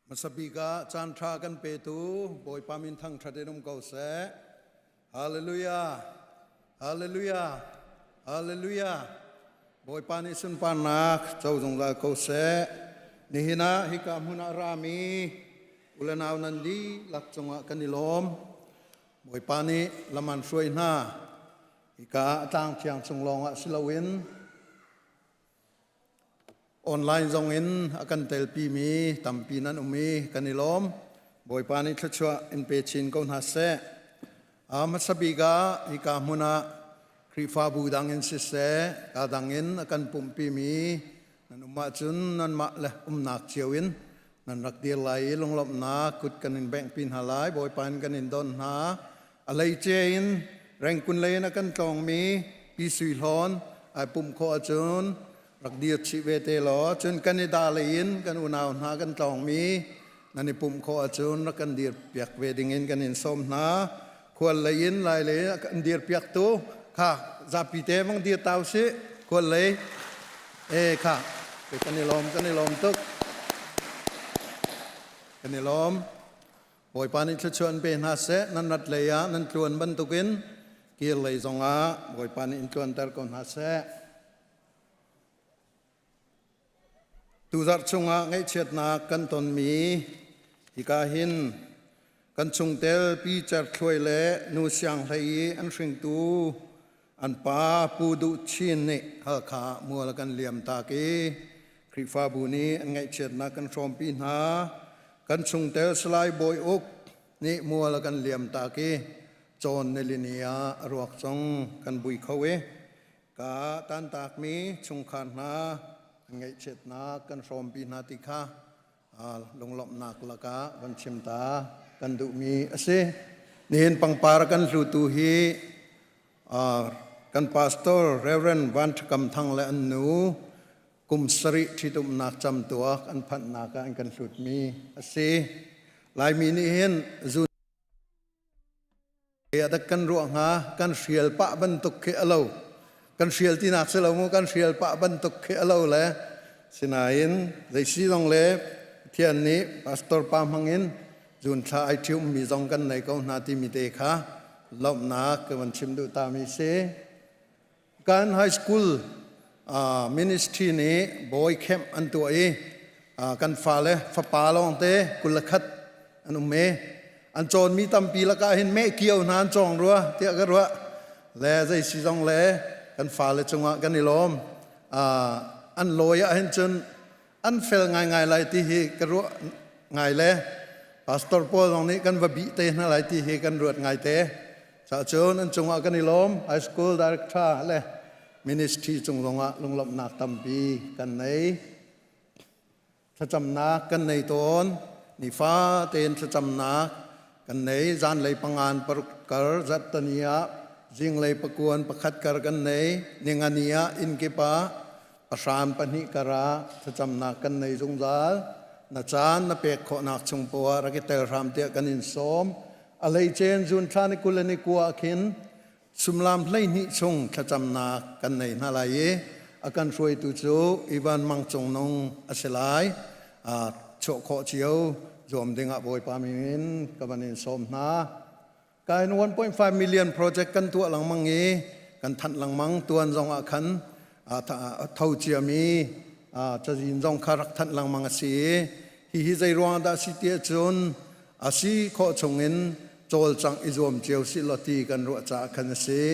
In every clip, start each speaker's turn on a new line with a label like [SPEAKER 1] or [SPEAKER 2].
[SPEAKER 1] Hmasa bik ah caan ṭha kan petu Bawipa min thangṭhat in um ko seh. Hallelujah! Hallelujah! Hallelujah! Bawipa nih sunparnak co zungzal ko seh. Nihin ah hika hmun ah rami ulenau nan dihlak cungah kan i lawm. Bawipa nih lam an hruai hna. Hika ah tlang thiang chung lawngah si loin Online zong in a kan telpimi tampi nan um i kan i lawm. Bawipa nih thluachuah in pe chin ko hna seh. A hmasa bik ah hika hmun ah Khrihfabu dang in siseh, ka dang in a kan pumhpimi nan um ahcun nanmah le umnak cio in nan rak dir lai i lunglawmhnak kut kan in benghpi hna lai. Bawipa in kan in don hna. A leice in Rengkun lei in a kan tlawngmi Pi Sui Hlawn ai pumh khawh ahcun rak dir chih ve te law cun kan i da lei in kan unau hna kan tlawngmi nan i pumh khawh ahcun rak kan dir piak ve ding in kan in sawm hna. Khual lei in lai lei in kan dir piak tu kha zapi te vang dir tau si khual lei e kha kan i lawm kan i lawm tuk kan i lawm. Bawipa nih thluachuah in pe hna seh. Nan rat lei ah nan tluan bantukin kir lei zongah Bawipa nih in tluanter ko hna seh. Tuzarh chungah ngaihchiatnak kan tonmi hika hin kan chungtel Pi Cer Thluai le Nu Siang Hlei i an hringtu an pa Pu Duh Chin nih Halkha mual a kan liam tak i Khrihfabu nih an ngaihchiatnak kan hrawmpi hna. Kan chungtel Salai Bawi Uk nih mual a kan liam tak i cawn nilini ah a ruak zong kan bui kho i ka tantakmi chungkhar hna an ngaihchiatnak kan hrawmpi hna ti kha lunglawmhnak lakah van chim ta kan duhmi a si. Nihin pangpar kan hlutu hi kan pastor Reverend Van Ṭha Thang le an nu kum sarih ṭhitumnak camtuak an phanhnak ah an kan hlutmi a si. Laimi nih hin zu dak kan ruah hnga kan hrial pah bantuk khi a lo. Kan hrial tinak si lo mu kan hrial pah bantuk khi a lo le sinain zei si zong le Pathian nih pastor pa hmang in zun thla ai ṭhiummi zong kan nei ko hna timi te kha lawmhnak ka van chim duh ta mi si. Kan high school ministry nih boy camp an tuah i kan fale fapa lawngte 21 an um i an cawnmi tampi lakah hin meh kio hna an cawng rua tiah ka ruah le zei si zong le kan fale cungah kan i lawm an lawi ah hin cun an fel ngaingai lai ti hi ka ruah ngai le pastor pawl zong nih kan va bih te hna lai ti hi kan ruat ngai te cahcun an cungah kan i lawm high school director le ministry cung zongah lunglawmhnak tampi kan nei thlacamnak kan nei tawn nifa tein thlacamnak kan nei zanlei pangan paruk kar zattani ah zinglei pakuan pakhat kar kan nei ningani ah inn kip ah pahram pahnih karah thlacamnak kan nei zungzal na caan na pek khawhnak chung poah rak i tel hram tiah kan in sawm a leicen June thla ni 20 le ni kua ah khin sumlam 12 chung thlacamnak kan nei hna lai i a kan hruaitu cu Ivan Mang Cung Nung a si lai chuah khawh cio zuam dingah Bawipa min in ka van in sawm hna Kain 1.5 million project kan tuah lengmang i kan thanh lengmang tuan zong ah khan tho ciami cazin zong kha rak thanh lengmang a si i hihi zei ruang dah si ti ahcun a si khawh chungin cawlcangh i zuam cio si law ti kan ruah caah khan a si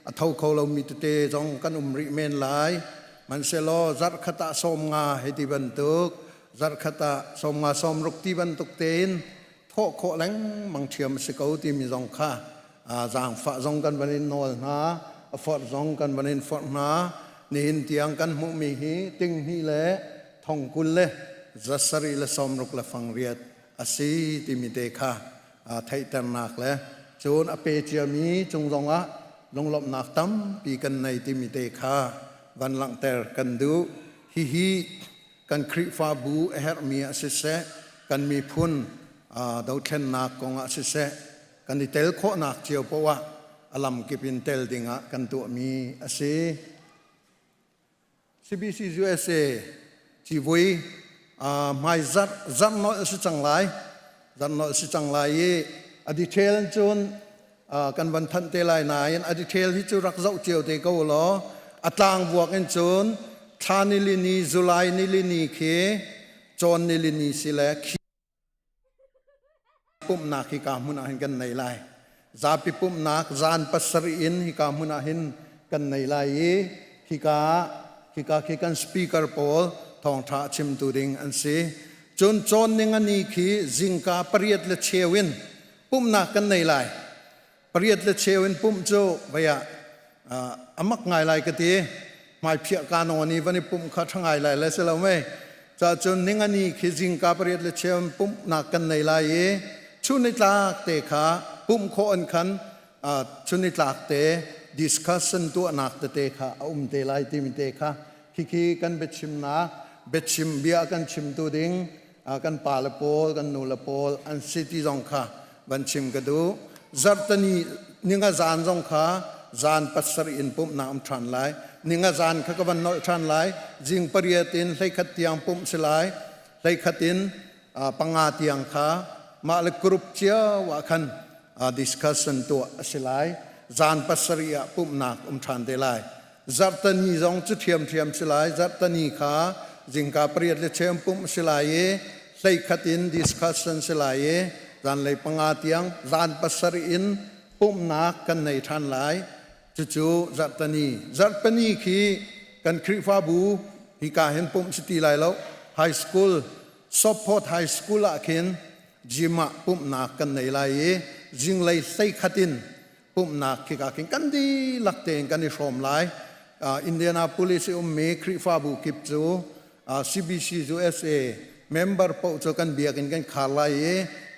[SPEAKER 1] a tho kho lomi tete zong kan um rih men lai hmanhsehlaw zarh khat ah 50 hei ti bantuk zarh khat ah 50 60 ti bantuk tein thawh khawh lengmang ṭhiam a si ko timi zong kha zaangfah zong kan van in nawl hna a forh zong kan van in forh hna nihin tiang kan hmuhmi hi ting hnih le thong kul le zasarih le sawmruk le fangriat a si timi te kha theihternak le cun a pe ciami cung zongah lunglawmhnak tampi kan nei timi te kha van langhter kan duh hihi kan Khrihfabu a herhmi ah siseh, kan miphun dothlennak kong ah siseh, kan i tel khawhnak cio poah a lamkip in tel dingah kan tuahmi a si. CBC USA civui Hmai zarh zarh nolh a si cang lai. Zarh nolh si cang lai i a detail cun kan van thanh te lai nain a detail hi cu rak zoh cio te ko law a tlang vuak in cun thla nilini July nilini khi cawn nilini si le khi pumhnak hika hmun ah hin kan nei lai. Zapi pumhnak zan pasarih in hika hmun ah hin kan nei lai i hika hika khi kan speaker pawl thawngṭha a chimtu ding an si. Cun cawn ning ani khi zingka pariat le cheu in pumhnak kan nei lai. Pariat le cheu in pumh cu vei ah a mak ngai lai ka ti. Hmaiphiah ka nawn i van i pumh kha ṭha ngai lai le si lo mei. Cacun ningani khi zingka pariat le cheu in pumhnak kan nei lai i chunitlak te kha pumh khawh in khan chunitlak te discussion tuahnak tete kha a um te lai timi te kha khikhi kan biachimnak biachim bia kan chimtu ding kan pa le pawl kan nu le pawl an si ti zong kha van chim ka duh. Zarhteni ninga zan zong kha zan pasarih in pumhnak um ṭhan lai. Ninga zan kha ka van nolh ṭhan lai. Zing pariat in hleikhat tiang pumh si lai. Hleikhat in panga tiang kha mah le group cio ah khan discussion tuah a si lai. Zan pasarih ah pumhnak um ṭhan te lai. Zarhteni zong cu ṭhiamṭhiam si lai. Zarhteni kha zingka pariat le chem pumh si lai i hleikhat in discussion si lai i zanlei panga tiang zan pasarih in pumhnak kan nei ṭhan lai. Cucu zarhteni. Zarhpini khi kan Khrihfabu hika hin pumh si ti lai lo. High school, Sopphawt High School ah khin gym ah pumhnak kan nei lai i zinglei hleikhat in pumhnak khika khin kan dihlak tein kan i hrawm lai. Indianapolis i ummi Khrihfabu kip cu CBC USA member paoh cu kan biakinn kan khar lai i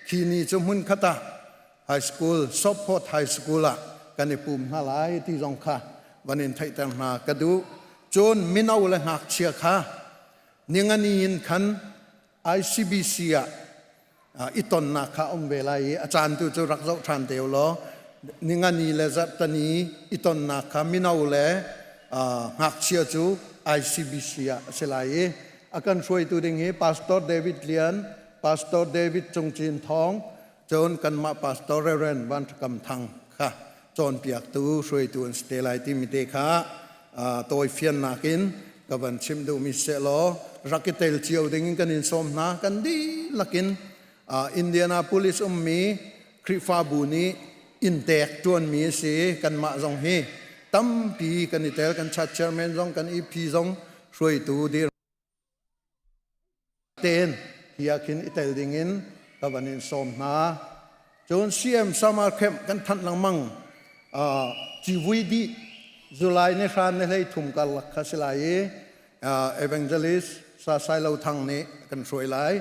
[SPEAKER 1] khi ni cu hmun khat ah high school Southport High School ah kan i pum hna lai ti zong kha van in theihter hna ka duh. Cun mino le ngakchia kha ningani in khan ICBC ah i tonnak kha um ve lai i a caan tu cu rak zoh ṭhan te u law ningani le zarhtani i tonnak kha mino le ngakchia cu ICBC ah a si lai i a kan hruaitu ding hi Pastor David Lian, Pastor David Cung Cin Thawng, cun kanmah Pastor Reverend Van Kam Thang kha cawnpiaktu hruaitu an si te lai timi te kha tawi fiannak in ka van chim duhmi sehlaw rak i tel cio ding in kan in sawm hna. Kan dihlak in Indianapolis ummi Khrihfabu nih inntek ṭuanmi a si. Kanmah zong hi tampi kan i tel. Kan church chairman zong, kan EP zong hruaitu dir tein hi ah khin i tel ding in ka van in sawm hna. Cun CM summer camp kan thanh lengmang. Civui dih July ni hran ni hlei thum karlak kha si lai i evangelist Sa Sai Lo Thang nih kan hruai lai.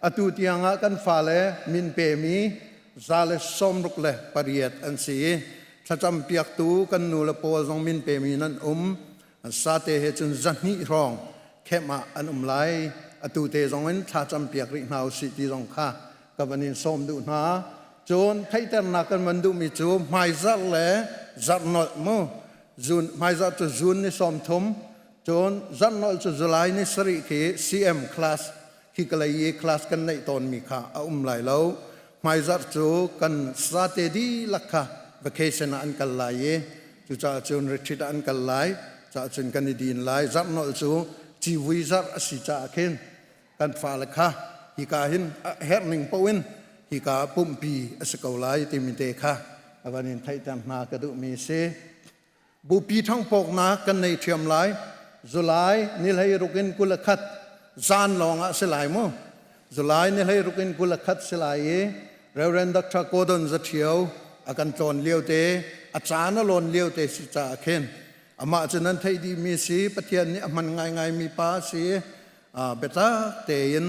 [SPEAKER 1] Atu tiang ah kan fale min pemi 168 an si i thlacam piaktu kan nu le pawl zong min pemi nan um. Sate he cun 200 hrawng khem ah an um lai. Atu te zong in thla campiak rih hna usih ti zong kha ka van in sawm duh hna. Cun theihternak kan van duhmi cu hmaizarh le zarhnolh mu zun hmaizarh cu June ni 30, cun zarhnolh cu July ni 7 khi CM class khi kalay i class kan neih tawnmi kha a um lai lo. Hmaizarh cu kan sate dihlak kha vacation ah an kal lai i cucaah cun retreat ah an kal lai caah cun kan i din lai. Zarhnolh cu civui zarh a si caah khin kan fale kha hika hin herh ning paoh in hika pumpi a si ko lai timi te kha a van in theihter hna ka duhmi a si. Bupi ṭhangpawknak kan nei ṭhiam lai. July ni 16 in 21 zan lawng ah si lai mu. July ni 16 in 21 si lai i Reverend Dr. Gordon Zaṭhio a kan tlawn lio te, a caan a lawn lio te si caah khin amah cu nan theih dihmi si, Pathian nih a hman ngaingaimi pa a si. Biatak tein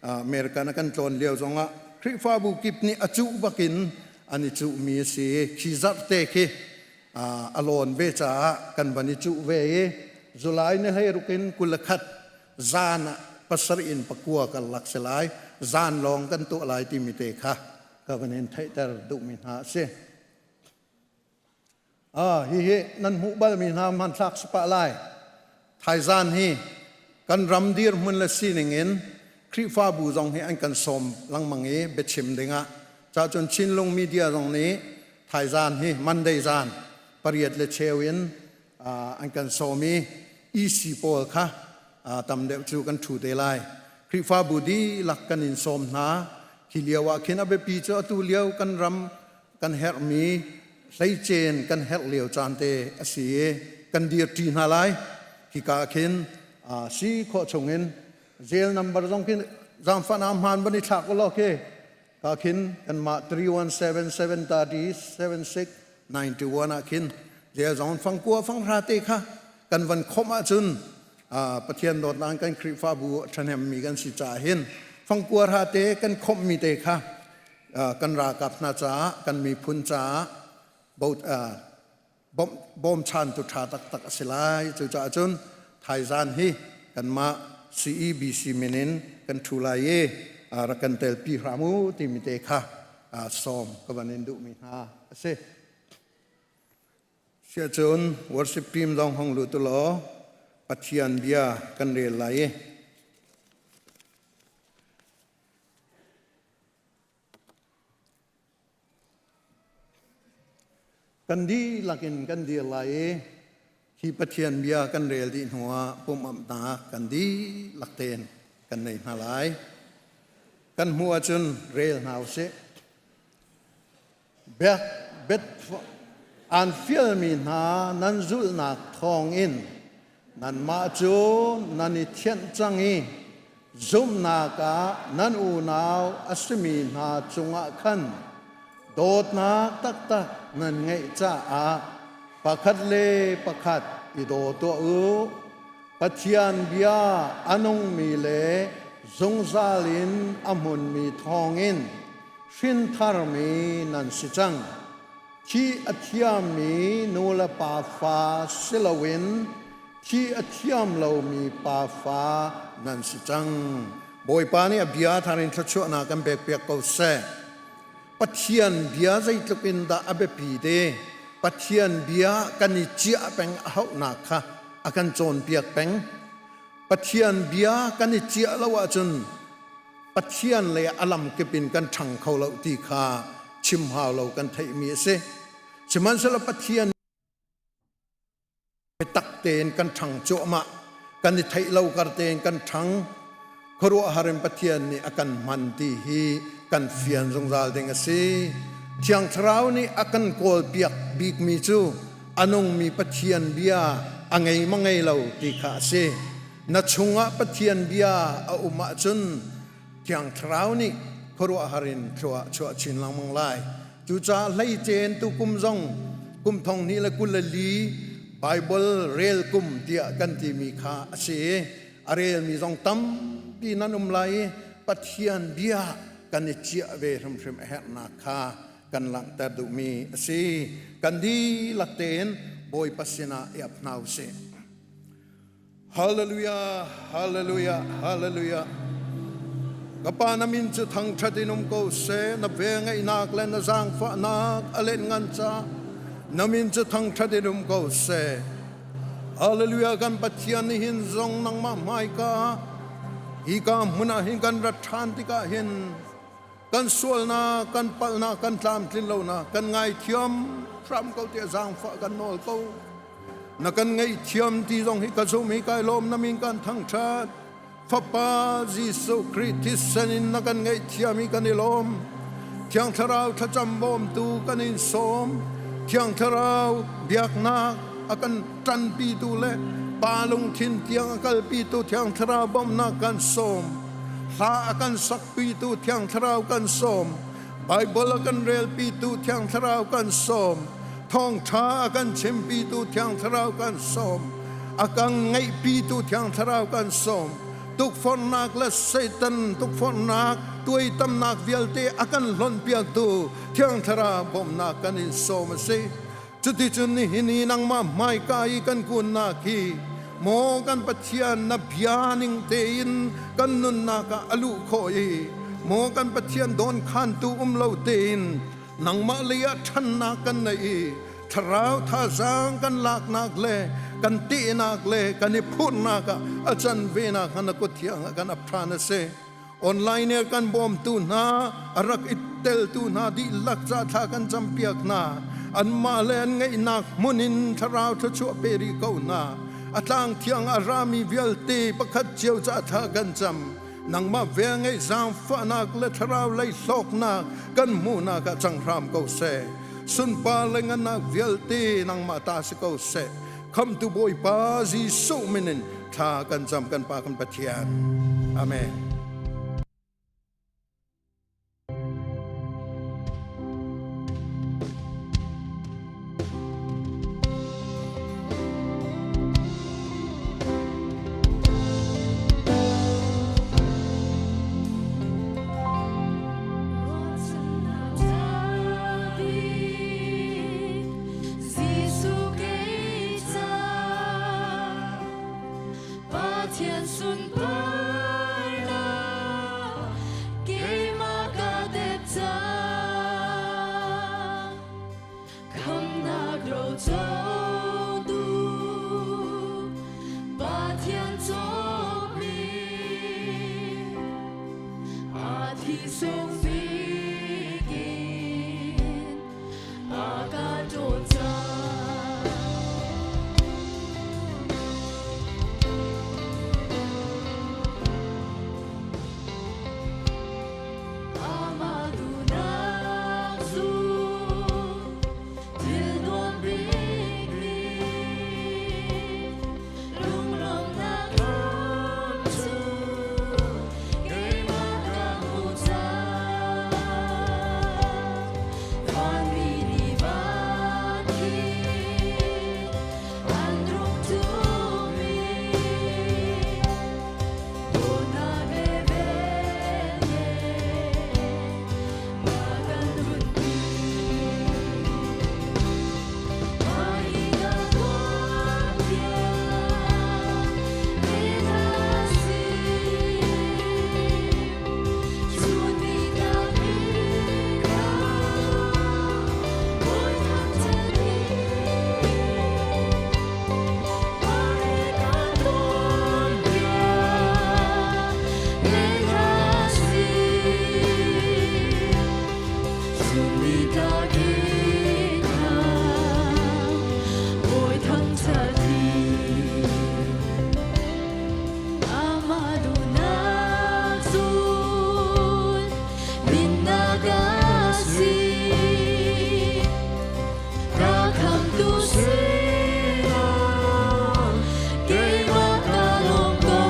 [SPEAKER 1] American a kan tlawn lio zongah Khrihfabu kip nih a cuh bakin an i cuhmi a si. Khi zarh te khi a lawn ve caah kan van i cuh ve i July ni 16 in 21 zan ah pasarih in pakua karlak si lai. Zan lawng kan tuah lai timi te kha ka van in theihter duhmi hna a si. Ah, hihi nan hmuh balmi hna hmanthlak si pah lai. Thaizan hi kan ram dirhmun le sining in. Khrihfabu zong hi an kan sawm lengmang i biachim dingah. Ca cun Chinlung Media zong nih thaizan hi Monday zan pariat le cheu in an kan sawm i EC pawl kha tam deuh cu kan ṭhu te lai. Khrihfabu dihlak kan in sawm hna. Khi lio ah khin a biapi cu atu lio kan ram kan herhmi hleicen kan herh lio caan te a si i kan dirṭi hna lai. Hika ah khin si khawh chungin jail number zong khin zaangfah na hmaan van i thlak u law khi ka khin kanmah 3177 30 76 91 ah khin jail zong fangkua fanghra te kha kan van khomh ahcun Pathian dawtnak kan Khrihfabu ṭhahnemmi kan si caah hin fangkua hra te kan khomhmi te kha kan ralkap hna caah kan miphun caah bawmchantu ṭha taktak a si lai. Cucaah cun thaizan hi kanmah CEBC min in kan ṭhu lai i rak kan telpi hram u timi te kha sawm ka van in duhmi hna a si. Siahcun worship team zong hong lut u law Pathian bia kan rel lai i Kan dihlak in kan dir lai i hi Pathian bia kan rel dih hnuah pumh-amhnak kan dihlak tein kan nei hna lai. Kan hmuh ahcun rel hna usih. Biak bet aan fialmi hna nan zulhnak thawngin nanmah cu nan i thianh cang i zumhnak ah nan unau a simi hna cungah khan dawtnak taktak nan ngeih caah pakhat le pakhat i daw tuah u. Pathian bia a nungmi le zungzal in a hmunmi thawngin hrintharmi nan si cang. Thih a thiammi nu le pa fa si loin thih a thiam lomi pa fa nan si cang. Bawipa nih a bia thar in thluachuahnak kan pekpiak ko seh. Pathian bia zeitluk in dah a biapi te Pathian bia kan i ciah peng a hauhnak kha a kan cawnpiak peng. Pathian bia kan i ciah lo ahcun Pathian le a lamkip in kan ṭhang kho lo ti kha chim hau lo kan theihmi a si. Sihmanhsehlaw Pathian biatak tein kan ṭhang cuahmah, kan i theih lo kar tein kan ṭhang. Khuaruahhar in Pathian nih a kan hman ti hi kan fian zungzal ding a si. Thiang Thlarau nih a kan kawlpiak bikmi cu a nungmi Pathian bia a ngei ma ngei lo ti kha a si. Na chungah Pathian bia a um ahcun Thiang Thlarau nih khuaruahhar in thlua chuah chin lengmang lai. Cucaah hleicen tukum zong kum thong hnih le 24 Bible rel kum tiah kan timi kha a si i a relmi zong tampi nan um lai i Pathian bia kan i ciah ve hrimhrim a herhnak kha kan langhter duhmi a si. Kan dihlak tein Bawipa sinah i ap hna u sih. Hallelujah, hallelujah, hallelujah. Ka pa na min cu thangṭhat in um ko seh, na velngeihnak le na zaangfahnak a let ngan ca. Na min cu thangṭhat in um ko seh. Hallelujah, kan Pathian nihin zong nangmah hmaika hika hmun ah hin kan rat ṭhan tikah hin kan sualnak, kan palhnak, kan tlamtlin lonak kan ngaithiam hram ko tiah zaangfah kan nawl ko. Na kan ngaihthiam ti zong hi ka zum hi kai lawm na min kan thangṭhat. Fapa Jesuh Khrih thisen in na kan ngaihthiam i kan i lawm. Thiang Thlarau thlacam bawmtu kan in sawm. Thiang Thlarau biaknak a kan ṭanpitu le Pa lungthin tiang a kalpitu Thiang Thlarau bawmhnak kan sawm. Hla a kan sakpitu Thiang Thlarau kan sawm. Baibal a kan relpitu Thiang Thlarau kan sawm. Thawngṭha a kan chimpitu Thiang Thlarau kan sawm. A kan ngaihpitu Thiang Thlarau kan sawm. Tukforhnak le Satan tukforhnak tuaitamnak vialte a kan hlonhpiaktu Thiang Thlarau bawmhnak kan in sawm a si. Cuticun nihin i nangmah hmaika i kan kunnak hi maw kan Pathian na bia ning tein kan nunnak ah a luh khawh i maw kan Pathian dawnkhantu um lo tein nangmah lei ah ṭhannak kan neih i thlarau thazaang kan laknak le kan tehnak le kan i phurhnak ah a can ve nak na kut thiang ah kan ap ṭhan a si. Online e kan bawmtu hna, a rak i teltu hna dihlak ca thla kan campiak hna. Anmah le an ngeihnak hmun in thlarau thluachuah pe rih ko hna. A tlang thiang a rami vialte pakhat cio ca thla kan cam. Nangmah vel ngeih zaangfahnak le thlarau lei hlawknak kan hmuhnak ah cang hram ko seh. Sunpar le ngannak vialte nangmah ta si ko seh. Khamtu Bawipa Jesuh min in thla kan cam kan Pa kan Pathian. Amen.
[SPEAKER 2] Jesuh kei ca Pathian sunparnak keimah ka dep cang khamnak rocotu Pathian cawkmi a thi sung bik in a ka ṭawl cang. Amah duhnak cu thil nuam bik ni lunglawmhnak lam cu keimah ka hmu cang. Vanmi nih van khi an rung ṭumi dawtnak le velnge na kan runpi. Mah hi ka tuanbia le na si. Chun ni tlak in ka bawi thangṭhat hi. Mah hi ka tuanbia le na si. Chun ni tlak in ka bawi thangṭhat hi. Amah duhnak zul minnak a si. Ka khamtu sinah keimah ka lawm ko.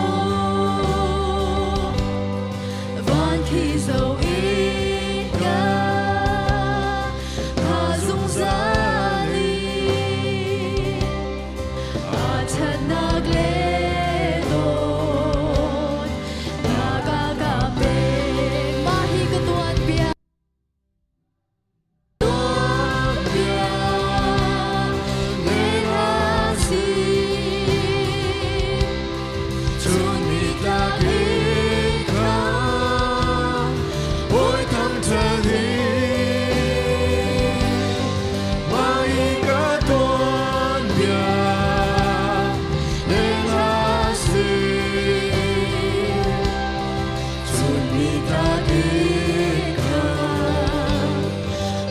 [SPEAKER 2] Van khi zoh in ka pha zungzal i a ṭhatnak le dawtnak a ka pek. Mah hi ka tuanbia tuanbia le hla si. Chun nitlak in kha
[SPEAKER 3] Bawi thangṭhat hi mah hi ka tuanbia le hla si.
[SPEAKER 2] Chun nitlak in kha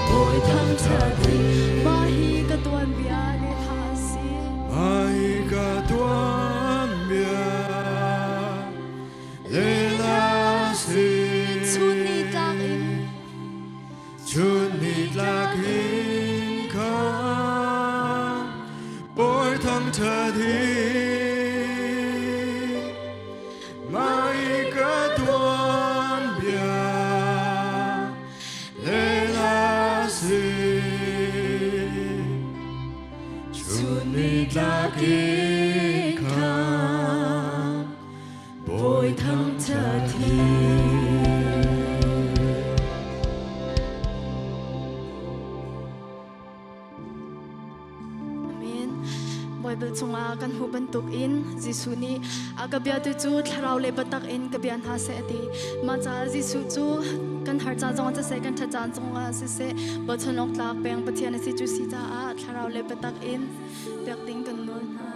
[SPEAKER 2] Bawi thangṭhat hi mah hi ka tuanbia le hla si.
[SPEAKER 3] Mah hi ka tuanbia le hla si.
[SPEAKER 2] Chun nitlak in
[SPEAKER 3] Chun nitlak in kha Bawi thangṭhat hi mah hi ka tuanbia le hla si. Chun nitlak in kha
[SPEAKER 2] Bawi thangṭhat hi. Amen. Bible chungah kan hmuh bantuk in Jesuh nih a ka bia tu cu thlarau le biatak in ka bia hna seh a ti. Mah caah Jesuh cu kan har ca zong ah siseh kan ṭhat caan zong ah siseh bochan awk tlak peng Pathian a si cu si caah thlarau le biatak in biak ding kan nawl hna.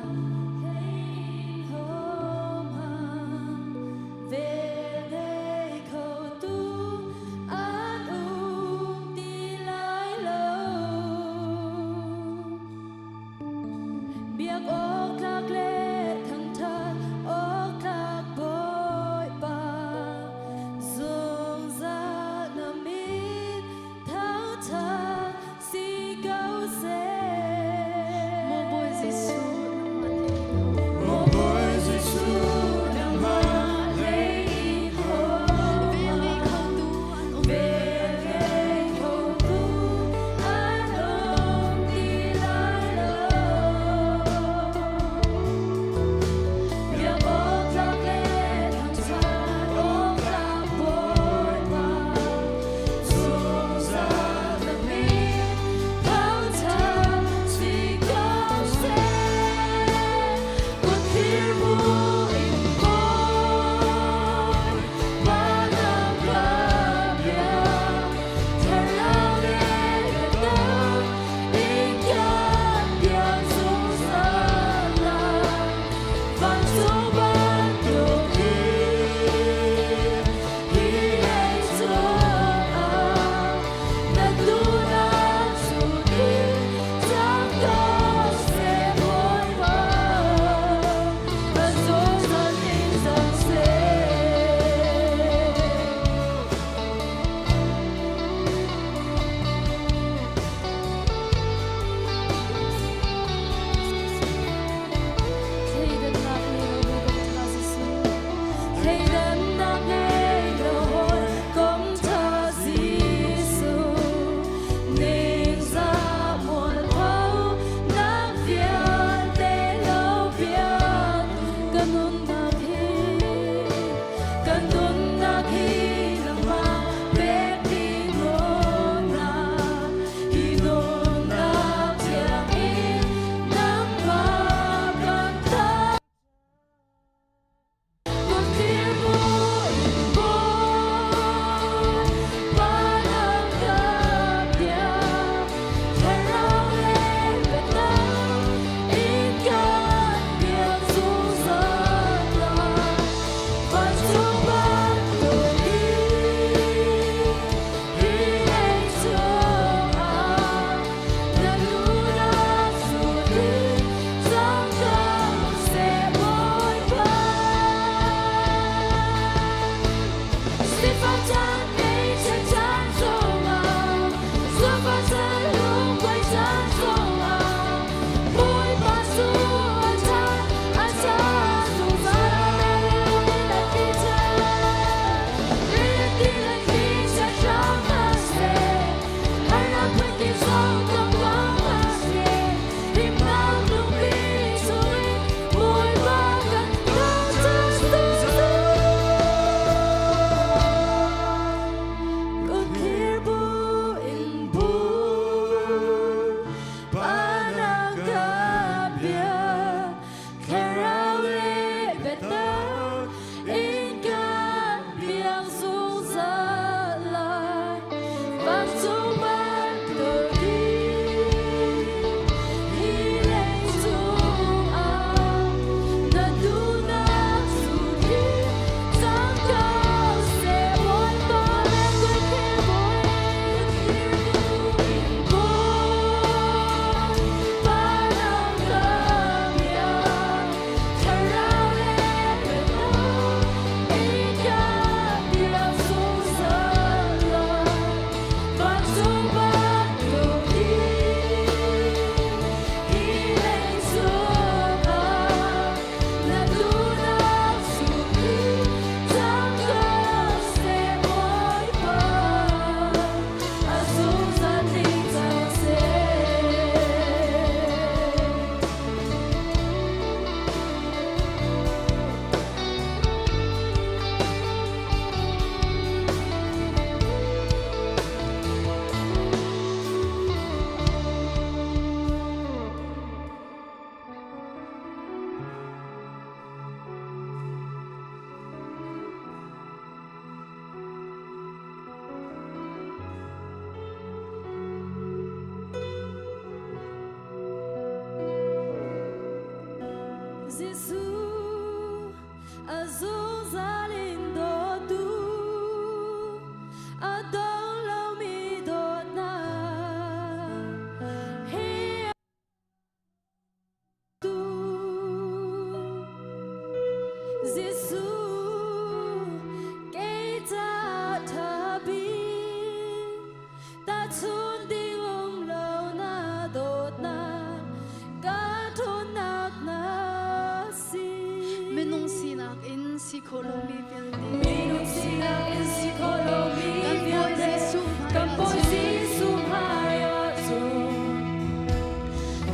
[SPEAKER 2] khawh lomi vialte.
[SPEAKER 4] Minung sinak in si khawh lomi
[SPEAKER 2] Kan Bawi
[SPEAKER 4] vialte.
[SPEAKER 2] Jesuh
[SPEAKER 4] Kan
[SPEAKER 2] hmaiah
[SPEAKER 4] Bawi
[SPEAKER 2] cun.
[SPEAKER 4] Jesuh hmaiah cun.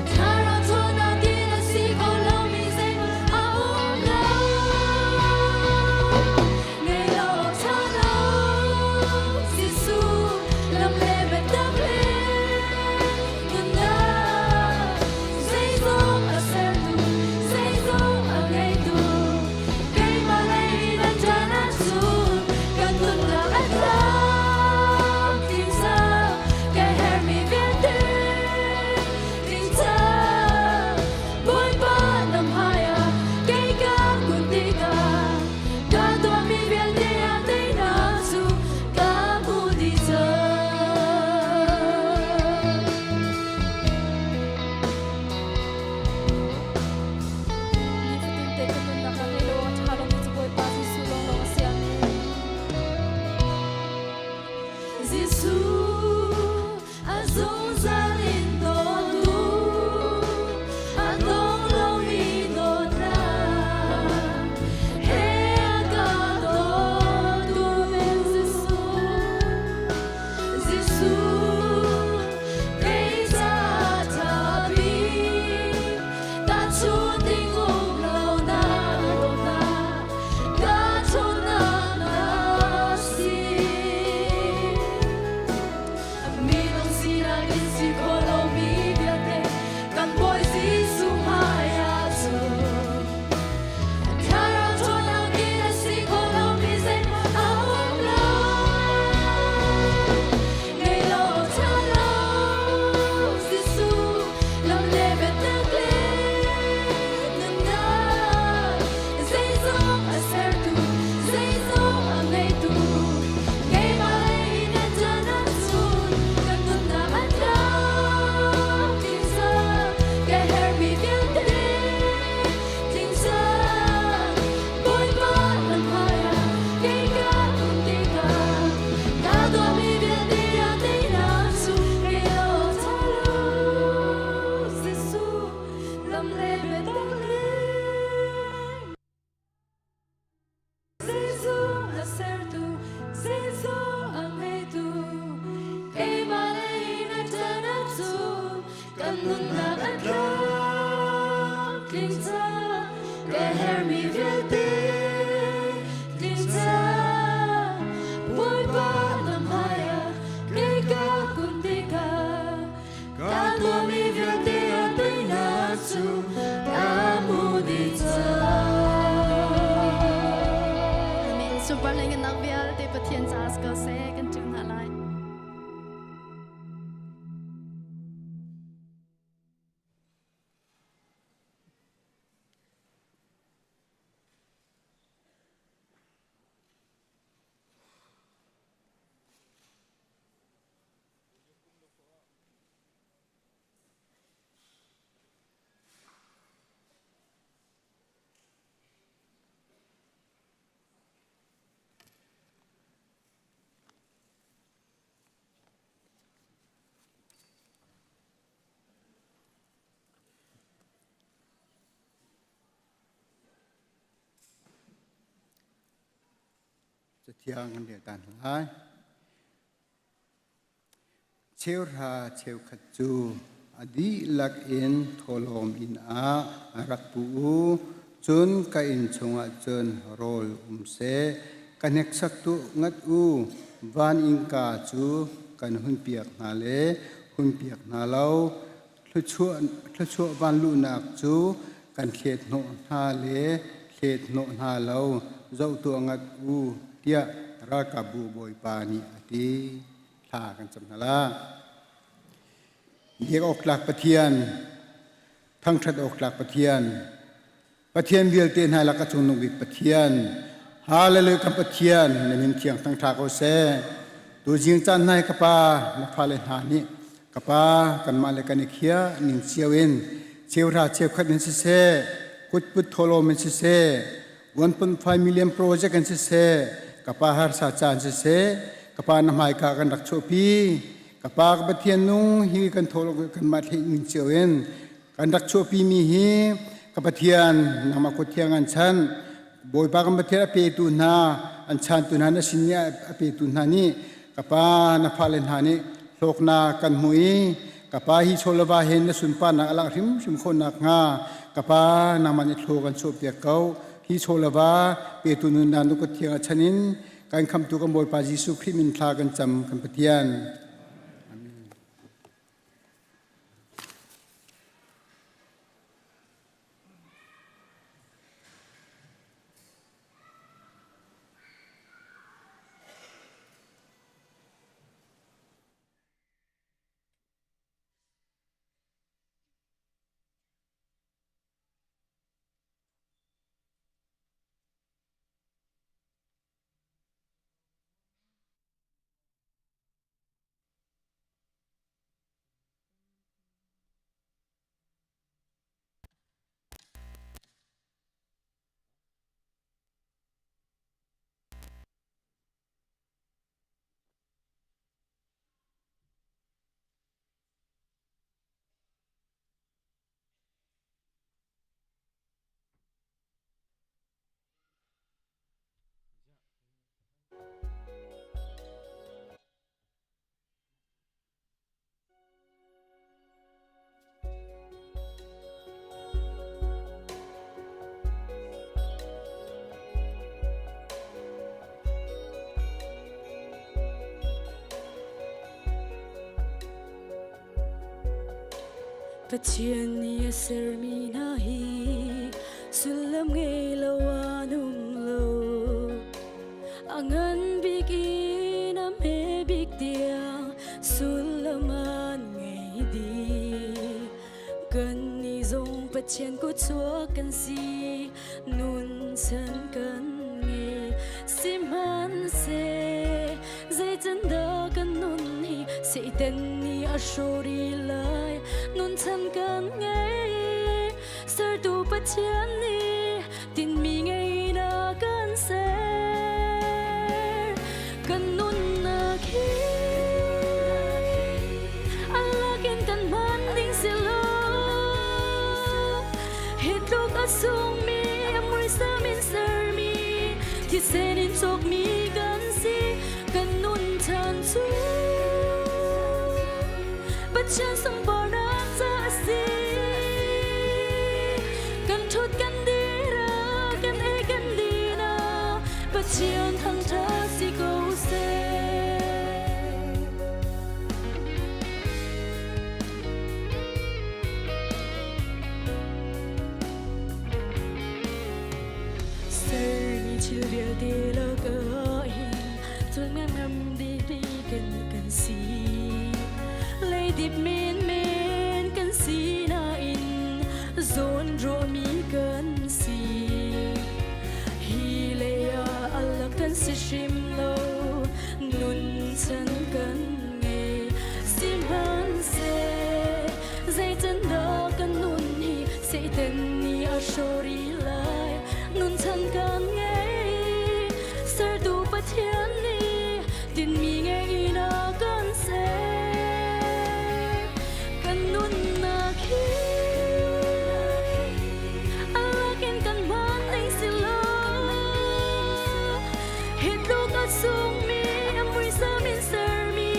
[SPEAKER 4] Thlarau ṭhawnnak in a si kho lomi zeihmanh a um lo. Ngei lo awk ṭha lo, Jesuh lam le biatak le nunnak. Zeizong a sertu, zeizong a ngeitu, keimah lei in a ṭan ahcun kan nunnak a tlamtling cang. Ka herhmi vialte tling cang. Bawipa na hmaiah kei ka kun tikah ka tuahmi vialte ah teinak cu ka hmu dih cang.
[SPEAKER 2] Nifatin te ka nunnak ah ngei lo a ṭha lomi cu Bawipa Jesuh lawnglawng a si. Amen.
[SPEAKER 4] Jesuh a zungzal in dawtu, a dong lomi dawtnak he a ka dawtu Jesuh. Jesuh, kei ca ṭha bik, tahchunh ding um lo na dawtnak, ka ṭhawnnak na si. Minung sinak in si khawh lomi vialte, kan Bawi Jesuh hmaiah cun. Thlarau ṭhawnnak in a si khawh lomi zeihmanh a um lo. Ngei lo ṭha lo, Jesuh, lam le biatak le nunnak. Zeizong a sertu, zeizong a ngeitu, keimah lei in a ṭan ahcun kan nunnak a tlamtling cang. Ka herhmi vialte tling cang. Bawipa na hmaiah kei ka um tikah ka tuahmi vialte ah teinak cu ngei lo ṭha lo. Jesuh, lam le biatak le Zeizong a sertu, zeizong a ngeitu, keimah lei in a ṭan ahcun kan nunnak a tlamtling cang. Ka herhmi vialte tling cang. Bawipa na hmaiah kei ka kun tikah ka tuahmi vialte a teinak cu ka hmu dih cang.
[SPEAKER 2] Amen. Super lenganak vialte Pathian caah si ko seh kan ṭu hna lai.
[SPEAKER 5] Cathiang kan rel ta hna lai. Cheuhra cheukhat cu a dihlak in thawhlawm inn ah rak pu u. Cun ka inn chungah cun rawl um seh. Ka hneksak tuah ngat u. Van innka cu kan hunpiak hna le hunpiak hna lo. Thluachuah vanluhnak cu kan thlet hnawh hna le thlet hnawh hna lo zoh tuah ngat u tiah ralkapbu Bawipa nih a ti. Thla kan cam hna la. Biak awk tlak Pathian, thangṭhat awk tlak Pathian, Pathian vialte hna lak a cungnung bik Pathian, Hallelujah kan Pathian, na min thiang thangṭha ko seh. Tu zing caan hna hi ka pa, na fale hna nih ka pa kanmah le kan i khiah ning cio in cheuhra cheukhat in siseh, kutput thawhlawm in siseh, 1.5 million project in siseh, ka pa harsa caan siseh, ka pa na hmaika kan rak chuahpi, ka pa ka Pathian nung hi kan thawhlawm kanmah theih ning cio in kan rak chuahpimi hi ka Pathian nangmah kut thiang an chanh. Bawipa kan Pathian a petu hna an chantu hna na sin i a petu hna nih ka pa na fale hna nih hlawknak kan hmu i ka pa hi chawleva hin na sunparnak a langh hrimhrim khawh nakhnga ka pa nangmah nih thlaw kan chuahpiak ko. Hi chawleva petu nunnak na kut thiang a chan in kan khamtu kan Bawipa Jesuh Khrih min thla kan cam kan Pathian. Amen.
[SPEAKER 4] Pathian nih a sermi hna hi sullam ngei lo an um lo. A ngan bik in a hme bik tiang sullam an ngei dih. Kannih zong Pathian kutchuak kan si, nun chan kan ngei. Sihmanhseh zeicandah kan nun hi Satan nih a hrawh rih lai. Nun chan kan ngei, sertu Pathian nih tinhmi ngei na kan ser. Kan nunnak hi a lakin kan hman ding si lo. Hi tluk a sungmi a muisam in sermi thisen in cawkmi kan si kan nun chan cu Pathian sunparnak ca a si. Kan ṭhut kan dir ah kan ei kan din ah Pathian thangṭhat si ko seh. Sermi thil vialte lakah hin thil ngam dih kan kan si. Leidip menmen kan si nain zawn ruahmi kan si. Hi lei ah alak kan si hrim lo, nun chan kan ngei. Sihmanhseh zeitindah kan nun hi Satan nih a hrawh rih lai. Nun chan kan ngei, sertu Pathian nih tinhmi ngei in a kan ser. Kan nunnak hi a lakin kan hman ding si lo. Hi tluk a sungmi a muisam in sermi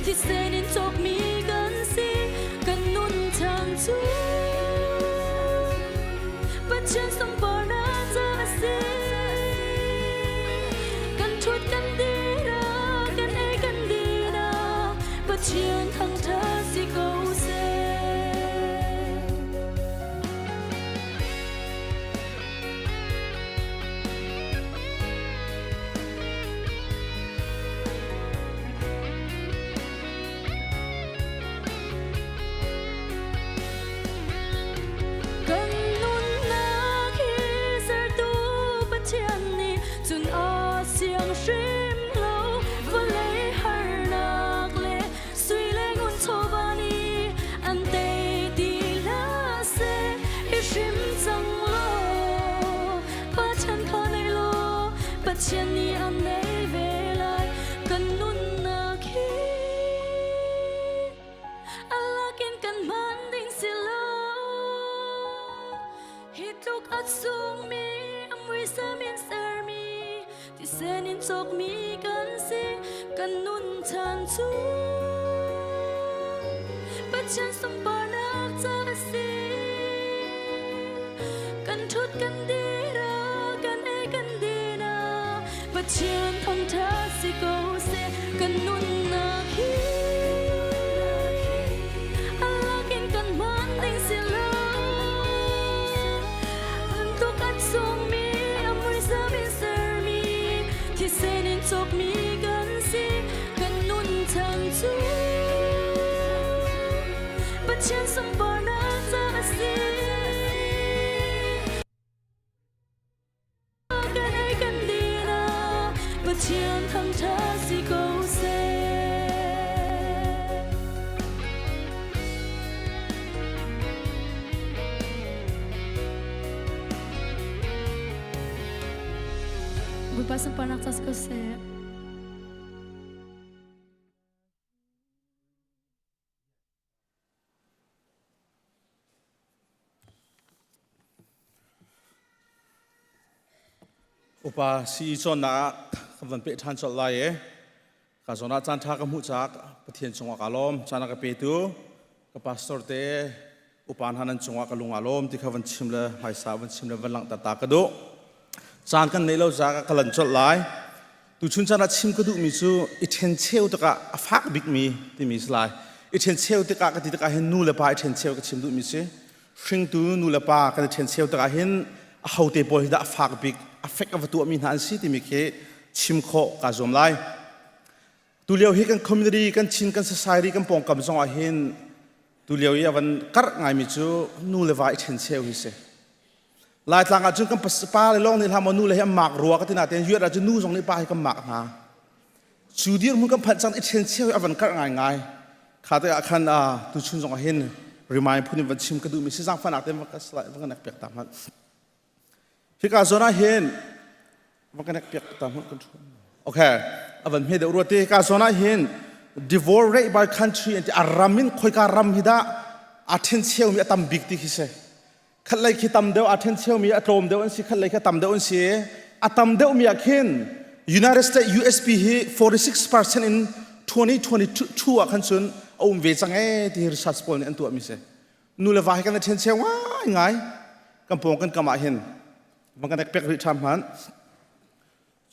[SPEAKER 4] thisen in cawkmi kan si. Kan nun chan cu Pathian sunparnak ca a si. Kan ṭhut kan dir ah, kan ei kan din ah, Pathian thangṭhat si ko seh. Kan nunnak hi sertu Pathian nih cun a siang hrim lo vawlei harnak le sui le ngun chawva nih than cu Pathian sunparnak ca a si. Kan ṭhut kan dir ah, kan ei kan din ah, Pathian thangṭhat si ko seh kan nunnak hi. A lakin kan hman ding si lo. Tuk an sungmi, a muisam in sermi, thisen in cawkmi kan si, kan nun chan cu. Pathian sunparnak ca a si. Kan ei kan din ah, Pathian thangṭhat si ko seh. Bawipa sunparnak ca si ko seh.
[SPEAKER 6] Upa CE cawnnak ah kan van peh ṭhan colh lai i ka zawn ah caan ṭha ka hmuh caah Pathian cungah kaa lawm. Caan a ka petu ka pastor te upa hna nan cungah ka lung aa lawm ti kha van chim le hmaisa van chim le van langhter ta ka duh. Caan kan neih lo caah ka lan colh lai. Tuchun caan ah chim ka duhmi cu i ṭhencheu tikah a fak bikmi timi si lai. I ṭhencheu tikah ka ti tikah hin nu le pa i ṭhencheu ka chim duhmi si. Hringtu nu le pa kan i ṭhencheu tikah hin a hote pawl hi dah a fak bik, a fek a va tuahmi hna an si timi khi chim khawh kaa zuam lai. Tulio hi kan community, kan Chin, kan society, kan pawngkam zong ah hin tulio i a van karh ngaimi cu nu le va i ṭhencheu hi si. Laitlang ahcun kan pa le lawng nih hlah maw nu le hi an mak rua ka ti nain yuat ahcun nu zong nih pa hi kan mak hna. Cu dirhmun kan phanh cang i ṭhencheu hi a van karh ngaingai. Kha te ah khan tuchun zong ah hin remind phun in van chim ka duhmi si zaangfahnak tein va ka va ka nek piak ta hmanh. Hika zawn ah hin va ka nek piak ta hmanh kan Okay, a van hme deuh rua te hika zawn ah hin divorce rate by country an ti a ram in khoika ram hi dah a ṭhencheu mi a tam bik ti khi si. Khat lei khi tam deuh a ṭhencheu mi a tlawm deuh an si khat lei khi a tam deuh an si a tam deuh mi ah khin United States USP hi 46% in 2022 ah khan cun a um ve cang ee ti research pawl nih an tuah mi si nu le va hi kan i ṭhencheu ngai ngai kan pawng kan kam ah hin van kan pek rih ṭham hmanh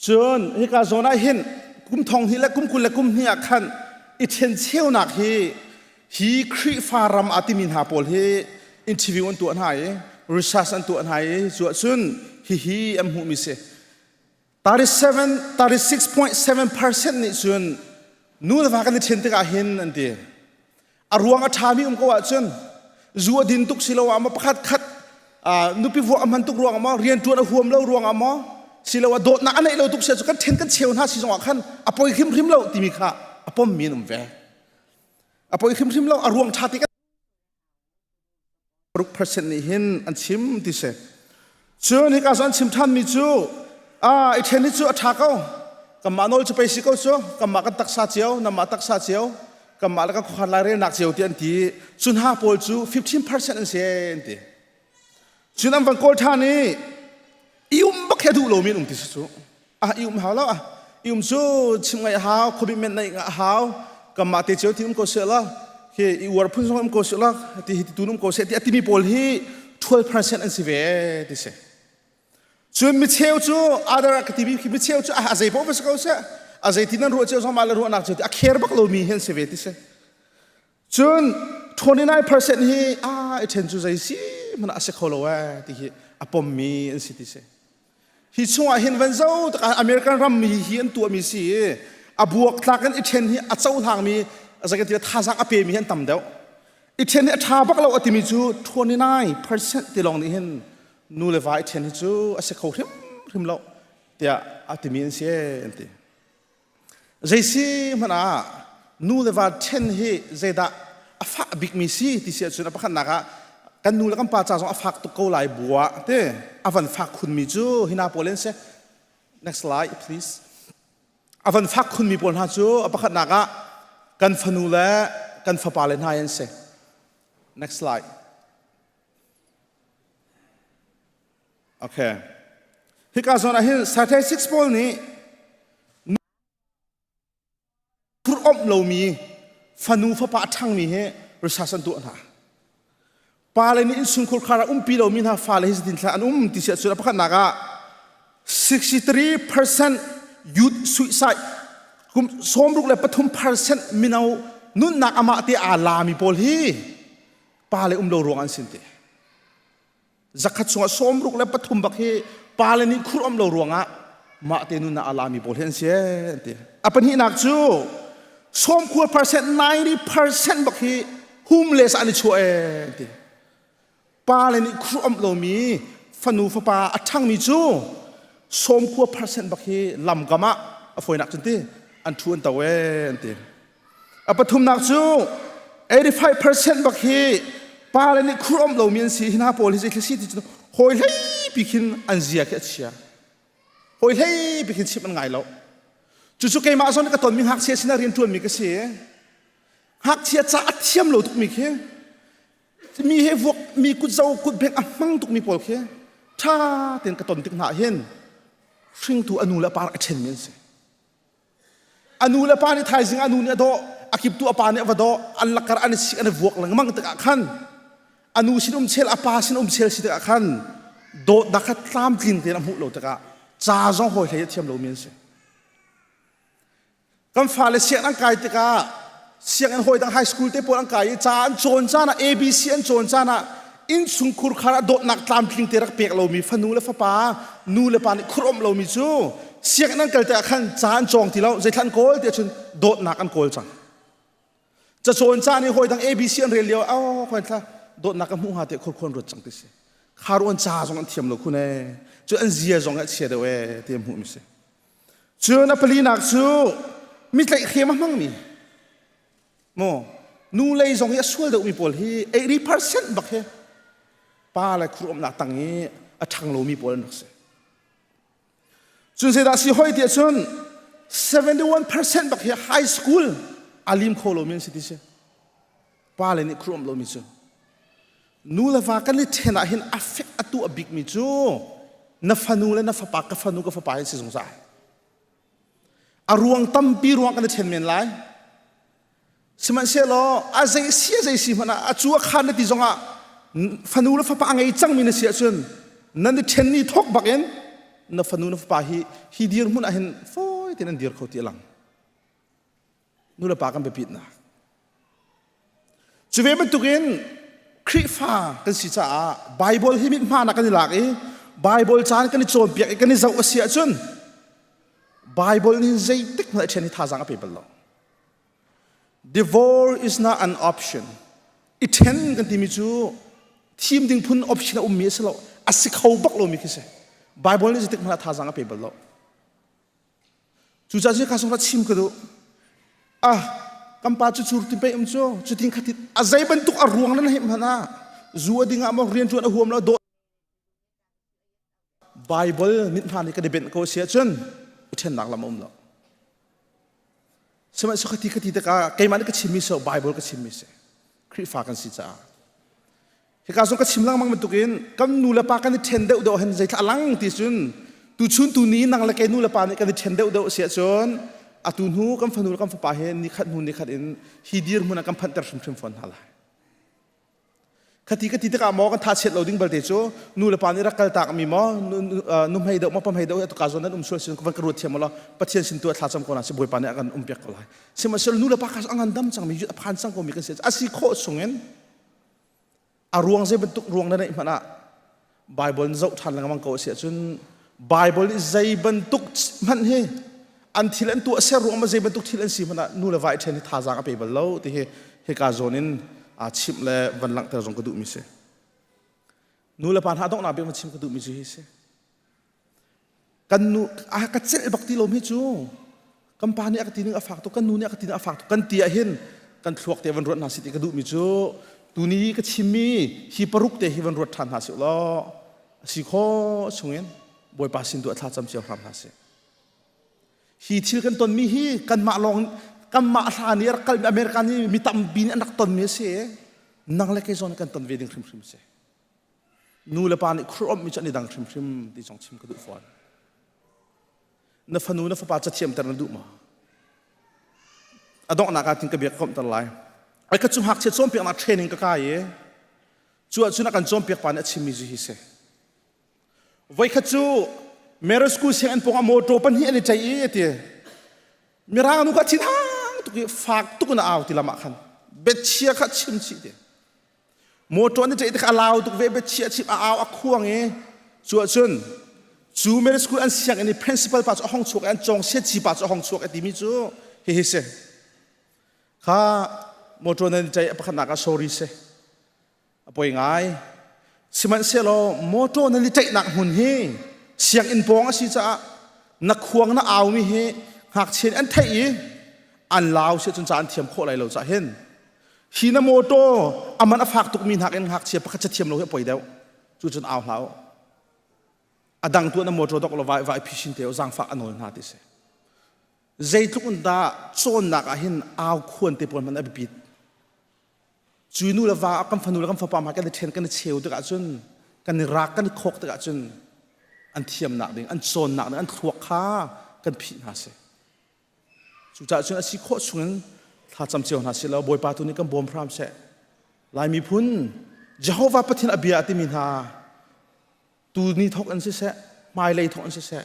[SPEAKER 6] Cun hika zawn ah hin kum thong hnih le kum 20 le kum hnih ah khan i ṭhencheunak hi hi Khrihfa ram aa timi hna pawl hi interview an tuah hna i research an tuah hna i cu ahcun hihi an hmuhmi si 37 36.7% nih cun nu le va kan i ṭhen tikah hin an ti A ruang a ṭhami um ko ahcun zu a din tuk siloah maw pakhat khat nupi vuak a hman tuk ruangah maw rianṭuan a huam lo ruangah maw siloah dawtnak a neih lo tuk si ahcun kan ṭhen kan cheu hna si zongah khan a poi hrimhrim lo timi kha a pommi an um ve. A poi hrimhrim lo a ruang ṭha ti kan 6% nih hin an chim ti si. Cun hika zawn an chim ṭhanmi cu ah i ṭhen hi cu a ṭha ko. Kanmah nawl cu pei si ko cu. Kanmah kan taksa cio, nanmah taksa cio, kanmah le kan khuakhan lairelnak cio ti an ti. Cu hna pawl cu 15% an si an ti. Cun an van kawl ṭhan i i um bak hi a duh lomi an um ti si cu. Ah i um hau lo ah i um cu chim ngaih hau commitment neih ngah hau kanmah te cio ti um ko seh la hi i uar phun zong um ko seh la ti hi ti um ko seh ti a timi pawl hi 12% an si ve ti si cun micheu cu other ka timi khi micheu cu a zei paoh va si ko seh a zei ti nan ruah cio zong mah le ruahnak cio ti a care bak lomi hi an si ve ti si cun 29% hi a i ṭhen cu zei si hmanh ah a si kho lo eh ti hi a pommi an si ti si Hi chungah hin van zo tak American ram mi hi an tuahmi si i a buak tlak in i ṭhen hi a cohlangmi zeikan thazaang a pemi hi an tam deuh. I ṭhen hi a ṭha bak lo a timi cu 29% ti lawng nih hin nu le va i ṭhen hi cu a si kho hrimhrim lo tiah a timi an si an ti. Zei si hmanh ah nu le va ṭhen hi zeidah a fah bikmi si ti si ahcun a pakhatnak ah kan nu le kan pa ca zong a fak tuk ko lai bua te a van fak khunmi cu hina pawl an si. Next slide please. A van fak khunmi pawl hna cu a pakhatnak ah kan fanu le kan fapa le hna an si. Next slide. Okay. Hika zawn ah hin statistics pawl nih phur omh lomi fanu fapa a ṭhangmi hi research an tuah hna. Pale nih innchungkhur khar ah umpi lomi hna fale hi zeitin thla an um ti si ahcun a pakhatnak ah 63% youth suicide kum 63% mino nunnak amah te aa lami pawl hi pale um lo ruang an sin ti. Zakhat chungah 63 bak hi pale nih khur um lo ruangah mah te nunnak a lami pawl hi an si an ti. A pahnihnak cu 90% 90% bak hi homeless an i chuah an ti. Pale nih khur um lomi fanu fapa a ṭhangmi cu 90% bak hi lamkam ah a fawinak cun ti an ṭhu an to an ti. A pathumnak cu 85% bak hi pale nih khur um lomi an si. Hi hna pawl hi zei si ti cu hawi hlei pi khin an zia khi a chia. Hawi hlei pi khin chimh an ngai lo. Cucu keimah zong ka tonmi ngakchia sinah rian ṭuanmi ka si. Ngakchia ca a thiam lo tukmi khi mi he vuak mi kut zo kut bek a hmang tukmi pawl khi ṭha tein ka ton tik hna hin hringtu a nu le a pa rak i ṭhenmi an si. A nu le pa nih thaizing a nu nih a dawh, a kiptu a pa nih a va dawh, an lakar an i sik an i vuak lengmang tikah khan a nu sin um chel a pa sin um chel si tikah khan dawtnak kha tlamtling tein a hmuh lo tikah ca zong hawi hlei a thiam lomi an si. Kan fale sianginn an kai tikah sianginn hawi dang high school te pawl an kai i ca an cawn caan ah ABC an cawn caan ah innchungkhur khar ah dawtnak tlamtling te rak pek lomi fanu le fapa nu le pa nih khurh lomi cu sianginn an kal tikah khan ca an cawng ti lo zeithla an kawl ti ahcun dawtnak an kawl cang cacawn caan i hawi dang ABC an rel lio oh khoin thla dawtnak ka hmuh hnga te khurkhuan ruat cang ti si kharu an ca zong an thiam lo khun ee cu an zia zong a chia deuh ee ti hmuh mi si Cun a palinak cu mi tlaihhrem a hmangmi maw nu lei zong hi a sual deuhmi pawl hi 80% bak hi pa le khur-umnak tang i a ṭhang lomi pawl an rak si. Cun zeidah si hoi ti ahcun 71% bak hi high school a lim kho lomi an si ti si. Pa le nih khur-um lomi cu. Nu le va kan i ṭhen ah hin a fek a tuah bikmi cu na fanu le na fapa ka fanu ka fapa hi si zungzal. A ruang tampi ruang kan i ṭhen men lai. Sihmanhsehlaw a zei si a zei si hmanh ah a cu a khan na ti zongah fanu le fapa a ngei cangmi na si ahcun nan i ṭhen ni thawk bak in na fanu na fapa hi hi dirhmun ah hin fawi tein an dir kho ti a lang. Nulepa kan biapitnak. Cu ve bantukin Khrihfa kan si caah Bible hi mithmaan ah kan i lak i Bible caan kan i cawnpiak i kan i zoh a si ahcun Bible nih zeitik hmanh a ṭhen hi thazaang a pe bal lo. Divorce is not an option. I ṭhen kan timi cu thim ding phun option a ummi a si lo. A si kho bak lomi khi si. Bible nih zeitik hmanh ah thazaang a pe bal lo. Cucaah cu ka sung chim ka duh. Ah, kan pa cu cur ti pei um cu, cutin khatit a zei bantuk a ruang nan hei hmanh ah zu a ding ah maw rian ṭuan a huam lo dawh Bible mit hna nih kan i benh ko si ahcun i ṭhennak lam a um lo. Sihmanhsehlaw khati khati tikah keimah nih ka chimmi si Bible ka chimmi si. Khrihfa kan si caah. Hika zong ka chim lengmang bantukin kan nu le pa kan i ṭhen deuh deuh hin zeithla a lang ti cun tuchun tu ni nang le kei nu le pa nih kan i ṭhen deuh deuh si ahcun atu hnu kan fanu le kan fapa he nikhat hnu nikhat in hi dirhmun ah kan phanhter hrimhrim fawn hna lai. Khati ka ti tikah maw kan tha chiat lo ding balte cu nu le pa nih rak kal tak mi maw nu hmei deuh maw pa hmei deuh atu ka zawn nan um sual sin van ka ruat thiam law Pathian sin tu thla cam ko na si Bawipa nih a kan um piak ko lai. Sihmanhsehlaw nu le pa kha a ngan dam cang mi a phan cang ko mi kan si a si khawh chungin a ruang zei bantuk ruang na neih hmanh ah Bible na zoh ṭhan lengmang ko a si ahcun Bible nih zei bantuk hmanh hi an thil an tuah ser ruang ma zei bantuk thil an si hmanh ah nu le va i ṭhen hi thazaang a pe bal lo ti hi hika zawn in aa chimh le van langhter zong ka duhmi si. Nu le pa hna donghnak bik van chim ka duhmi cu hi si. Kan nu a ka celh bak ti lomi cu kan pa nih a ka ti ning a fak tuk kan nu nih a ka ti ning a fak tuk kan ti ah hin kan thluak te van ruat hna sih ti ka duhmi cu tuni ka chimmi hi paruk te hi van ruat ṭhan hna sih law a si khawh chungin Bawipa sin tu a thla cam cio hram hna sih. Hi thil kan tonmi hi kanmah lawng kanmah hlan i rak kalmi America nih mi tampi nih an rak tonmi a si nang le kei zong kan ton ve ding hrimhrim a si. Nu le pa nih khuromhmi cu an i dang hrimhrim ti zong chim ka duh fawn. Na fanu na fapa cathiamter na duh maw? A donghnak ah tin ka bia ka komhter lai. Ai ka cu ngakchia cawnpiaknak training ka kai i cu ahcun a kan cawnpiak pa nih a chimmi cu hi si. Voikhat cu Mary School sianginn pawng ah motor pahnih an i ṭei i a ti. Mirang nu kha thinhang tuk i fak tuk in a au ti lam ah khan biachia kha chim chih ti. Motor an i ṭei ti kha a lau tuk ve biachia chim a au a khuang i cu ahcun cu Mary School an sianginn i principal pa cu a hong chuak i an cawng siaci pa cu a hong chuak i timi cu hihi si. Kha motor nan i ṭei a pakhatnak ah sorry si. A poi ngai. Sihmanhsehlaw mawṭaw nan i ṭaihnak hmun hi sianginn pawng a si caah na khuang na aumi hi ngakchia nih an theih i an lau si ahcun ca an thiam khawh lai lo cah hin hi na mawṭaw a man a fak tukmi nakin ngakchia pakhat cathiam lo hi a poi deuh. Cucun au hlah u. A dang tu na mawṭaw dok lo vai vai phishin te u zaangfah a nawl hna ti si. Zeitluk in dah cawnnak ah hin au khuan te pawl hmanh a biapit. Cu nu le va kan fanu le kan fapa hmai kan i ṭhen kan i cheu tikah cun kan i rak kan i khawk tikah cun an thiamnak ding an cawnnak ding an thluak kha kan phih hna si. Cucaah cun a si khawh chungin thlacam cio hna sih law Bawipa tu nih kan bawm hram seh. Lai miphun Jehovah Pathian a bia a timi hna tu ni thawk in siseh hmailei thawk in siseh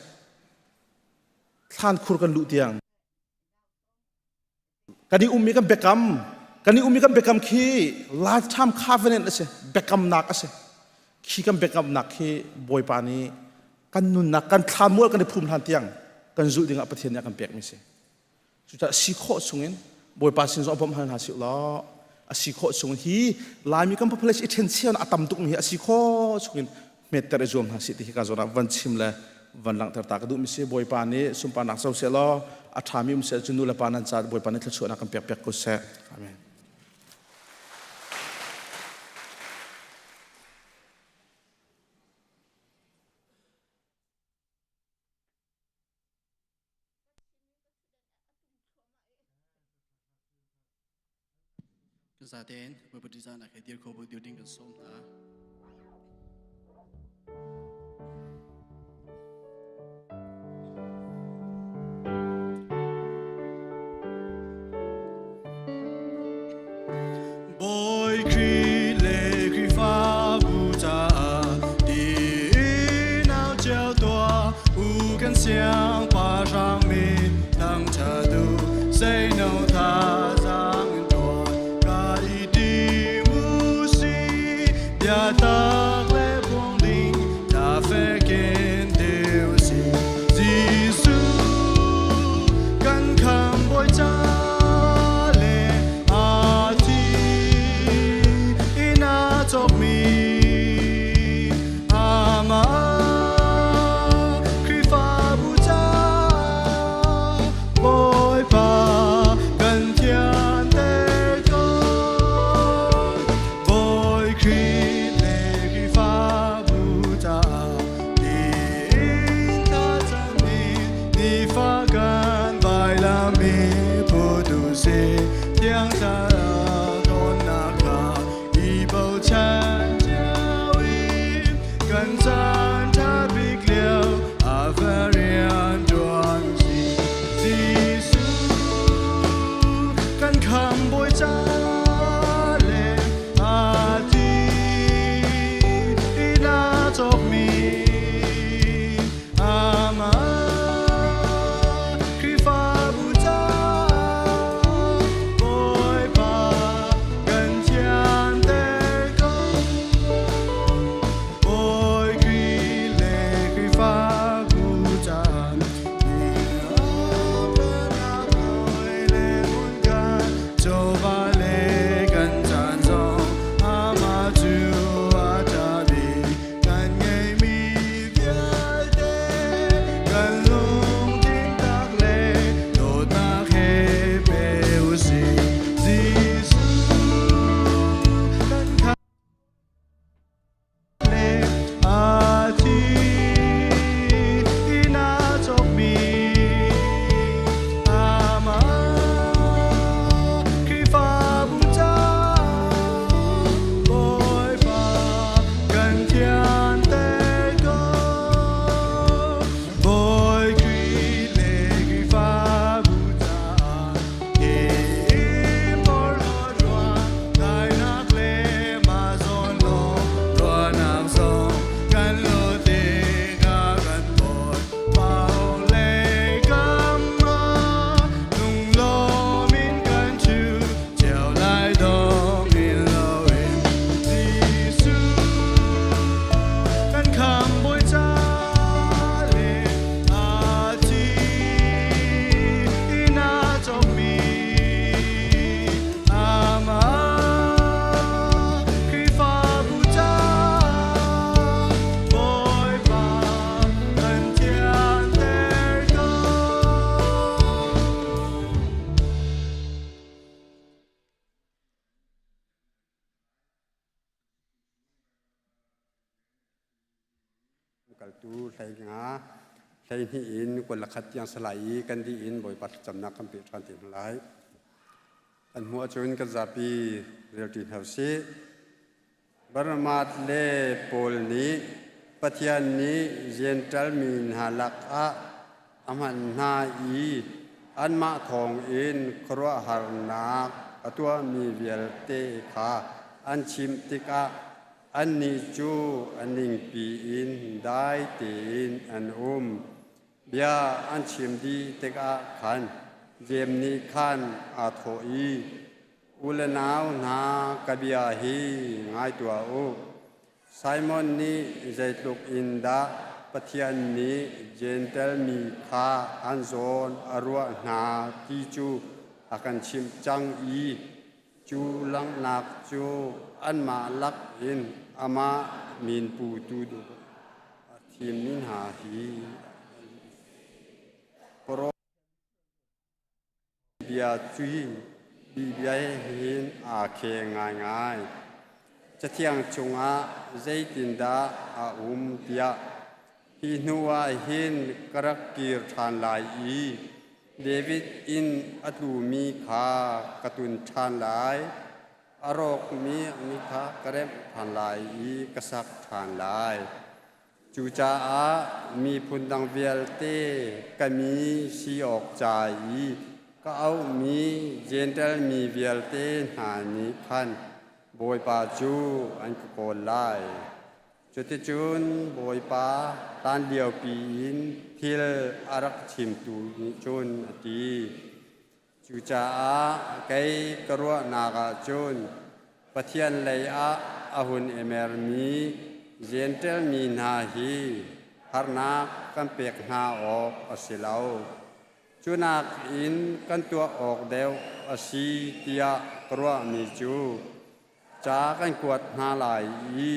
[SPEAKER 6] thlan khur kan luh tiang Kan i ummi kan biakam, kan i ummi kan biakam khi lifetime covenant a si, biakamnak a si. Khi kan biakamnak khi Bawipa nih kan nunnak, kan thlamual kan i phum hlan tiang kan zulh dingah Pathian nih a kan pekmi si. Cucaah si khawh chungin Bawipa sin zong bawmh hal hna sih law a si khawh chung hi Laimi kan population i ṭhencheu a tam tukmi hi a si khawh chungin hmetter i zuam hna sih ti hi ka zawn ah van chim le van langhter ta ka duhmi si Bawipa nih sunparnak co seh law a ṭhami um seh cu nu le pa nan ca Bawipa nih thluachuahnak kan pek piak ko seh. Amen.
[SPEAKER 7] Kan zatein Bawipa ṭihzahnak he dir kho bu dir ding kan sawm hna. Bawi Khrih le Khrihfabu caah ti nau cio tuah u kan siangpahrang mi thangṭhat u seino thazaang in tuah ka i tim u si biatak le phuang ding ta fek in dir u si Jesuh kan khamhbawi ca le a thi in a cawkmi Amah Khrihfabu caah Bawipa kan thianter ko. Bawi Khrih le Khrihfabu caah tiin thlacam in nifa kan vailam i put u sih. Thiang Thlarau ṭhawnnak kha i bochan cio in kan caan ṭha bik lio a va rian ṭuan si. Jesuh kan khamhbawi ca le a thi in a cawkmi Amah Khrihfabu caah Bawipa kan thianter ko. Bawi Khrih le Khrihfabu caah le hmun kan chawva le.
[SPEAKER 8] Lamkaltu 15 12 in 21 tiang salai i kan dih in Bawipa thlacamnak kan peh ṭhan te hna lai. Kan hmuh ahcun kan zapi relṭi hna usih. Barnabas le Paul nih Pathian nih Jentail mi hna lakah a hman hna i anmah thawngin khuaruahharnak a tuahmi vialte kha an chimh tikah annih cu a ningpi in dai tein an um. Bia an chim dih tikah khan Jeim nih khan aa thawh i, U le nau hna, ka bia hi ngai tuah u. Simon nih zeitluk in dah Pathian nih Jentail mi kha an zawn a ruah hna ti cu a kan chimh cang i cu langhnak cu anmah lak in amah min putu a thimmi hna hi Bia cui hi bia hin aa kheng ngaingai. Cathiang chungah zeitindah a um tiah hi hnuah hin ka rak kir ṭhan lai i David inn a tlumi kha ka tun ṭhan lai, a rawkmi mi kha ka remh ṭhan lai i ka sak ṭhan lai. Cucaah miphun dang vialte ka mi si awk ca i ka auhmi Jentail mi vialte hna nih khan Bawipa cu an ka kawl lai. Cuticun Bawipa hlanliopi in thil a rak chimtu nih cun a ti. Cucaah kei ka ruahnak ah cun Pathian lei ah a hun i mermi Jentail mi hna hi harnak kan pek hna awk a si lo. Cu nakin kan tuah awk deuh a si tiah ka ruahmi cu ca kan kuat hna lai i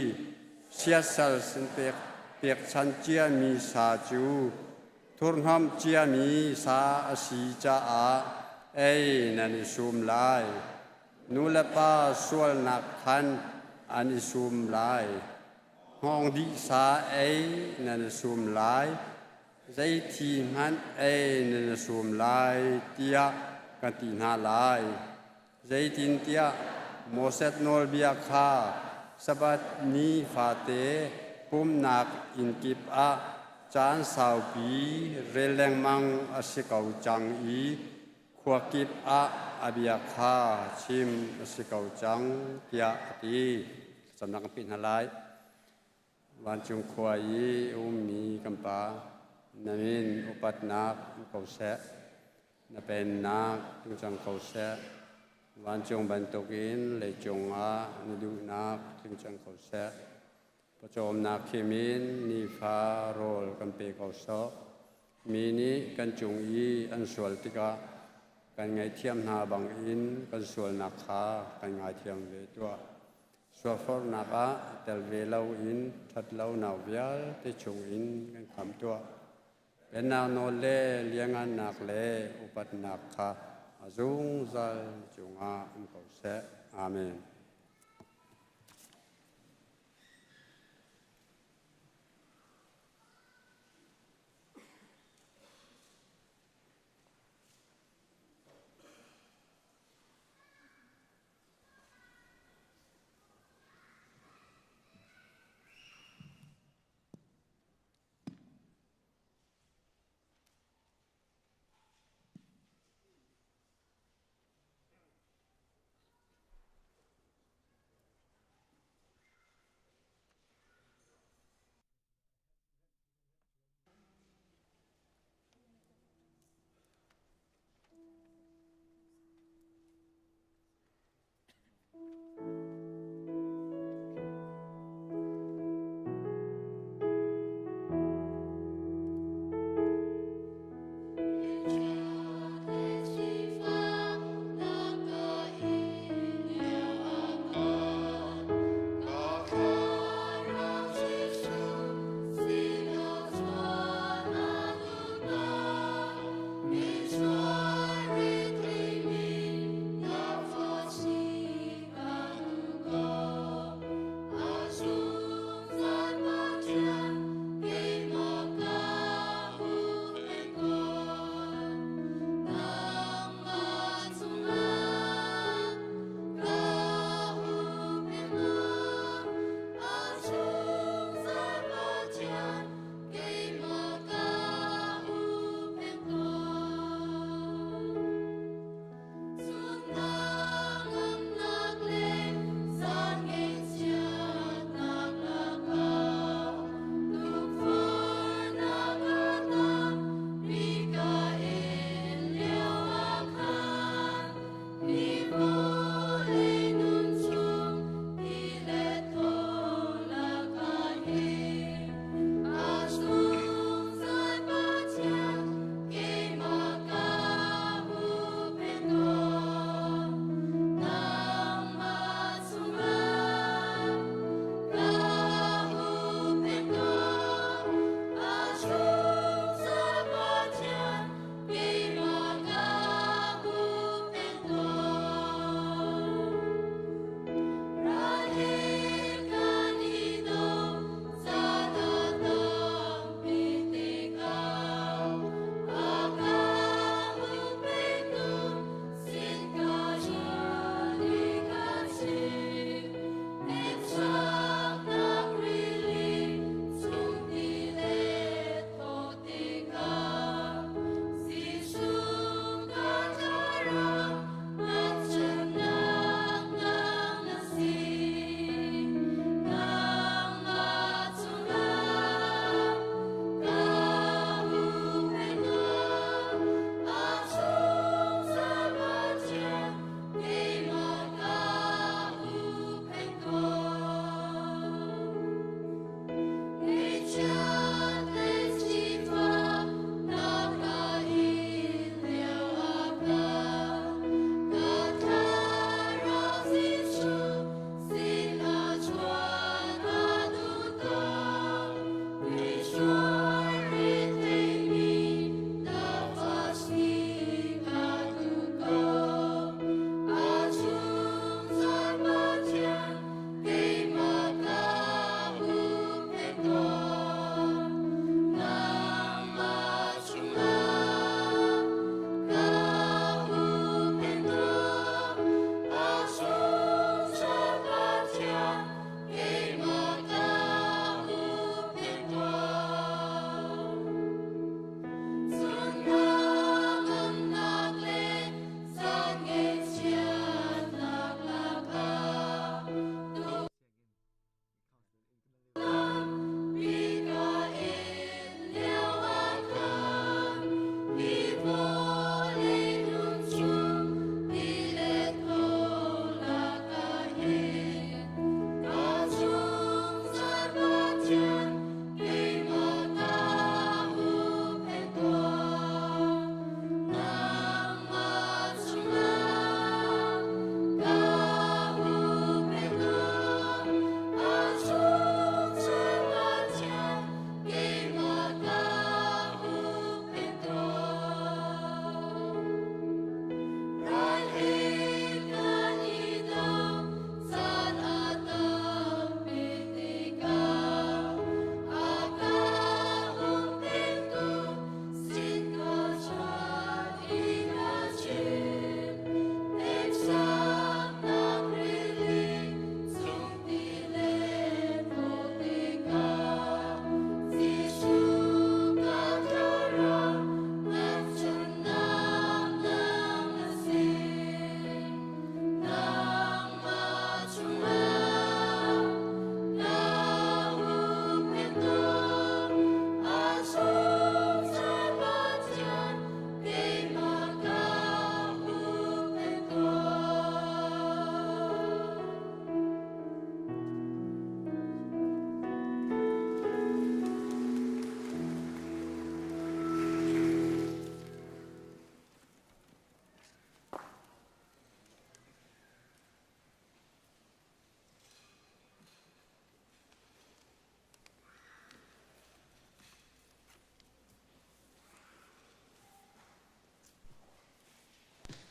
[SPEAKER 8] siasal sin pek pekchan ciami sa cu thurhnawmh ciami sa a si caah ei nan i sum lai. Nu le pa sualnak khan an i sum lai. Hngawng dih sa ei nan i sum lai. Zei thi hmanh ei nan i sum lai tiah kan ti hna lai. Zeitintiah Moses nawlbia kha Sabbath ni fate pumhnak inn kip ah caan saupi rel lengmang a si ko cang i khua kip ah a bia kha chim a si ko cang, tiah a ti. Thlacamnak kan pih hna lai. Vancung khua i a ummi kan Pa, na min upatnak um ko seh. Na pennak tling cang ko seh. Vancung bantukin leicung ah na duhnak tling cang ko seh. Pawcawmnak khim in nifa rawl kan pe ko sawh. Mi nih kan cung i an sual tikah kan ngaihthiam hna bangin kan sualnak kha kan ngaithiam ve tuah. Sualforhnak ah tel ve loin ṭhatlonak vialte chungin kan khamh tuah. Pennak nawl le liangngannak le upatnak kha a zungzal cungah um ko seh. Amen.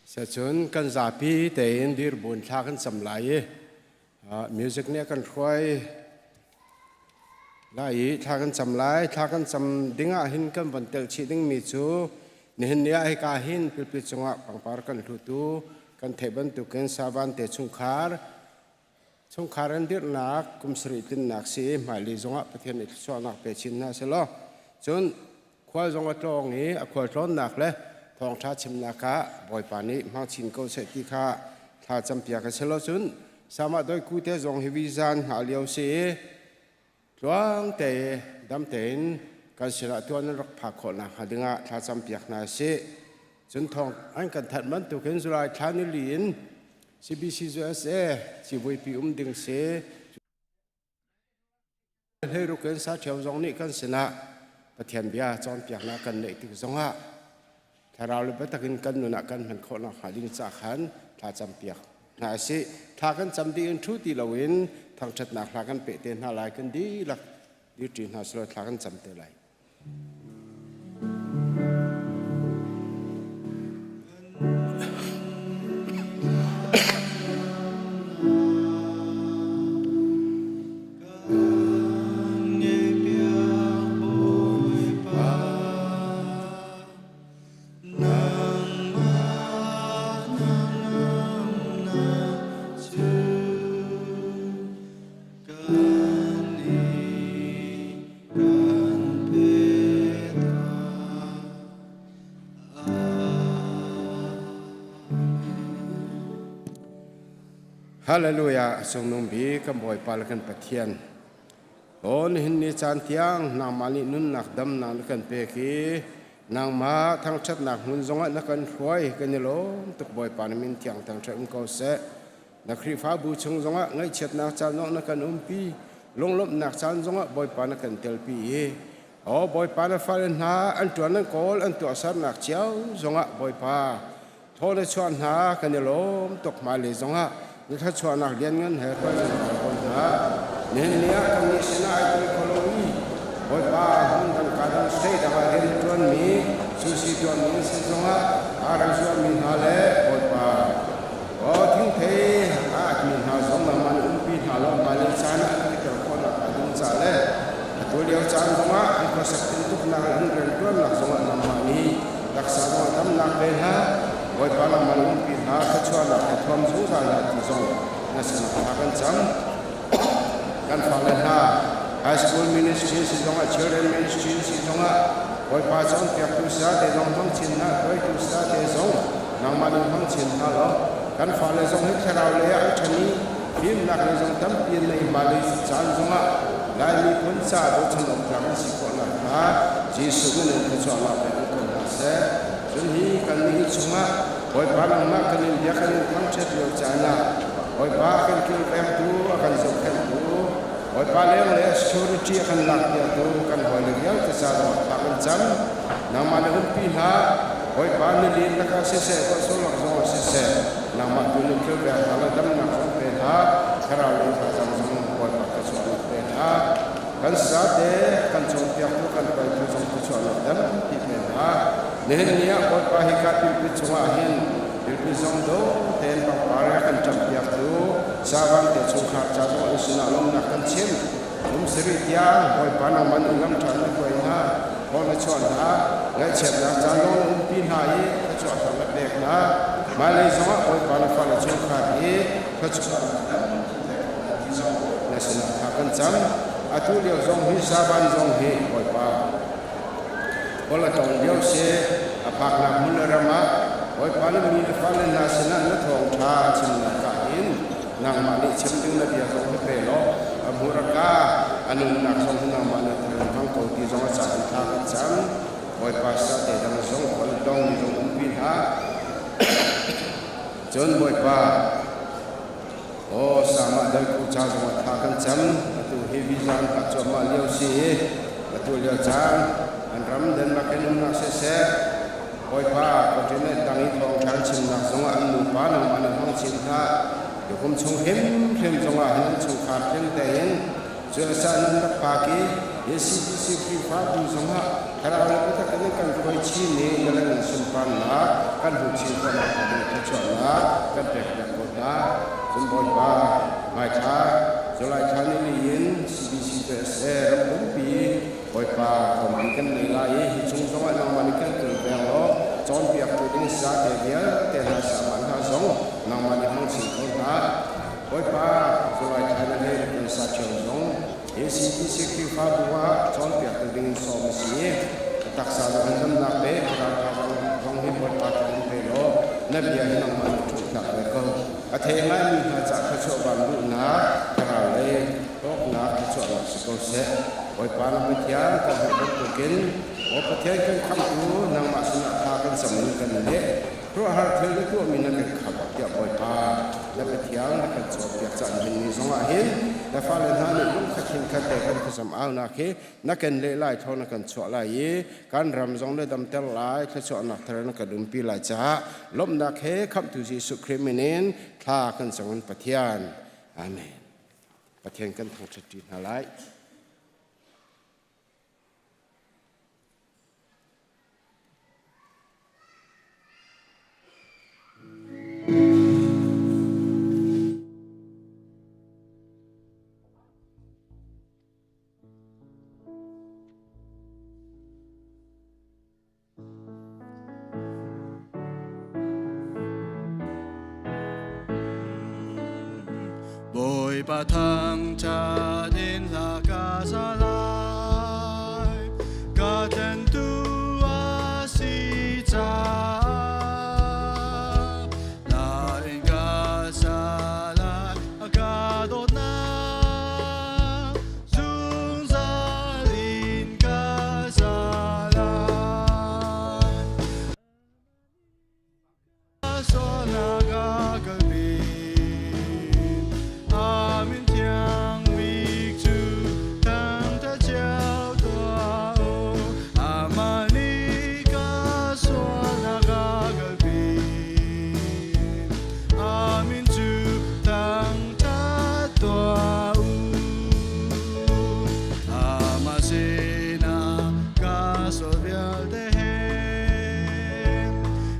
[SPEAKER 8] Sacun kan zapi tein dirbun thla kan cam lai i music nih a kan hruai lai i thla kan cam lai. Thla kan cam ding ah hin kan von telh chih dingmi cu nihin ni ah hika hin pilpil cungah pangpar kan hlutu kan theih bantukin Savan te chungkhar chungkhar an dirhnak kum sarih tlinnak si i hmailei zongah Pathian nih thluachuahnak pe chin hna selaw cun khual zong a tlawng i a khual tlawnnak le thawngṭha chimnak ah Bawipa nih hmang chin ko seh ti kha thla campiak a si lo. Cun Sama Doi Ku te zong hi visa an hngah lio si i tluang te dam tein kan sinah tuan an rak phak khawh nakhnga dingah thla campiak hna sih. Cun thawng an kan thanh bantukin July thla ni li in CBC USA civuipi um ding si. Hleiruk in saṭheo zong nih kan sinah Pathian bia cawnpiaknak kan neih tik zongah thlarau le biatak in kan nun ah kan hman khawh nakhnga ding ca khan thla campiak hna a si. Thla kan cam dih in ṭhu ti loin thangṭhatnak hla kan peh te hna lai. Kan dihlak dirṭi hna selaw thla kan cam te lai. Hallelujah cungnung bik kan Bawipa le kan Pathian. Aw nihin ni caan tiang nangmah nih nunnak damnak na kan pek i nangmah thangṭhatnak hmun zongah na kan hruai kan i lawm tuk. Bawipa na min thiang thangṭhat um ko seh. Na Khrihfabu chung zongah ngaihchiatnak caan zongah na kan umpi, lunglawmhnak caan zongah Bawipa na kan telpi i aw Bawipa na fale hna an ṭuan an kawl an tuahsernak cio zongah Bawipa thaw le chuah hna kan i lawm tuk. Hmailei zongah na thluachuahnak lianngan he hruai zungzal ko hna. Nihin ni ah kannih sinah ai tel kho lomi Bawipa hmun dang ka dang state dang ah rian a ṭuanmi sushi tuahmi an si zongah aa rak zuahmi hna le Bawipa Aw thingthei a atmi hna zong nangmah nih umpi hna law hmailei caan ah an tikir khawhnak hnga ding ca le atu lio caan zongah an khuasak tintuknak le an rianṭuannak zongah nangmah nih taksa zongah damnak pe hna. Bawipa nangmah nih umpi hna, thluachuahnak he thuam zungzal hna ti zong na sinah thla kan cam. Kan fale hna high school ministry si zongah children ministry si zongah Bawipa cawnpiaktu saya te zong hmang chin hna, hruaitu saya te zong nangmah nih hmang chin hna law kan fale zong hi thlarau lei ah an ṭhan i fimnak lei zong tampi an nei. Hmailei caan zongah Lai miphun ca bochan awk tlak an si khawh nakhnga Jesuh min in thluachuahnak pe in ko hna seh. Cun hi kan nih chungah Bawipa nangmah kan in bia kan in thangṭhat lio caan ah Bawipa a kan kilvengtu, a kan zohkhenhtu, Bawipa leng le security a kan lakpiaktu kan hawile vialte ca zongah thla kan cam. Nangmah na umpi hna, Bawipa na lin lakah siseh, ruahsur lak zongah siseh, nangmah tu na kilveng hna le damnak zong pe hna, thlarau lei thazaang zong Bawipa thluachuahnak pe hna. Kan sate kan cawnpiaktu kan hruaitu zong thluachuahnak tampi pe hna. Nihin ni ah Bawipa hika pipi chungah hin pipi zong do tein pangpar a kan ṭampiaktu Savang te chungkhar ca zong an sinah lawmhnak kan chim. Kum sarih tiang Bawipa nangmah nih lam ṭha na hruai hna, thaw na chuah hna, ngaihchiatnak caan zong na umpi hna i thluachuah thar na pek hna. Hmailei zongah Bawipa na fale chungkhar hi thluachuahnak tampi pek ko hna ti zong na sinah thla kan cam. Atu lio zong hi Savan zong hi Bawipa Kawl a tong lio si, a phaknak hmun le ram ah Bawipa na mi le fale hna sinah na thawngṭha chimnak ah hin nangmah nih chim ding na bia zong hi pe law a hmurka a nunnak zong hi nangmah nih thar in hmang ko ti zong a caan thla kan cam. Bawipa sa te dang zong kawl dong mi zong umpi hna. Cun Bawipa, aw sama doi ku ca zong ah thla kan cam. Atu hi visa an hngah cuahmah lio si i atu lio caan an ram Denmark in umnak siseh Bawipa continent dang i thawngṭha an chimnak zongah an nupa nangmah nih hmang chin hlah. Tukum chung hrimhrim zongah hin an chungkhar tling tein cuasa nan rak phak i ACBC Khrihfabu zongah
[SPEAKER 9] Thlarau le biatak in kan hruai chin i na lang in sunparnak kan hmu chin khawhnak hnga ding thluachuahnak kan pek piak ko hna. Cun Bawipa, hmaithla July thla ni li in CBC USA ram pumpi Bawipa khawmpi kan nei lai i hi chung zongah nangmah nih kan kilveng law cawnpiaktu ding sate vialte hna sangah hna zong nangmah nih hmang chin ko hna. Bawipa, July thla na hlei kan sa ṭheo zong ACPC Khrihfabu ah cawnpiaktu ding in sawm a si i a taksa zong in damnak pe thlarau tha zong hi Bawipa thawng in pe law na bia hi nangmah nih ṭhutnak ve ko. A thei ngaimi hna ca thluachuah van luhnak thlarau lei hlawknak thluachuahnak si ko seh. Bawipa na Pathian kan hmuh bantukin Aw Pathian kan khamhtu nangmah sinah thla kan cam in kan leh. Khuaruahhar thil na tuahmi na kan khamh tiah Bawipa na Pathian na kan cawnpiak caan dingmi zongah hin na fale hna nih lungkhat hinkhat te kan thlacam aunak hi na kan leh lai thaw na kan chuah lai i kan ram zong na damter lai thluachuahnak thar na kan umpi lai caah lawmhnak he khamhtu Jesuh Khrih min in thla kan cam Pathian. Amen. Pathian kan thangṭhat ṭi hna lai.
[SPEAKER 3] Bawipa thangṭhat in hla ka sa lai, ka tlentu a si caah. La in ka sa lai, a ka dawtnak, zungzal in ka sa lai.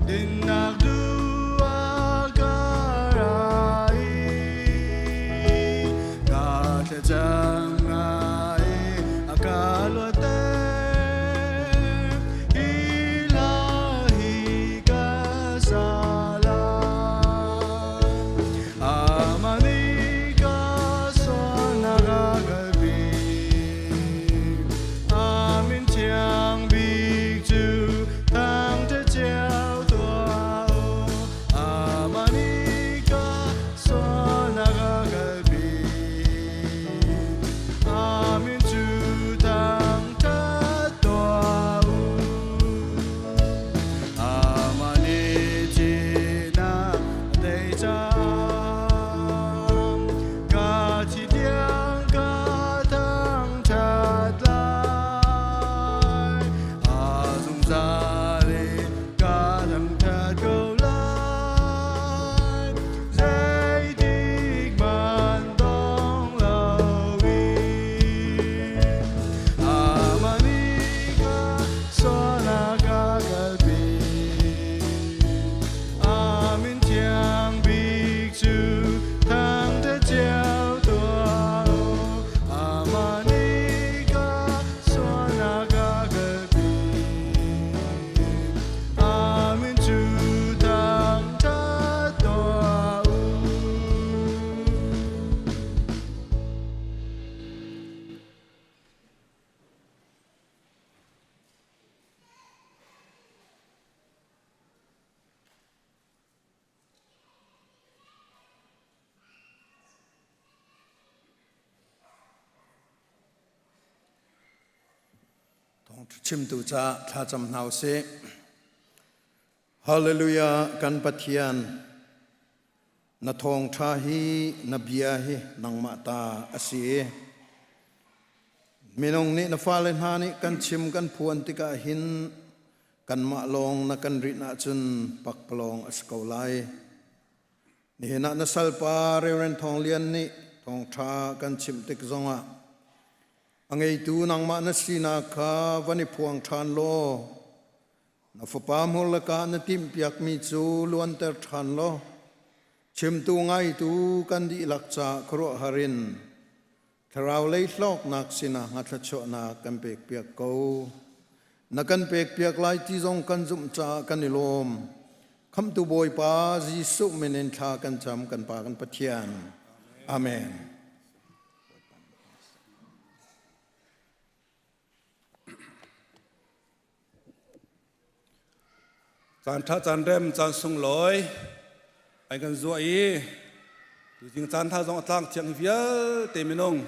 [SPEAKER 3] Dinnak duh ah ka ra i ka thlacam ngai a ka luatter. Hi hla hi ka sa lai. Amah nih ka sualnak a kalpi. Amin thiang bik cu thangṭhat cio tuah u. Amah nih ka sualnak a kalpi. Amin cu thangṭhat tuah u. Amah nih thihnak a tei cang. Ka thi tiang ka thangṭhat lai. A zungzal in ka thangṭhat ko lai. Zeitik hmanh dong loin. Amah nih ka sualnak a kalpi. Amin thiang bik cu thangṭhat cio tuah u. Amah nih ka sualnak a kalpi. Amin cu thangṭhat tuah u.
[SPEAKER 1] Chimtu ca thlacam hna usih. Hallelujah kan Pathian na thawngṭha hi na bia hi nangmah ta a si i minung nih na fale hna nih kan chim kan phuan tikah hin kanmah lawng na kan rinh ahcun pakpalawng a si ko lai. Nihin ah na salpa Reverend Thawng Lian nih thawngṭha kan chimh tik zongah. A ngeitu nangmah na sinak kha van i phuang ṭhan law na fapa hmur lakah na timhpiakmi cu luanter ṭhan law chimtu ngaitu kan dihlak caah khuaruahhar in thlarau lei hlawknak sinah hnga thluachuahnak kan pekpiak ko. Na kan pekpiak lai ti zong kan zumh caah kan i lawm. Khamhtu Bawipa Jesuh min in thla kan cam kan Pa kan Pathian. Amen.
[SPEAKER 10] Caan ṭha caan rem caan sunglawi ai kan zuah i tuzing caan tha zong a tlang thiang vialte minung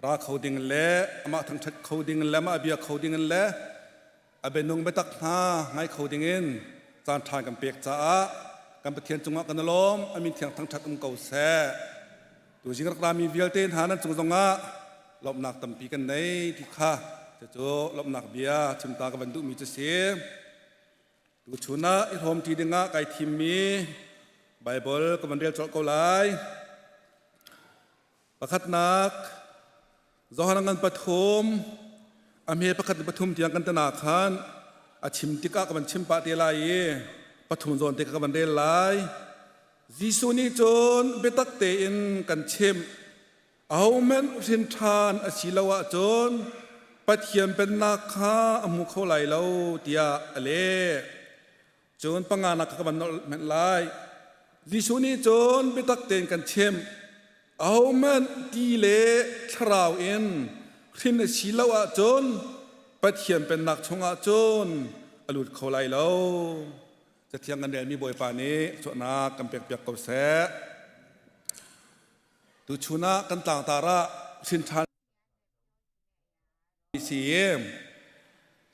[SPEAKER 10] ra kho ding le amah thangṭhat kho ding le amah bia kho ding le a bianung biatak hna ngai kho ding in caan ṭha kan pek caah kan Pathian cungah kan i lawm a min thiang thangṭhat um ko seh. Tuzing rak rami vialte hna nan cung zongah lawmhnak tampi kan nei ti kha cucu lawmhnak bia chimta ka van duhmi cu si. Tuchun ah i hrawmṭi dingah kai thimmi Baibal ka van rel colh ko lai. Pakhatnak Johan ngan pathum a hme pakhat le pathum tiang kan tana khan a chim tikah ka van chim pah te lai i pathum zawn te ka van rel lai. Jesuh nih cun biatak tein kan chimh ahohmanh hrin ṭhan a si lo ahcun Pathian pennak kha a hmu kho lai lo tiah a leh. Cun panganak kha ka van nolh hmenh lai. Jesuh nih cun biatak tein kan chimh ahohmanh ti le thlarau in hrin a si lo ahcun Pathian pennak chungah cun a lut kho lai lo. Cathiang kan relmi Bawipa nih chuahnak kan pekpiak ko seh. Tuchun ah kan tlangtar ah hrin ṭhan si.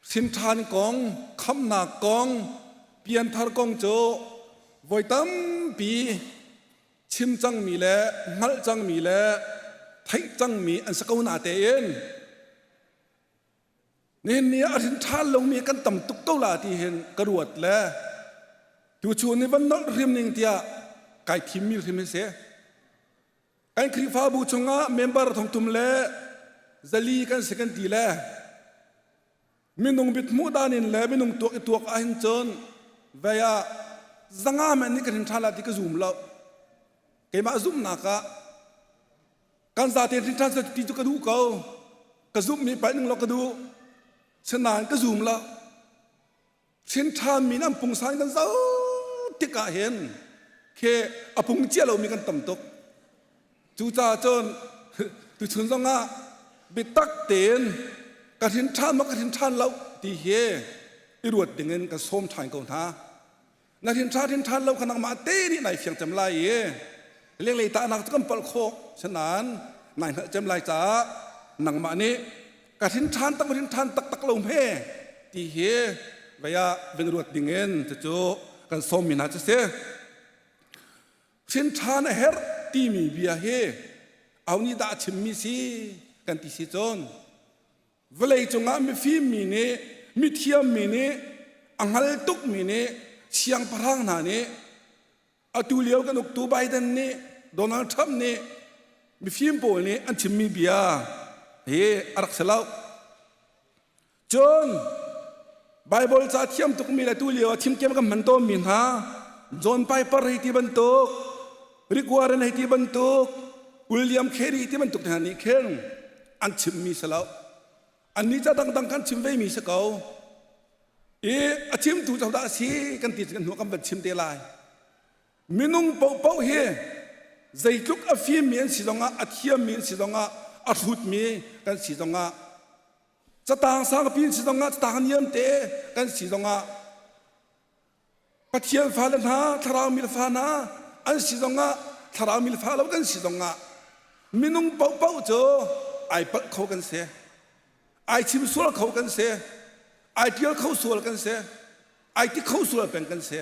[SPEAKER 10] Hrin ṭhan kong, khamnak kong, pianthar kong cu voi tampi chim cangmi le hngalh cangmi le theih cangmi an si ko na tein Nihin ni ah a hrin ṭhan lomi kan tam tuk ko la ti hin ka ruat le tuchun ni van nolh hrim ning tiah kai thimmi hrim hi si. Kan Khrihfabu chungah member thongthum le zali kan si kan ti le minung bit hmuh dan in le minung tuak i tuak ahhin cun vei ah zanga men nih kan hrin ṭhan la ti ka zum lo. Keimah zumhnak ah Kan zate hrin ṭhan ti cu ka duh ko. Ka zumhmi paih ning law ka duh. Sinain ka zum lo. Hrin ṭhanmi an pungsan kan zoh tikah hin khi a pung cia lomi kan tam tuk. Cucaah cun tuchun zongah biatak tein ka hrin ṭhan maw ka hrin ṭhan lo ti hi i ruat dingin kan sawm ṭhan ko hna. Na hrin ṭha hrin ṭhan lo kha nangmah te nih nai fiang cem lai i lenglei tahnak cu kan palh khawh sinain nai hngalh cem lai caah nangmah nih ka hrin ṭhan tak hrin ṭhan taktak lo hme ti hi vei ah vin ruat dingin cucu kan sawmmi hna cu si. Hrin ṭhan a herh timi bia hi au nih dah a chimmi si kan ti si cun Vawlei cungah mifim mi nih, mithiam mi nih, a hngal tukmi nih, siangpahrang hna nih, atu lio kan uktu Biden nih, Donald Trump nih, mifim pawl nih an chimmi bia hi a rak si lo. Cun Bible ca thiam tukmi le tu lio ah thimkem kan hman tawnmi hna John Piper hei ti bantuk, Rick Warren hei ti bantuk, William Carey ti bantuk hna nih khin an chimmi si lo. Annih ca dangdang kan chim vemi si ko. I a chimtu codah a si kan ti kan hnu kan van chim te lai. Minung paohpaoh hi zeitluk a fimmi an si zongah, a thiammi an si zongah, a hrutmi kan si zongah, catang sangpi an si zongah, catang niam te kan si zongah, Pathian fale hna, thlarau milfa hna an si zongah, thlarau milfa lo kan si zongah, minung paohpaoh cu ai palh kho kan si. Ai chim sual kho kan si. Ai tial kho sual kan si. Ai ti kho sual peng kan si.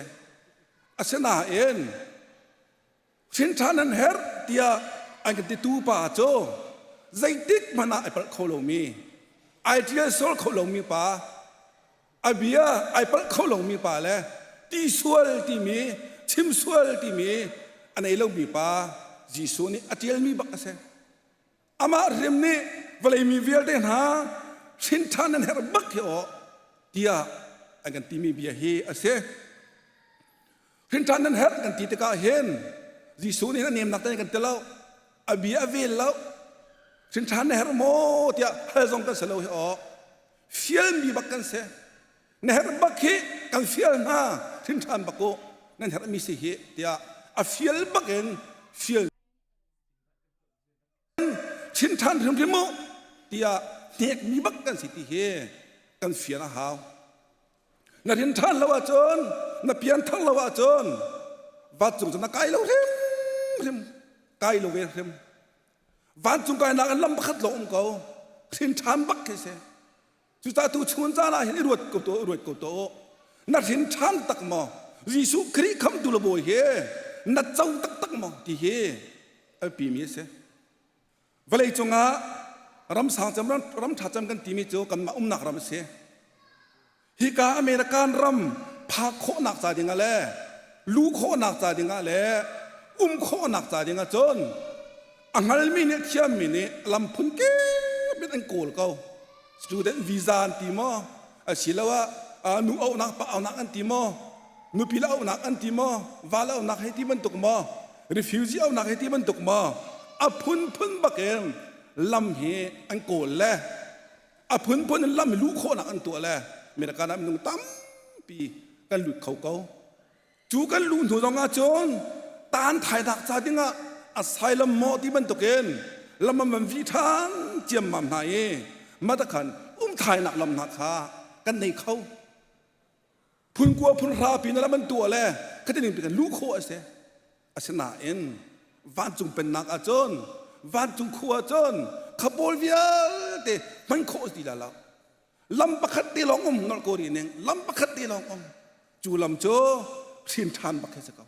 [SPEAKER 10] Asinain hrin ṭhan an herh tiah an kan titu pa cu zeitik hmanh ah ai palh kho lomi ai ṭial sual kho lomi pa a bia ai palh kho lomi pa le ti sual timi chim sual timi a nei lomi pa Jesuh nih a ṭialmi bak a si. Amah hrim nih vawlei mi vialte hna hrin ṭhan nan herh bak hi aw tiah an kan timi bia hi a si. Hrin ṭhan nan herh kan ti tikah hin Jesuh nih a nemnak te kan ti lo, a bia a vel lo. Hrin ṭhan na herh maw tiah hal zong kan si lo hi aw. Fialmi bak kan si. Na herh bak hi kan fial hna hrin ṭhan bak u nan herhmi si hi tiah a fial bak in fial chin ṭhan hrimhrim u tiah hnekmi bak kan si ti hi kan fian a hau. Na rin ṭhan lo ahcun na pian thar lo ahcun vancung cu na kai lo hrimhrim kai lo ve hrim. Vancung kainak in lam pakhat lawng um ko hrin ṭhan bak khi si. Cucaah tu chun caan ah hin i ruat ko tuah, ruat ko tuah u. Na hrin ṭhan tak maw? Jesuh Khrih khamtu le bawi hi na co taktak maw ti hi a biapimi a si. Vawlei cungah ram sang cem ram ṭha cem kan timi cu kanmah umnak ram a si. Hika American ram phak khawhnak ca dingah le luh khawhnak ca dingah le um khawhnak ca dingah cun a hngalmi nih thiammi nih lam phun kip in an kawl ko. Student visa an ti maw? Asiloah nu auhnak pa auhnak an ti maw? Nupi le auhnak an ti maw? Va le auhnak hei ti bantuk maw? Refugee auhnak hei ti bantuk maw? A phunphun bakin lam hi an kawl le a phunphun in lam hi luh khawhnak an tuah le America ah minung tampi kan lut kho ko. Cu kan luh hnu zong ah cun taan thainak ca dingah asylum maw ti bantukin lam an van vih ṭhan ciammam hna i matakhan um thainak lam hna kha kan nei kho. Phun kua phun hra pin lam an tuah le khatining pi kan luh khawh a si. Asinain vancung pennak ah cun vancung khua ah cun khapawl vialte hman khawh a si ti la lo. Lam pakhat te lawng um nolh ko rih ning lam pakhat te lawng um cu lam cu hrin ṭhan bak khi si ko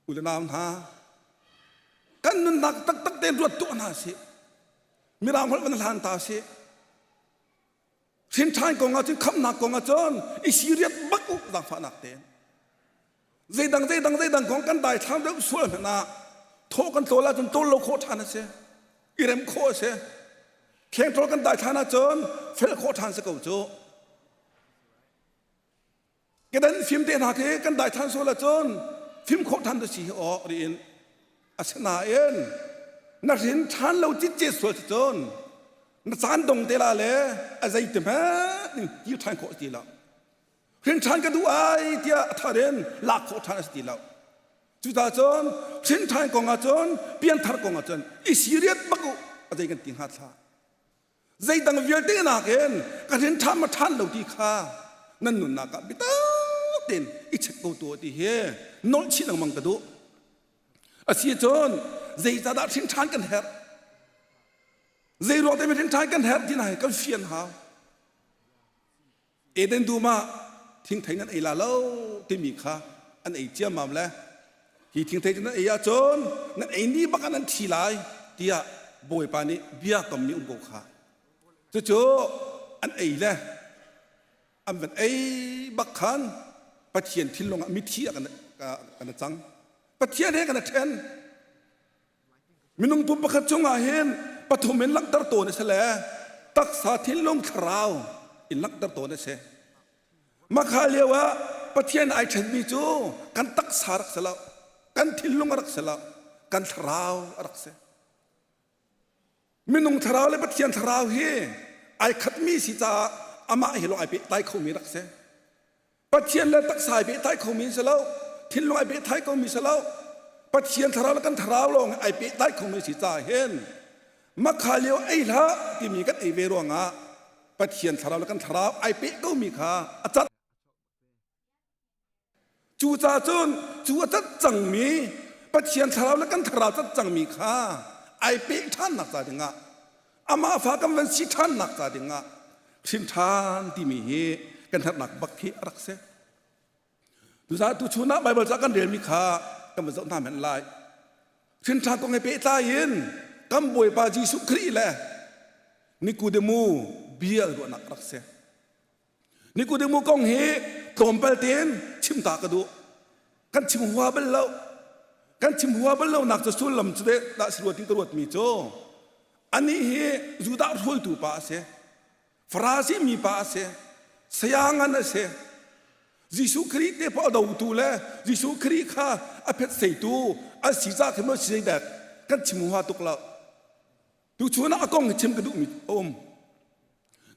[SPEAKER 10] u le nau hna kan nunnak taktak tein ruat tuah hna sih mirang holh van hlan ta sih hrin ṭhan kong ah cun khamnak kong ah cun i serious bak u zaangfahnak tein zeidang zeidang zeidang kong kan daithlang deuh sual hmanh ah thawh kan tlawl ahcun tawl lo khawh ṭhan a si i rem khawh a si khengṭawl kan daithlan ahcun fel khawh ṭhan si ko cu kedan fim te hna khi kan daithlan sual ahcun fim khawh ṭhan tu si hi aw riin asinain na hrin ṭhan lo citcet sual si cun na caan dong te la le a zei te hmanh kir ṭhan khawh ti lo Hrin ṭhan ka duh ai tiah a thar in lak khawh ṭhan a si ti lo. Cucaah cun hrin ṭhan kong ah cun pianthar kong ah cun i serious bak u a zei kan ti hnga thla. Zeidang vialte nakin ka hrin ṭhan ma ṭhan lo ti kha nan nunnak ah biatak tein i check ko tuah ti hi nolh chih lengmang ka duh. Asi cun zeicahdah hrin ṭhan kan herh? Zei ruang te hrin ṭhan kan herh ti na hi kan fian hau. Eden dum ah thingthei nan ei la lo timi kha an ei ciammam le hi thingthei cu nan ei ahcun nan ei ni bak ah nan thi lai tiah Bawipa nih bia kammi um ko kha cucu an ei le an van ei bak khan Pathian thinlung ah mithi ah kan kan cang Pathian he kan ṭhen Minung pum pakhat cungah hin pathum in langhter tawn a si le taksa thinlung thlarau in langhter tawn a si. Makha lio ah Pathian ai ṭhenmi cu kan taksa rak si lo, kan thinlung a rak si lo, kan thlarau a rak si. Minung thlarau le Pathian thlarau hi ai khatmi si caah amah hi lawng ai pehtlai khomi rak si. Pathian le taksa ai pehtlai khomi si lo, thinlung ai pehtlai khomi si lo. Pathian thlarau le kan thlarau lawng ai pehtlai khomi si caah hin makha lio ei hlah timi kan ei ve ruangah Pathian thlarau le kan thlarau ai peh komi kha a cat. Cucaah cun cu a cat cangmi Pathian thlarau le kan thlarau cat cangmi kha ai peh ṭhannak ca dingah amah fa kan van si ṭhannak ca dingah hrin ṭhan timi hi kan herhnak bak khi a rak si. Tuza tuchun ah Bible ca kan relmi kha kan van zoh hna men lai. Hrin ṭhan kong he pehtlai in kan Bawipa Jesuh Khrih le Nikodemu bia ruahnak rak si. Nikodemu kong hi tlawmpal tein chim ta ka duh. Kan chim hua bal lo. Kan chim hua bal lo nak cu sullam cu dah si ruat in ka ruatmi cu. Anih hi Judah hruaitu pa a si. Farasi mi pa a si. Saya ngan a si. Jesuh Khrih te pa a dotu le Jesuh Khrih kha a phetseitu an si ca khi maw si dek kan chim hua tuk lo. Tuchun ah a kong hi chim ka duhmi a um.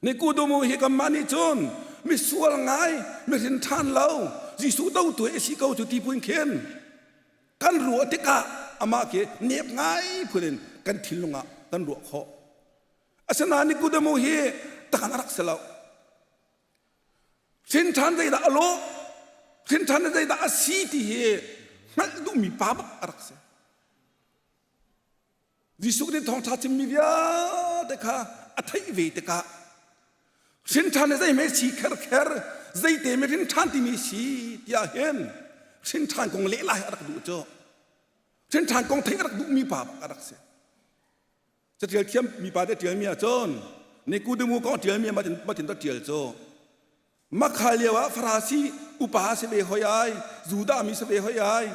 [SPEAKER 10] Nikodemus hi kanmah nih cun misual ngai, mihrin ṭhan lo, Jesuh dotu a si ko cu ti phun khin kan ruah tikah amah khi nep ngai phun in kan thinlung ah kan ruah khawh. Asinain Nikodemus hi takan a rak si lo. Hrin ṭhan zeidah a lawh, hrin ṭhan zeidah a si ti hi hngalh duhmi pa bak a rak si. Jesuh nih thawngṭha chimmi vialte kha a theih ve tikah hrinṭhan hi zeihme si kherkher zeite mi hrinṭhan timi si tiah hin hrinṭhan kong lehla hi a rak duh cu hrinṭhan kong theih a rak duhmi pa bak a rak si caṭial thiam mi pa te ṭialmi ahcun Nikodemu kong ṭialmi matin to ṭial cu Makha lio ah Farasi upa si ve hoi ai, Judah mi si ve hoi ai.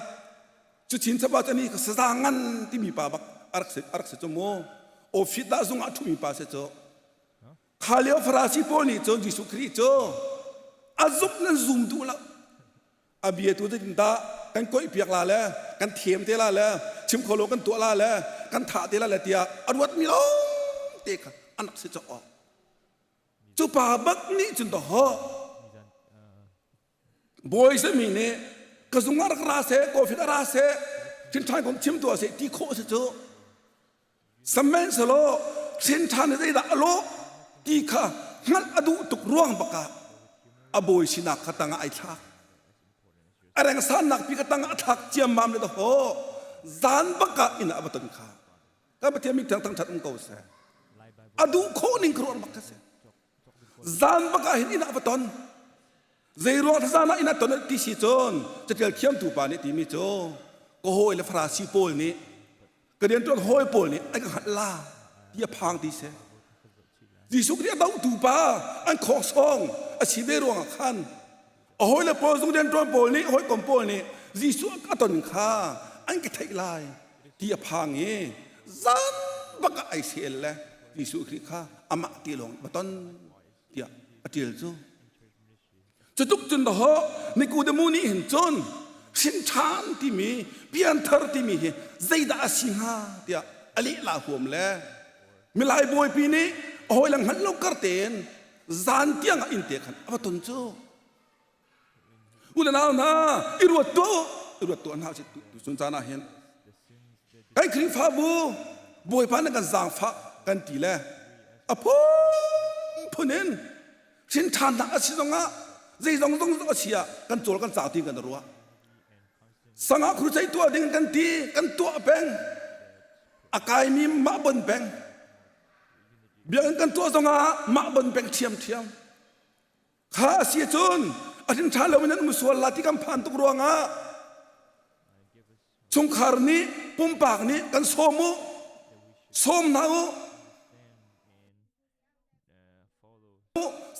[SPEAKER 10] Cu chin chapa cu ni saza ngan timi pa bak a rak si a rak si cu mu. Ofit dah zung ah ṭhumi pa si cu. Kha lio Farasi pawl nih cun Jesuh Khrih cu a zumh nan zum duh lo. A bia tu zeitin dah kan koih piak la le kan them te la le chim kho lo kan tuah la le kan thah te la le tiah a ruat mi lawng te kha an rak si cawk awk. Cu pa bak nih cun dawh bawi sami nih ka zung ah rak ra seh kawfit a ra seh thinṭhan kong chim tuah seh ti khawh si cu sihmanhsehlaw thinṭhan hi zeidah a lawh ti kha hngalh a duh tuk ruang bakah a bawi sinak kha tangah ai thlak a rengsannak pi kha tangah a thlak ciammam le dawh zan bakah inn ah a va ton kha Kan Pathian min thiang thangṭhat um ko seh. A duh khawh ning ka ruah bak ka si. Zan bak ah hin inn ah va ton. Zei ruang zan ah inn ah ton ti si cun catial thiamtu pa nih timi cu ka hawi le Farasi pawl nih ka rianṭuan hawi pawl nih an ka hngalh la ti a phang ti si. Jesuh Khrih a dohtu pa an khawksawng a si ve ruangah khan a hawile pawl zung rianṭuan pawl nih hawikom pawl nih Jesuh a ton kha an ka theih lai ti a phang i zan bak ah ai sel le Jesuh Khrih kha amah ti lawng va ton tiah a ṭial cu. Cutuk cun dahawh Nikodemu nih hin cun hrin ṭhan timi pianthar timi hi zeidah a si hnga tiah a lehla huam le milai bawipi nih a hawi le hngalh lo kar tein zan tiang ah inn te khan a va ton cu. U le nau hna i ruat tuah u i ruat tuah hna usih tuchun caan ah hin kan Khrihfabu Bawipa nih kan zaangfah kan ti le a phunphun in hrin ṭhannak a si zongah zeizong zong a si ah kan cawl kan cau ti kan ruah sangah crusade tuah ding kan ti kan tuah peng a kaimi mah bon peng biakinn kan tuah zongah mah bon peng ṭhiamṭhiam kha a si cun a hrin ṭha lo in an um sual la ti kan phan tuk ruangah chungkhar nih pumpak nih kan sawm u sawm hna u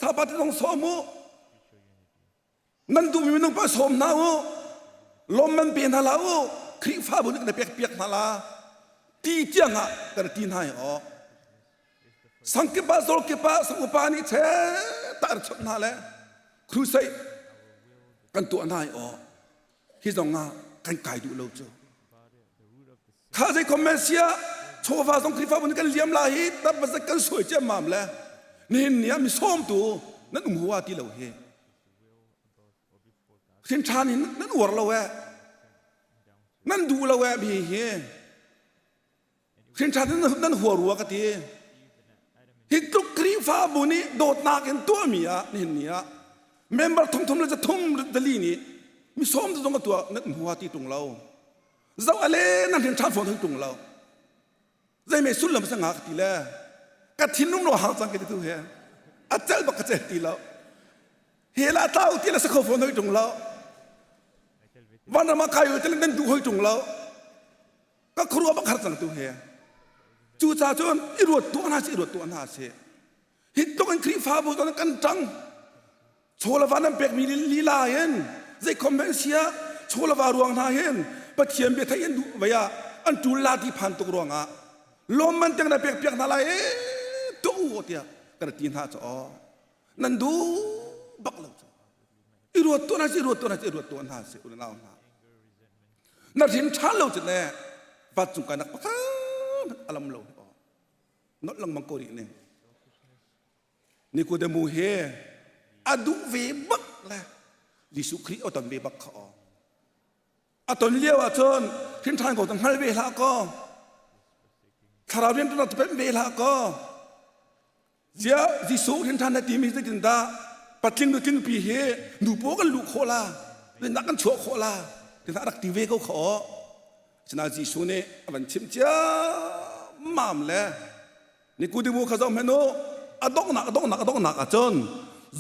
[SPEAKER 10] Sapati zong sawm u. Nan duhmi minung pa sawm hna u. Lawmman pe hna la u. Khrihfabu nih kan pek piak hna la. Ti tiang ah kan ti hna hi aw. Sangkip ah zawlkip ah sang upa nih che ta an chawnh hna le crusade kan tuah hna hi aw. Hi zong ah kan kai duh lo cu. Kha zei comment sia chawva zong Khrihfabu nih kan liam la hi tab kan suai ciammam le nihin ni ah mi sawmtu nan um hua ti lo hi. Hrin ṭhan in nan uar lo eh. Nan duh lo eh mi hi. Hrinṭhan in nan hua rua ka ti. Hi tluk Khrihfabu nih dawtnak in tuahmi ah nihin ni ah member thongthum le zathum dali nih mi sawm zong a tuah nan hua ti ṭung lo. Zoh ale nan hrinṭhan fawn hoi ṭung lo. Zeimei sullam sa nga ka ti le ka thinlung lo hang cang ka ti tu he a cel bak ka cel ti lo. Hi la tlau ti le sa kho fawn hoi ṭung lo. Vanram ah kai te nan duh hoi ṭung lo. Ka khuaruah bak har cang tu he. Cucaah cun i ruat tuah hna sih, i ruat tuah hna sih. Hi tluk in Khrihfabu zong kan ṭang. Chawlava nan pekmi lila hin zei khom hmanh sia chawlava ruang hna hin Pathian bia theih an duh vei ah an ṭul la ti phan tuk ruangah. Lawmman tiang na pek piak hna lai e tu u tiah kan ti hna cu aw. Nan duh bak lo cu. I ruat tuah hna si, i ruat tuah hna si, i ruat tuah hna si, unau hna. Na rin ṭha lo cu ne vancung kai nak pakhat alam lo aw. Nolh lengmang ko rih ning. Nikodemu he a duh ve bak le Jesuh Khrih a ton ve bak kha aw. A ton lio ah cun hrinṭhan ko hngal ve hlah kaw thlarau rianṭuannak cu pemh ve hlah kaw ziah Jesuh hrinṭhan na timi zeitindah patling nutling pi hi nu paw kan luh khawh la rinnak kan chuah khawh la tina rak ti ve ko kha aw Asinain Jesuh nih a van chimh ciammam le Nikodemu kha zoh hmanh u a donghnak a donghnak a donghnak ah cun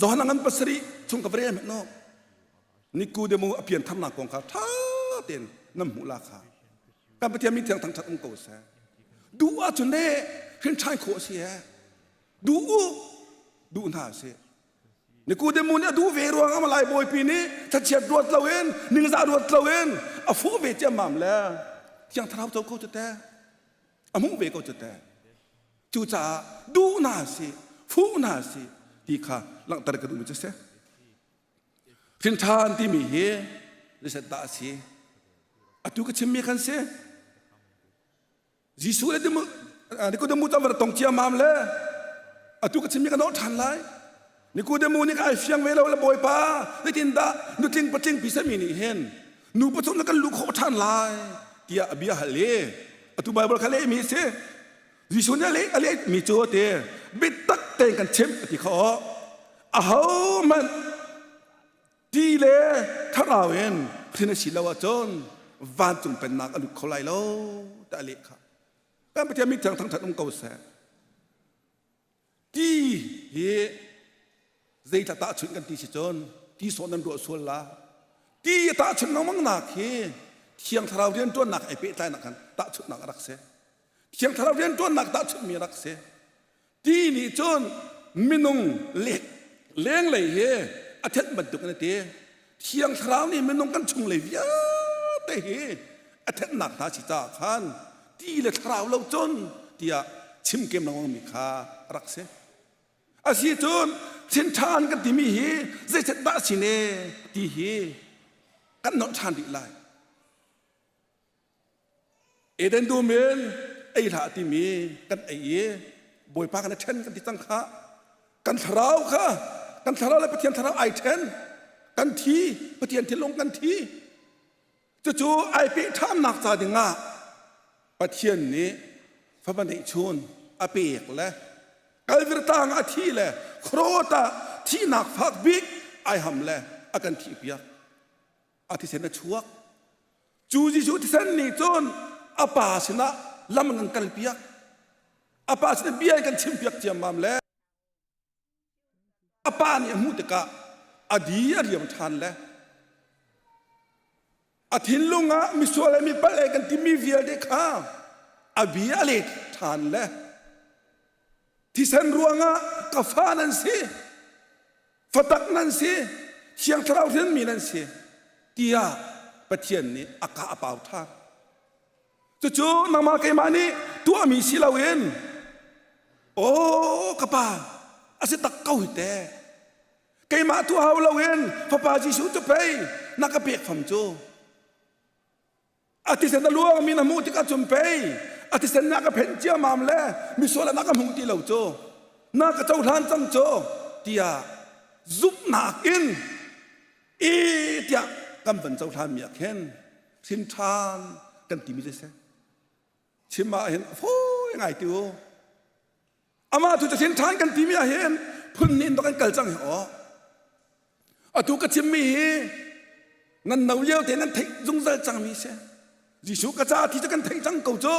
[SPEAKER 10] Johan ngan pasarih chung ka va rel hmanh u Nikodemu a piantharnak kong kha ṭha tein nan hmuh la kha kan Pathian min thiang thangṭhat um ko seh duh ahcun le hrin ṭhan khawh a si ee duh u duh hna sih Nikodemu nih a duh ve ruang ah lai bawipi nih thlachiat ruat loin ningzah ruat loin a fuh ve ciammam le thiang thlarau co ko cu te a hmuh ve ko cu te cucaah duh hna sih fuh hna sih ti kha langhter ka duhmi cu si Hrinṭhan timi hi zeiset dah a si? Atu ka chimmi khan si. Jesuh le Nikodemu cu an va tong ciammam le atu ka chimmi ka nolh ṭhan lai. Nikodemu nih ka ai fiang ve lo le Bawipa zeitindah nutling patling pi sami nih hin nu pathum na kan luh khawh ṭhan lai tiah a bia hal i atu Baibal kha lehmi a si. Jesuh nih a leh a lehmi cu a ti biatak tein kan chimh a ti kha aw ahohmanh ti le thlarau in hrin a si lo ahcun vancung pennak a lut kho lai lo tiah a leh kha kan Pathian min thiang thangṭhat um ko seh Ti hi zeitla tahchunh kan ti si cun ti sawh nan ruah sual la. Ti a tahchunh lengmang nak hi Thiang Thlarau rianṭuannak ai pehtlainak khan tahchunhnak a rak si. Thiang Thlarau rianṭuannak tahchunhmi a rak si. Ti nih cun minung lenglei hi a thenh bantuk in a ti. Thiang Thlarau nih minung kan chunglei vialte hi a thenhnak hna si caah khan ti le thlarau lo cun tiah chimkem lengmangmi kha a rak si. Asi cun thin ṭhan kan timi hi zeiset dah a si ne ti hi kan nolh ṭhan rih lai. Eden dum in ei hlah timi kan ei i Bawipa kan i ṭhen kan ti cang kha kan thlarau kha kan thlarau le Pathian thlarau ai ṭhen kan thi Pathian thinlung kan thi cucu ai peh ṭhannak ca dingah Pathian nih fapa neihchun a pek le Kalvir tlang a thi le Khrot ah thihnak fak bik ai ham le a kan thih piak a thisen a chuak Cu Jesuh thisen nih cun a pa sinah lam an kan kalpiak. A pa sinah bia in kan chimpiak ciammam le a pa nih a hmuh tikah a di a riam ṭhan le a thinlung ah misual le mi palh e kan timi vialte kha a bia a let ṭhan le thisen ruangah ka fa nan si fatak nan si thiang thlarau hrinmi nan si tiah Pathian nih a ka a pau ṭhan cucu nangmah keimah nih tuahmi si loin aw ka pa a si tak ko hi te keimah tuah hau loin fapa Jesuh cu pei na ka pek fam cu A thisen a luangmi na hmuh tikah cun pei a thisen na ka phenh ciammam le misual ah na ka hmuh ti lo cu na ka cohlan cang cu tiah zumhnak in i tiah kan van cohlanmi ah khin hrin ṭhan kan timi cu si chim ah hin fawi ngai ti u Amah tu cu ṭhan kan timi ah hin phun nih in kan kal cang hi aw. Atu ka chimmi hi nan no lio te nan theih zungzal cangmi si. Jesuh ka ca thi cu kan theih cang ko cu.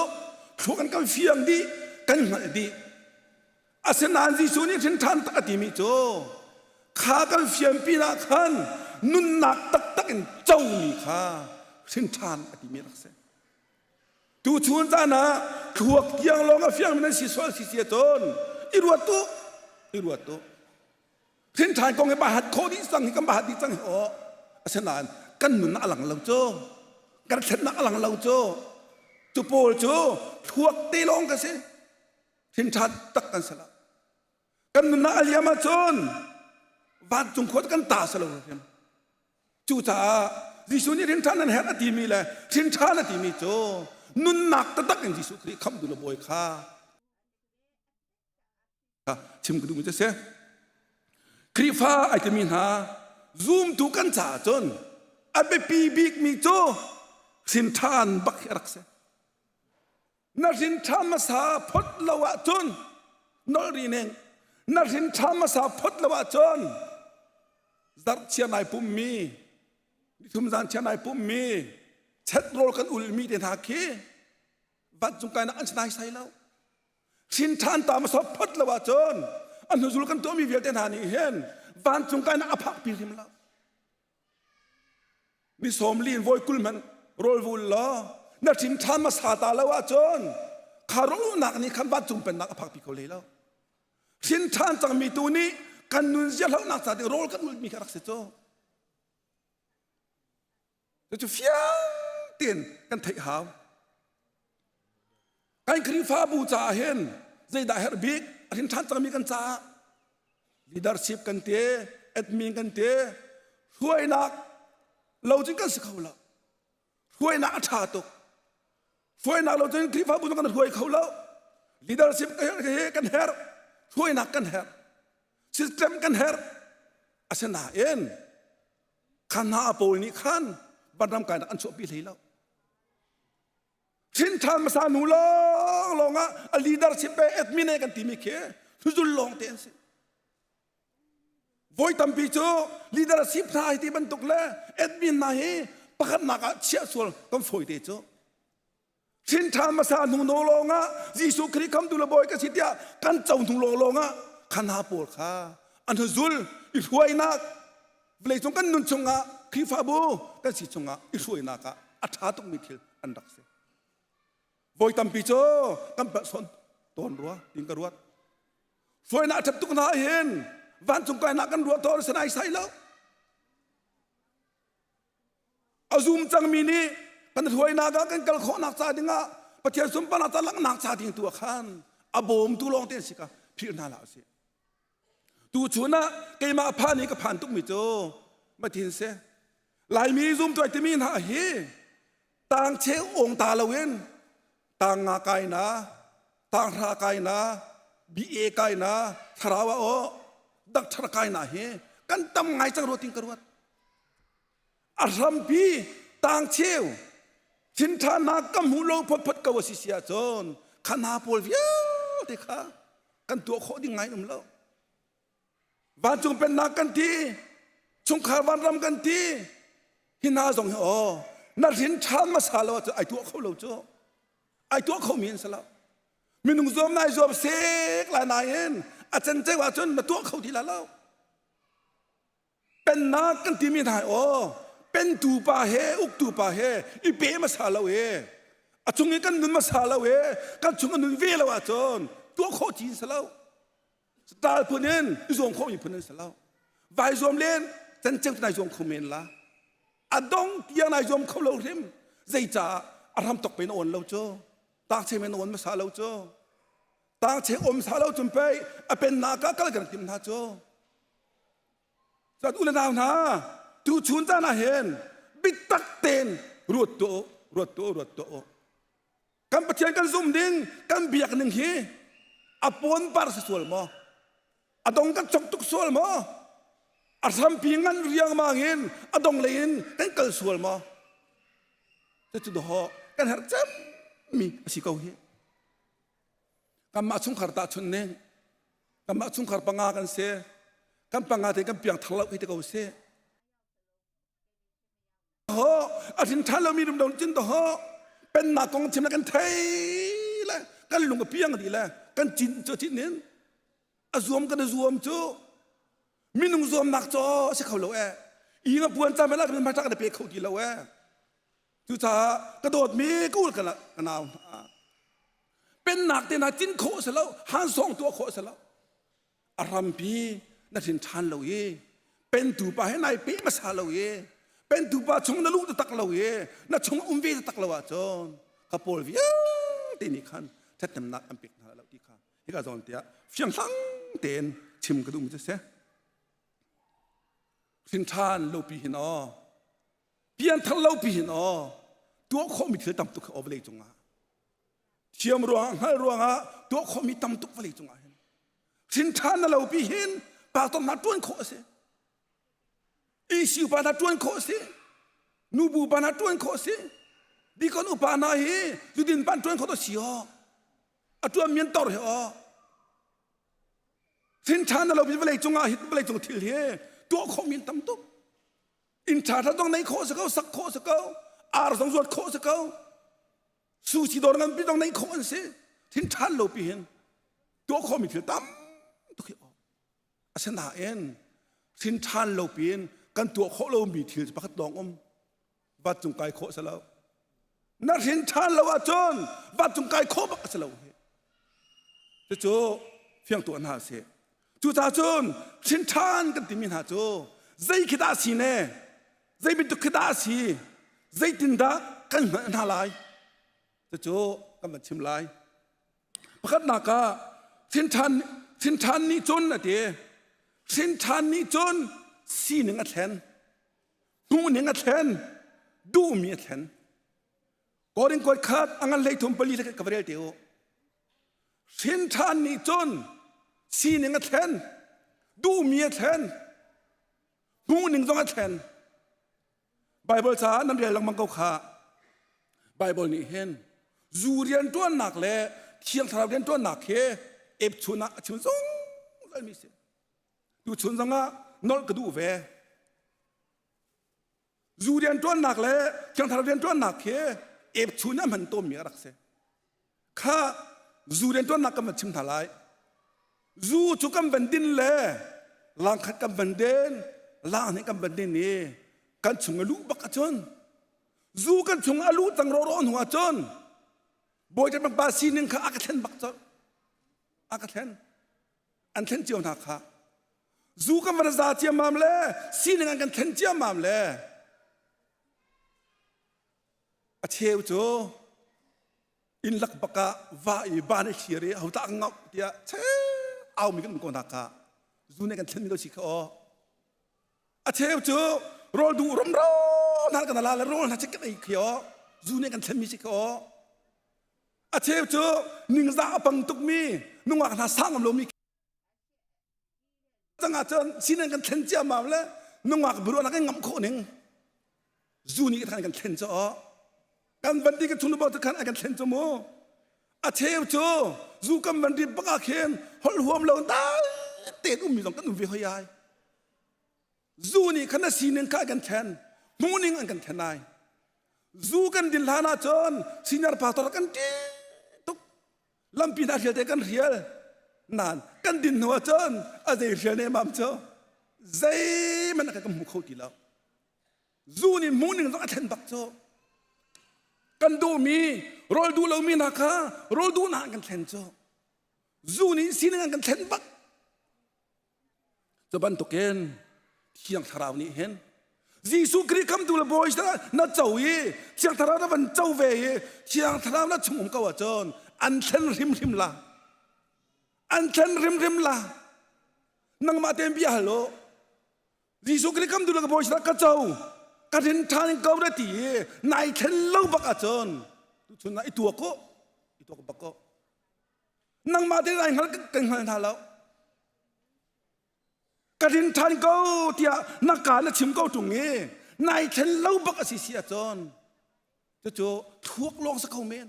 [SPEAKER 10] Thluak kan kan fiang dih, kan hngalh dih. Asinain Jesuh nih hrin ṭhan tak a timi cu kha kan fian pinah khan nunnak taktak in comi kha hrin ṭhan a timi rak si. Tuchun caan ah thluak tiang lawng a fiangmi nan si sual si sia cun i ruat u i ruat u Hrinṭhan kong hi bahat khawh dih cang hi kan bahat dih cang hi aw asinain kan nun a lang lo cu kan thlennak a lang lo cu. Cu pawl cu thluak te lawng ka si. Hrin ṭhan tak kan si lo. Kan nunnak a liam ahcun vancung khua kan ta si lo hrim. Cucaah Jesuh nih hrin ṭhan nan herh a timi le hrin ṭhan a timi cu nunnak taktak in Jesuh Khrih khamhtu le Bawi kha chim ka duhmi cu a si. Khrihfa ai timi hna zumtu kan caah cun a biapi bikmi cu hrin ṭhan bak hi a rak si. Na hrin ṭha hmasa phot lo ahcun nolh rih ning. Na hrin ṭha hmasa phot lo ahcun zarhchia nai pummi, nithum zan chia nai pummi, chet rawl kan ulmi te hna khi vancung kainak an si naisai lo. Hrin ṭhan ta hmasa phot lo ahcun a hnuzul kan tuahmi vialte hna nih hin vancung kainak a phakpi hrim lo. Ni sawm li in voi 20 hmanh rawl vul law na ṭhin ṭha hmasa ta lo ahcun kha rawlulhnak nih khan vancung pennak a phakpi kho hlei lo. Hrin ṭhan cangmi tu nih kan nunzia hlohnak ca ding rawl kan ulhmi kha rak si cu. Cucu fiang tein kan theih hau. Kan Khrihfabu caah hin zeidah herh bik a hrin ṭhan cangmi kan caah leadership kan ti, admin kan ti, hruainak lo cun kan si kho lo. Hruainak a ṭha tuk. Hruainak lo cun Khrihfabu kan hruai kho lo. Leadership kan herh, hruainak kan herh, system kan herh. Asinain kha hna pawl nih khan vanram kainak an chuahpi hlei lo. Thin ṭhan hmasa hnu lawnglawng ah a leadership e admin e kan timi khi hluzul lawng te an si. Voi tampi cu leadership hna hi ti bantuk le admin hna hi pakhatnak ah chiah sual kan fawi te cu. Thin ṭha hmasa hnu no lawng ah Jesuh Khrih khamtu le bawi ka si tiah kan co hnu lawnglawng ah kha hna pawl kha an zul i hruainak vawleicung kan nun chungah Khrihfabu kan si chungah i hruainak ah a ṭha tukmi thil an rak si. Voi tampi cu kan palh sawn tawn rua tin ka ruat. Hruainak a ṭhat tuk hna hin vancung kainak kan ruah tawn sanai sai lo. A zum cangmi nih kan hruainak ah kan kal khawhnak ca dingah Pathian sunparnak ca langhnak ca ding tu ah khan a bawmtu lawng te an si ka philh hna hlah usih. Tuchun ah keimah phan i ka phan tukmi cu mathin si. Laimi zumtu ai timi hna hi tang cheu ong ta loin tang nga kai na, tang hra kai na, BA kai na, thlarau ah aw, doctor kai na hi kan tam ngai cang rua tin ka ruat. A hrampi tang cheu thinṭhanak ka hmuh lo photphot ko a si si ahcun kha hna pawl vialte kha kan tuah khawh ding ngai um lo. Vancung pennak kan ti, chungkhar vanram kan ti, hi hna zong hi aw na rin ṭhan hmasa lo ahcun ai tuah kho lo cu. Ai tuah khomi an si lo. Minung zuam nai zuam sek lai nain a cenceu ahcun na tuah kho ti la lo. Pennak kan timi hna aw pentu pa he uktu pa he i pe hmasa lo he a chung i kan nun hmasa lo he kan chung a nun ve lo ahcun tuah khawh ci in si lo tal phun in i zuam khawh mi phun in si lo vai zuam len canceu nai zuam kho men la a dong tiang nai zuam kho lo hrim zeicaah a hram tok pe na on lo cu tak che men on hmasa lo cu tang che om sa lo cun pei a pennak ah kal kan tim hna cu Cun u le nau hna, tu chun caan ah hin biatak tein ruat tuah u, ruat tuah u, ruat tuah u. Kan Pathian kan zum ding, kan biak ning hi a pawnpar si sual maw? A dong kan chok tuk sual maw? A hrampi ngan riangmang in a dong lei in kan kal sual maw? Cucu dawh kan herh cemmi a si ko hi. Kanmah chungkhar tahchunh ning kanmah chungkhar panga kan si kan panga te kan piang thar lo hi te ko si ho a hrin ṭhan lomi rum dong cun to ho pennak kong chim le kan thei le kan lung a piang dih le kan cin cu cin in a zuam kan a zuam cu minung zuamnak cu a si kho lo e i nga puan cam la kan ma tak na pe kho ti lo e Cucaah ka dawtmi ka ul ka nau hna pennak te hna cin khawh a si lo han sawng tuah khawh a si lo a rampi na thin ṭhan lo i pentu pa he nai pe hmasa lo i pentu pa chung na luh taktak lo i na chung um ve taktak lo ahcun. Kha pawl vialte nih khan ṭhathnemnak an pek hna lo ti kha hika zawn tiah fianghlang tein chim ka duhmi cu si. Hrinṭhan lopi hin aw, pianthar lopi hin aw, tuah khawhmi thil tam tuk aw vawlei cungah. Thiam ruangah, hngalh ruangah tuah khawhmi tam tuk vawlei cungah hin. Hrinṭhan na lopi hin pastor hna ṭuan khawh a si. EC upa hna ṭuan khawh a si. Nubu upa hna ṭuan khawh a si. Deacon upa hna hi zudin pan ṭuan khawh to si aw. A ṭuan mian tor hi aw. Hrinṭhan na lopi vawlei cungah hi vawlei cung thil hi tuah khawh mi an tam tuk. Inn ṭha ṭha zong nei khawh si ko, sak khawh si ko, ar zong zuat khawh si ko. Sushi dawr nganpi zong nei khawh an si. Hrinṭhan lopi hin tuah khawh mi thil tam tuk hi aw. Asinain hrinṭhan lo piin kan tuah khawh lomi thil cu pakhat lawng um. Vancung kai khawh si lo. Na hrinṭhan lo ahcun vancung kai khawh bak a si lo. Cucu fiang tuah hna sih. Cucaah cun hrinṭhan kan timi hna cu zei khi dah si ne? Zei bantuk khi dah a si? Zeitindah kan hngalh hna lai? Cucu kan van chim lai. Pakhatnak ah hrinṭhan hrinṭhan nih cun a ti. Hrinṭhan nih cun sining a thlen, hmuhning a thlen, duhmi a thlen. Korin kuat khat a ngan hlei thum pali ka va rel te u. Hrinṭhan nih cun sining a thlen, duhmi a thlen, hmuhning zong a thlen. Baibal caah nan rel lengmang ko kha. Baibal nih hin zu rianṭuannak le Thiang Thlarau rianṭuannak hi epchun ah a chim zungzalmi si. Tuchun zongah nolh ka duh ve. Zu rianṭuannak le Thiang Thlarau rianṭuannak hi epchun ah hman tawnmi a rak si. Kha zu rianṭuannak kan van chim hna lai. Zu cu kan van din le langkhat kan van den, lang nih kan van din i kan chung a luh bak ahcun zu kan chung a luh cang rawraw hnu ahcun Bawipa pa sining kha a ka thlen bak colh. A ka thlen. An thlen cio hna kha. Zu kan van za ciammam le sining an kan thlen ciammam le A cheu cu inn lak bak ah va i van i thlir i hotah ngauh tiah cheu aumi kan um ko hna kha zu nih kan thlenmi lo si kha aw. A cheu cu rawl duh rumro hna kan ala le rawl hna chik kan ei khi aw zu nih kan thlenmi si kha aw. A cheu cu ningzah a pang tukmi nungak hna sang ngam lomi cang ahcun sinan kan thlen ciammam le nungak biaruahnak kan ngamh khawh ning zu nih khan kan thlen cu kan van ti kan chung bo khan an kan thlen cu mu a cheu cu zu kan van ri bak ah khin holh huam lo dai tein ummi zong kan um ve hoi ai zu nih khan a sining kha an kan thlen hmuhning an kan thlen ai zu kan din hlan ahcun senior pastor kan ṭih tuk lampi hna hrial te kan hrial nan kan din hnu ahcun a zei hrial ne mam cu zeihmanh kan hmu kho ti lo zu nih hmuhning zong a thlen bak cu kan duhmi rawl duh lomi hna kha rawl duhnak an kan thlen cu zu nih sining an kan thlen bak Cu bantukin Thiang Thlarau nih hin Jesuh Khrih khamtu le Bawi na co i Thiang Thlarau na van co ve i Thiang Thlarau na chung um ko ahcun an thlen hrimhrim la. An thlen hrimhrim la. Nangmah tein bia hal u. Jesuh Khrih khamtu le ka Bawi ka co ka rin ṭhan ko na ti i nai thlen lo bak ahcun tuchun ah i tuak u i tuak bak ko. Nangmah tein ai hngal kan hngal hna lo. Ka rin ṭhan ko tiah na ka na chim ko ṭung i nai thlen lo bak a si si ahcun cucu thluak lawng si kho men.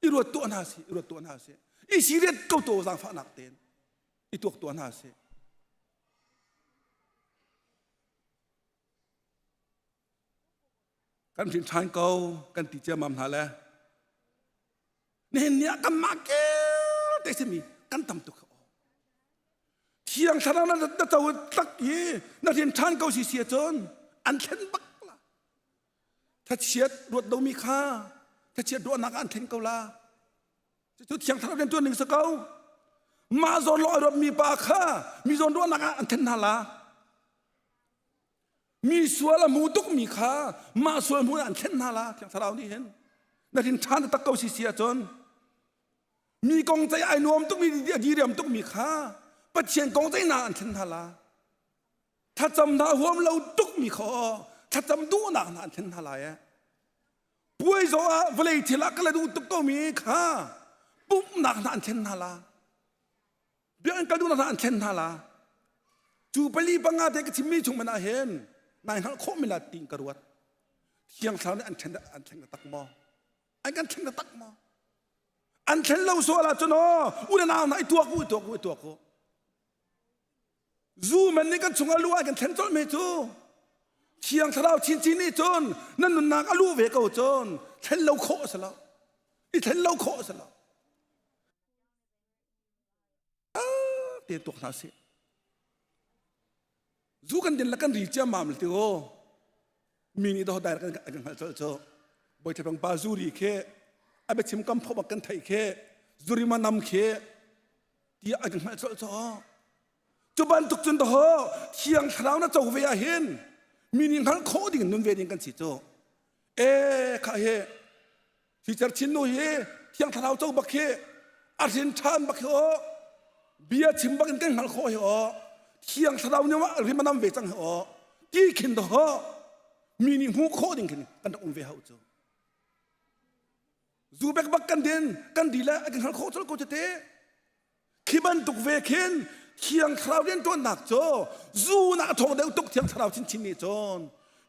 [SPEAKER 10] I ruat tuah hna si, i ruat tuah hna si. I siriat ko to zaangfahnak tein i tuak tuah hna si. Kan hrin ṭhan ko kan ti ciammam hna le nihin ni ah kanmah kel te simi kan tam tuk thiang thlarau na na co tak i na rian ṭhan ko si si ahcun an thlen bak la thachiat ruat lomi kha thachiat ruahnak ah an thlen ko la cucu thiang thlarau rian ṭuan ning si ko mah zawn lawng a ruatmi pa kha mi zawn ruahnak ah an thlen hna la Mi sual a hmu tukmi kha mah sual hmun ah an thlen hna la Thiang Thlarau nih hin. Na hrin ṭhan tak ko si si ahcun mi kong ceih ai nuam tukmi a diriam tukmi kha Pathian kong ceih na an thlen hna la. Thlacam hna huam lo tukmi kha thlacam duhnak hna an thlen hna lai eh. Puai zong ah vawlei thil ah ka la duh tuk komi kha pumhnak hna an thlen hna la. Biakinn kal duhnak hna an thlen hna la. Cu pali panga te ka chimmi chung man ah hin nai hngalh khawh mi la tiin ka ruat. Thiang Thlarau nih an thlen an thleng tak maw? An kan thleng tak maw? An thlen lo sual ahcun aw u le nau hna i tuak u i tuak u i tuak u. Zu man nih kan chung a luh ah kan thlen colh me cu. Thiang Thlarau chinchin nih cun nan nunnak a luh ve ko cun thlen lo khawh a si lo. I thlen lo khawh a si lo. Te tuak hna sih. Zu kan din le kan ri ciammam le ti o. Mi nih doh dai kan kan hngalh colh cu. Bawi Thapang pa zu ri khi a biachim kam pho bak kan theih khi zuri ma nam khi tiah an hngalh colh cu. Cu bantuk cun daho thiang thlarau na co ve ah hin mi nih hngalh khawh ding nun ve ding kan si cu. E kha hi Sicer chin nu hi thiang thlarau co bak hi a hrin ṭhan bak hi aw bia chim bak in kan hngalh khawh hi aw thiang thlarau nih rim a nam ve cang hi aw ti khin daho mi nih hmuh khawh ding khin kan rak um ve hau cu. Zu bek bak kan din kan di le kan hngalh khawh colh ko tete. Khi bantuk ve khin thiang thlarau rianṭuannak cu zu nak a thawng deuh tuk thiang thlarau chinchin nih cun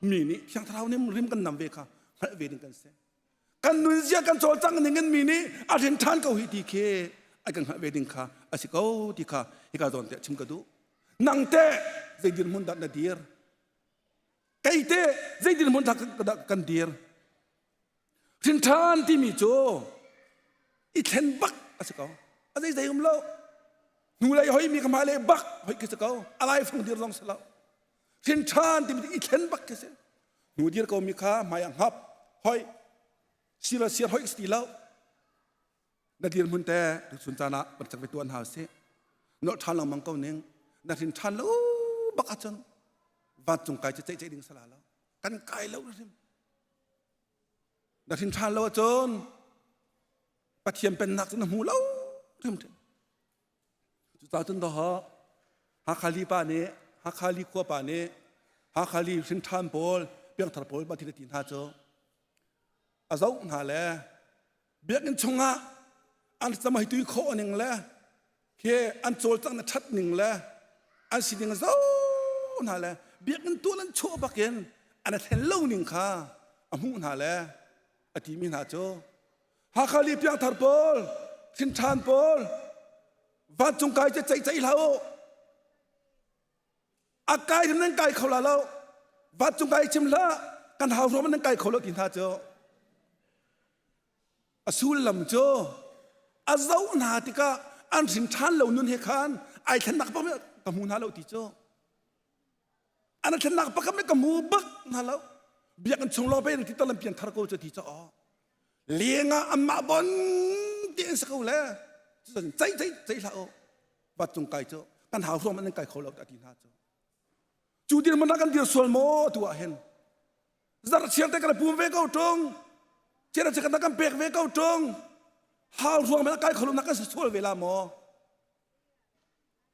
[SPEAKER 10] mi nih thiang thlarau nih rim kan nam ve kha hngalh ve ding kan si. Kan nunzia kan cawlcangh ning in mi nih a hrin ṭhan ko hi ti khi a kan hngalh ve ding kha a si ko ti kha hika zawn te chim ka duh. Nang teh zei dirhmun dah na dir? Kei teh zei dirhmun dah kan dir? Hrin ṭhan timi cu i thlen bak a si ko. A zei zei um lo. Hnulei hoi mi ka hmailei bak hoi khi si ko. A lai fung dir zong si lo. Hrin ṭhan timi i thlen bak khi si. Hnu dir ko mi kha hmai ah hngap hoi sir sir hoi si ti lo. Na dirhmun te tuchun caan ah kan cak ve tuan hau si. Nolh ṭhan lengmang ko ning. Na hrin ṭhan lo bak ahcun vancung kai cu ceih ceih ding sala lo. Kan kai lo hrim. Na hrin ṭhan lo ahcun Pathian pennak cu na hmu lo hrimhrim. Cucaah cun dawh Hakha li pa nih Hakha li khua pa nih Hakha li hrin ṭhan pawl piangthar pawl mah thil a ti hna cu a zoh hna le biakinn chungah an camai tui khawh ning le khi an cawlcangh na ṭhat ning le an sining zo hna le biakinn tuan an chuah bakin an thlen lo ning kha a hmuh hna le a timi hna cu Hakha li piangthar pawl thinṭhan pawl vancung kai cu ceih ceih hlah u a kai hrim nan kai kho la lo vancung kai chim hlah kan hau ruam nan kai kho lo ti hna cu A sullam cu a zoh hna tikah an hrin ṭhan lo nun he khan ai thlennak bak ka hmu hna lo ti cu. An thlennak bak ka hmu bak hna lo. Biakinn chung lawng pe ti talam pian thar ko cu ti cu aw. Lengah anmah bon ti an si ko le. Cun ceih ceih ceih hlah u. Bat cung kai cu kan hau hruam an kai kho lo ti hna cu. Cu dirhmun ah kan dir sual maw tu ah hin. Zarhchiar te kan pum ve ko ṭung. Chiar kan kan pek ve ko ṭung. Hau ruang men kai kholum na kan sual ve la maw?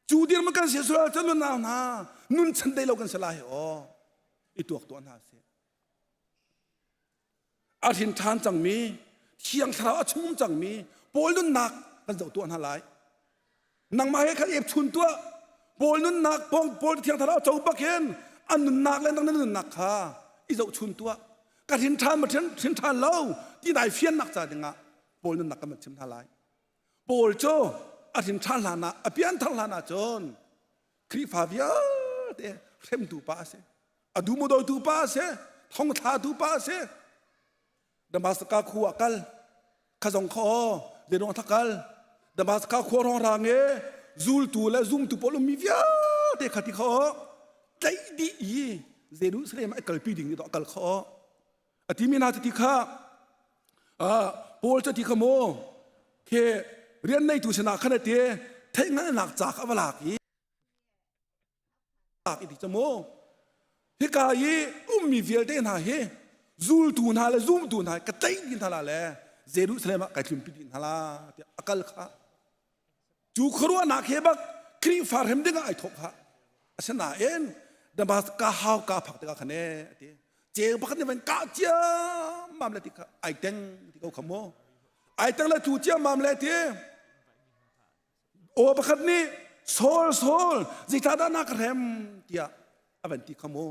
[SPEAKER 10] Cu dir ma kan si sual cun nun hna nun chan dei lo kan si lai aw. I tuak tuah hna sih. A hrin ṭhan cangmi thiang thlarau a chung cangmi Paul nunnak kan zoh tuah hna lai. Nangmah he khan ep chun tuah. Paul nunnak Paul thiang thlarau co bak hin an nunnak le nang na nunnak kha i zoh chun tuah. Ka hrin ṭhan ma hrin ṭhan lo ti dai fiannak ca dingah Paul nunnak kan van chim hna lai. Paul cu a hrin ṭhan hlan ah a pianthar hlan ah cun Khrihfa vialte hremtu pa a si. A duhmudawitu pa a si. Thongthlatu pa a si. Damascus khua kal kha zong kha aw zeiruang thak kal Damascus khua rong rang e zultu le zumtu pawl ummi vialte kha ti kha aw tlaih dih i Jerusalem ah kalpi ding ni kal kha aw a timi hna ti kha Paul cu ti kha maw khi rian neitu sinah khan a ti theihhngalhnak ca kha va lak i i ti cu mu hika i ummi vialte hna hi. Zultu hna le zumtu hna ka tlaih dih hna la le Jerusalem ah kai tlunpi dih hna la tiah a kal kha. Cu khuaruahnak he bak Khrihfa hrem ding ah ai thawk kha. Asinain Damascus hau ka phak tikah khan ee a ti. Ceu pakhat nih van kah ciammam le ti kha ai teng ti ko kha mu. Ai teng le tu ciammam le ti. Aw pakhat nih Saul Saul zeicahdah na ka hrem tiah a van ti kha mu.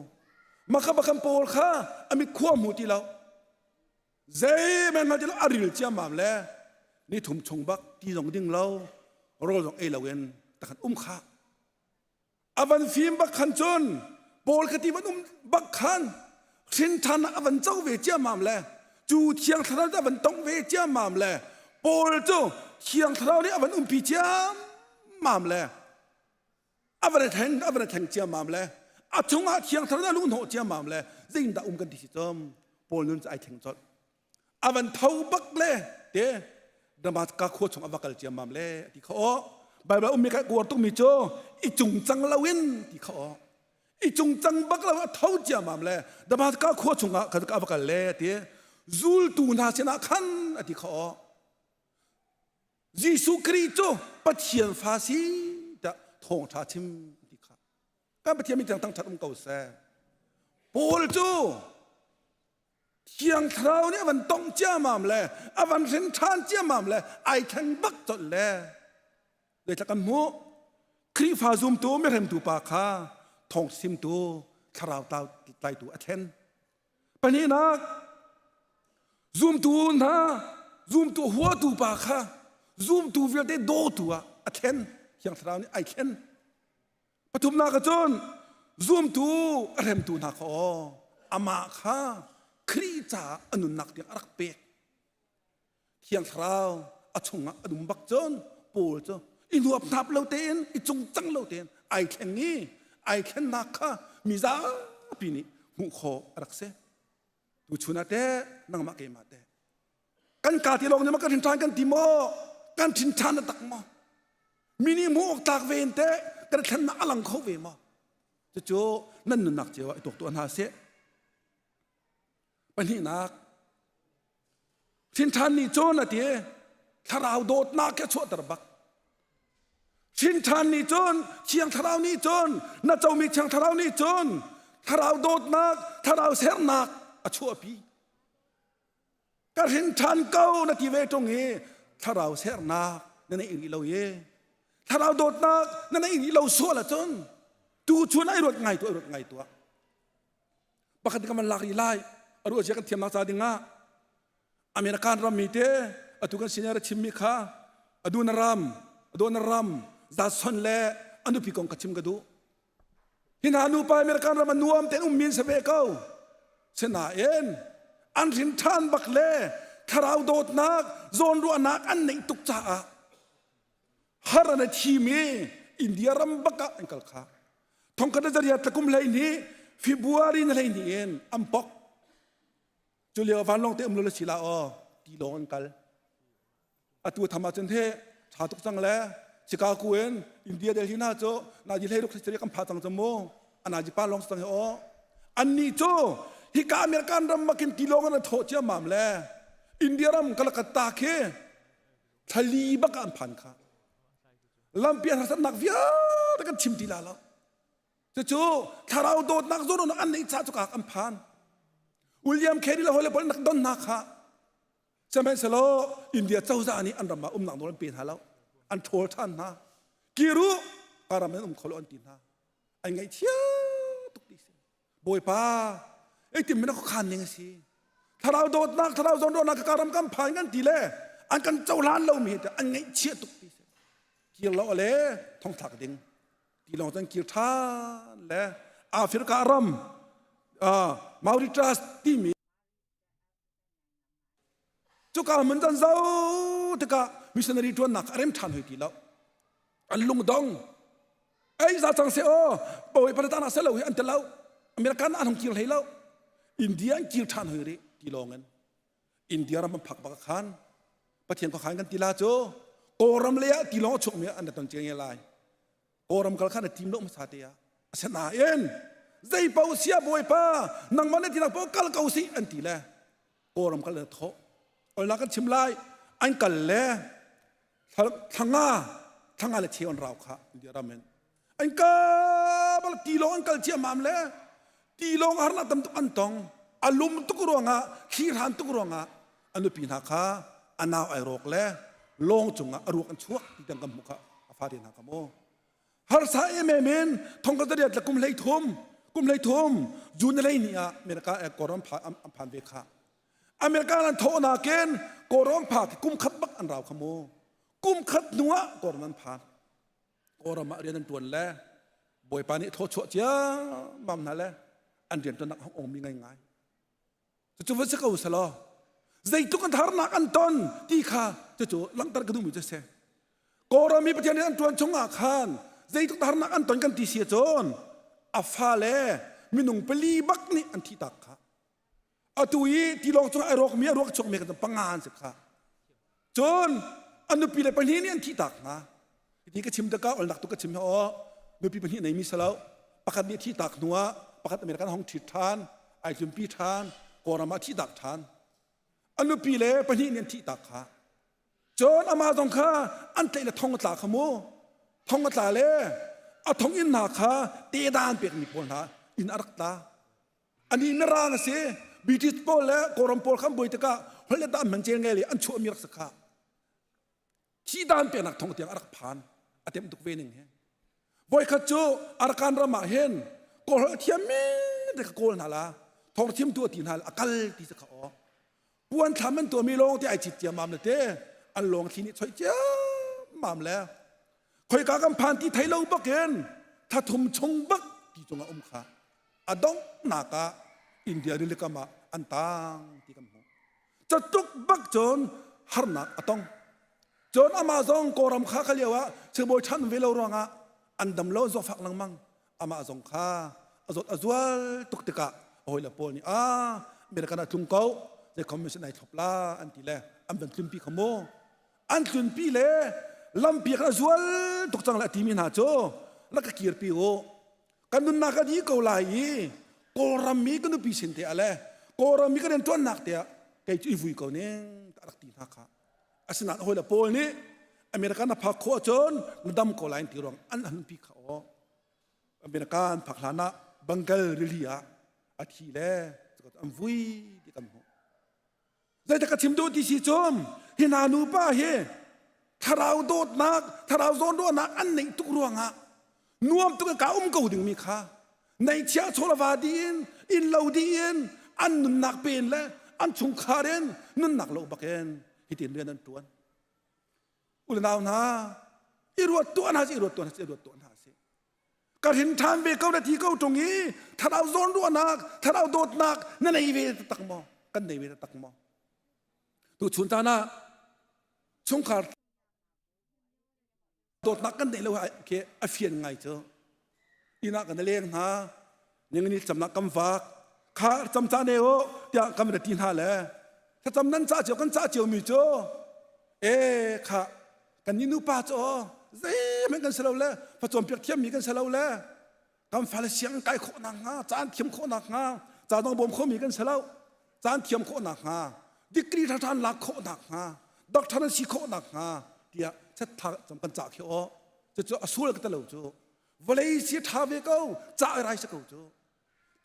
[SPEAKER 10] Maka bakhan Paul kha a mit khua hmu ti lo. Zei men hngal ti lo a ril ciammam le ni thum chung bak ti zong ding lo rawl zong ei loin takhan um kha. A van fim bak khan cun Paul ka ti van um bak khan hrin ṭhan a van co ve ciammam le cu thiang thlarau a van tong ve ciammam le Paul cu thiang thlarau nih a van umpi ciammam le a van thleng a van thleng ciammam le a chungah thiang thlarau a luh hnawh ciammam le zeitindah um kan ti si cum Paul nun cu ai thleng colh a van tho bak le te Damascus khua chung a va kal ciammam le ti kha aw Bible ummi ka uar tukmi cu i cungcang loin ti kha aw i cungcang bak lo a tho ciammam le Damascus khua chungah kha a va kal le ti zultu hna sinah khan a ti kha aw Jesuh Khrih cu Pathian fa si tiah thawngṭha chim ti kha kan Pathian min tiang thangṭhat um ko seh Paul cu Thiang Thlarau nih a van tongh ciamam le a van hrin ṭhan ciamam le ai thleng bak colh le zeitla kan hmuh Khrihfa zumtu mihremtu pa kha thawng simtu thlarau tlaitu a thlen pahnihnak zumtu hna zumtu huatu pa kha zumtu vialte dawtu ah a thlen Thiang Thlarau nih ai thlen Pathumnak ah cun zumtu a hremtu hna kha aw amah kha Khrih caah a nunnak tiang a rak pek. Thiang Thlarau a chungah a um bak cun Paul cu i nuaphnap lo tein i cungcang lo tein ai thleng i ai thlennak kha mi zapi nih hmuh khawh a rak si. Tuchun ah teh nangmah keimah teh kan ka ti lawng nih ma kan hrin ṭhan kan ti maw kan ṭhin ṭhan a tak maw mi nih hmuh awk tlak ve in teh kan thlennak a lang kho ve maw cucu nan nunnak cio ah i tuak tuah hna seh pahnihnak hrin ṭhan nih cun a ti thlarau dawtnak khi a chuahter bak hrin ṭhan nih cun thiang thlarau nih cun na comi thiang thlarau nih cun thlarau dawtnak thlarau sernak a chuahpi Ka hrin ṭhan ko na ti ve ṭung i thlarau sernak na neih rih lo i thlarau dawtnak na neih rih lo sual ahcun tu chun ai ruat ngai tuah ai ruat ngai tuah pakhat ka man lak rih lai a ruah zia kan thiamnak ca ding ah American ram mi te atu kan senior a chimmi kha aduna ram adona ram Jason le a nupi kong ka chim ka duh Hi hna nupa American ram a nuam tein ummi an si ve ko. Sinain an hrin ṭhan bak le thlarau dawtnak zawnruahnak an neih tuk caah har an i thim i India ram bak ah an kal kha. Thongkhat le zariat tlakum 12 February na 12 in an pok. Cu lio vanlawng te um lo le si la aw ti lawng an kal. Atu tham ahcun he ṭha tuk cang le Chicago in India Delhi hna cu nazi hlei ruk hlei kan pha cang cu mu anazi pa lawng cang hi aw annih cu hika American ram makin tilawng an thawh ciammam le India ram Calcutta khi thlali bak an phan kha lampi an harsatnak vialte kan chim ti la lo cucu thlarau dawtnak zawn an neih ca cu an phan William Carey le hawile pawl nak don hna kha Sihmanhsehlaw India cozah nih an ram ah umnak nawl an pe hna lo. An ṭhawl ṭhan hna. Kir u, ka ram in um kho lo an ti hna. An ngaihchia tuk ti si. Bawipa, eitim min a khuakhan ning a si. Thlarau dawtnak, thlarau zawnruahnak ka ram kan phan kan ti le an kan cohlan lomi hi an ngaihchia tuk ti si. Kir lo le thongthlak ding. Tilawng cun kir ṭhan le Africa ram uh, Mauritius timi Cuka hmun can zo tikah missionary ṭuannak a rem ṭhan hoi ti lo. An lungdong. Ei za cang se aw, bawi paratana se lo hi an ti lo. American an hong kir hlei lo. India an kir ṭhan hoi rih ti lawng in. India ram an phak bak khan Pathian khuakhan kan ti la cu Kawlram lei ah tilawng a chuakmi an ra ton cia lai. Kawlram kal kha na tim lo hmasa te ah. Asinain. Zei paoh sia Bawipa nangmah na tinak paoh kal ko sih an ti le Kawlram kal le thawh. Olnak kan chim lai an kal le thlanga thlanga le cheu an rau kha India ram in an kal bal tilawng an kal ciammam le tilawng harnak tam tuk an tong a lum tuk ruangah thli hran tuk ruangah a nupi hna kha a nau ai rawk le lawng cungah a ruak an chuak ti tiang kan hmuh kha a fate hna kha mu harsa emem in thong ka zariat le kum hlei thum kum hlei thum june lei ni ah America kawlram an phan ve kha America an thawh nakin kawlram phak kum khat bak an rau kha mu kum khat hnu ah kawlram an phan Kawlram ah rian an ṭuan le Bawipa nih thawchuah ciammam hna le an rianṭuannak a hung ongmi ngaingai. Cucu va si ko selaw zeitluk an harnak an ton ti kha cucu langhter ka duhmi cu a si. Kawlram i Pathian rian an ṭuan chungah khan zeitluk harnak an ton kan ti si ahcun a fale minung pali bak nih an thihtak kha. Atu i tilawng cungah a rawkmi a ruak chuakmi kan panga an si kha. Cun a nupi le pahnih nih an thihtak hna. Hi ka chim tikah olnak tu ka chim hi aw nupi pahnih neimi si lo. Pakhat nih thihtak hnu ah pakhat American hong ṭhit ṭhan, ai tlunpi ṭhan, Kawlram ah thihtak ṭhan. A nupi le pahnih nih an thihtak kha. Cun amah zong kha an tlaih le thong a tla kha mu. Thong a tla le a thong inn hna kha tedan pekmi pawl hna inn a rak tla. Ani mirang a si. British pawl le Kawlram pawl kha an buai tikah holh le dan hman cel ngei le an chuahmi rak si kha. Thi dan peknak thong tiang a rak phan. A tem tuk ve ning hi. Voikhat cu Arakan ram ah hin Kawl holh thiammi te kha kawl hna la. Thong thiam tu a ti hna a kal ti si kha aw. Puan thlam an tuahmi lawng te ai cit ciammam le te an lawng thli nih choih ciammam le khoika kan phan ti thei lo bakin thathum chung bak ti cungah um kha a donghnak ah India rilikam ah an tang ti kan hmuh. Catuk bak cun harnak a tong. Cun amah zong Kawlram kha kha lio ah sibawi ṭhan ve lo ruangah an dam lo zawfak lengmang. Amah zong kha a zawt a zual tuk tikah a hawile pawl nih ah American ah tlung ko zei commission ai thlop la an ti le an van tlunpi kha mu. An tlunpi le lampi kha a zual tuk cang le a timi hna cu rak ka kirpi u kan nunnak a dih ko lai i Kawlram mi ka nupi sin te ah le Kawlram mi ka rianṭuannak te ah kei cu i vui ko ning ka rak ti hna kha asinain hawile Paul nih America na phak khawh ahcun na dam ko lai ti ruang an han pi kha aw America an phak hlan ah Bengal rili ah a thi le an vui ti kan hmuh Zeidah ka chim duh ti si cun hi hna nupa hi thlarau dawtnak thlarau zawnruahnak an neih tuk ruangah nuam tuk in ka um ko dingmi kha neihchiah chawlava dih in inn lo dih in an nunnak pen le an chungkhar in nunnak lo bakin hitin rian an tuan unau hna i ruat tuah hna si i ruat tuah hna si i ruat tuah hna si ka hrin ṭhan ve ko na ti ko ṭung i thlarau zawnruahnak thlarau dawtnak na nei ve taktak maw kan nei ve taktak maw tu chun caan ah chungkhar dawtnak kan neih lo khi a fian ngai cu inn ah kan leng hna ningni camnak kan vak kha cam ca ne u tiah kan ra ti hna le thlacam nan ca cio kan ca cio mi cu e kha kan ni nupa cu zeihmanh kan si lo le facawnpiak thiammi kan si lo le kan fale siang kai khawh nak hnga caan thiam khawh nak hnga ca dong bawm khomi kan si lo caan thiam khawh nak hnga degree ṭha lak khawh nak hnga doctor an si khawh nak hnga tiah chatha kan ca khi aw cucu a sual ka lo cu vawlei si ṭha ve ko ca rai si ko cu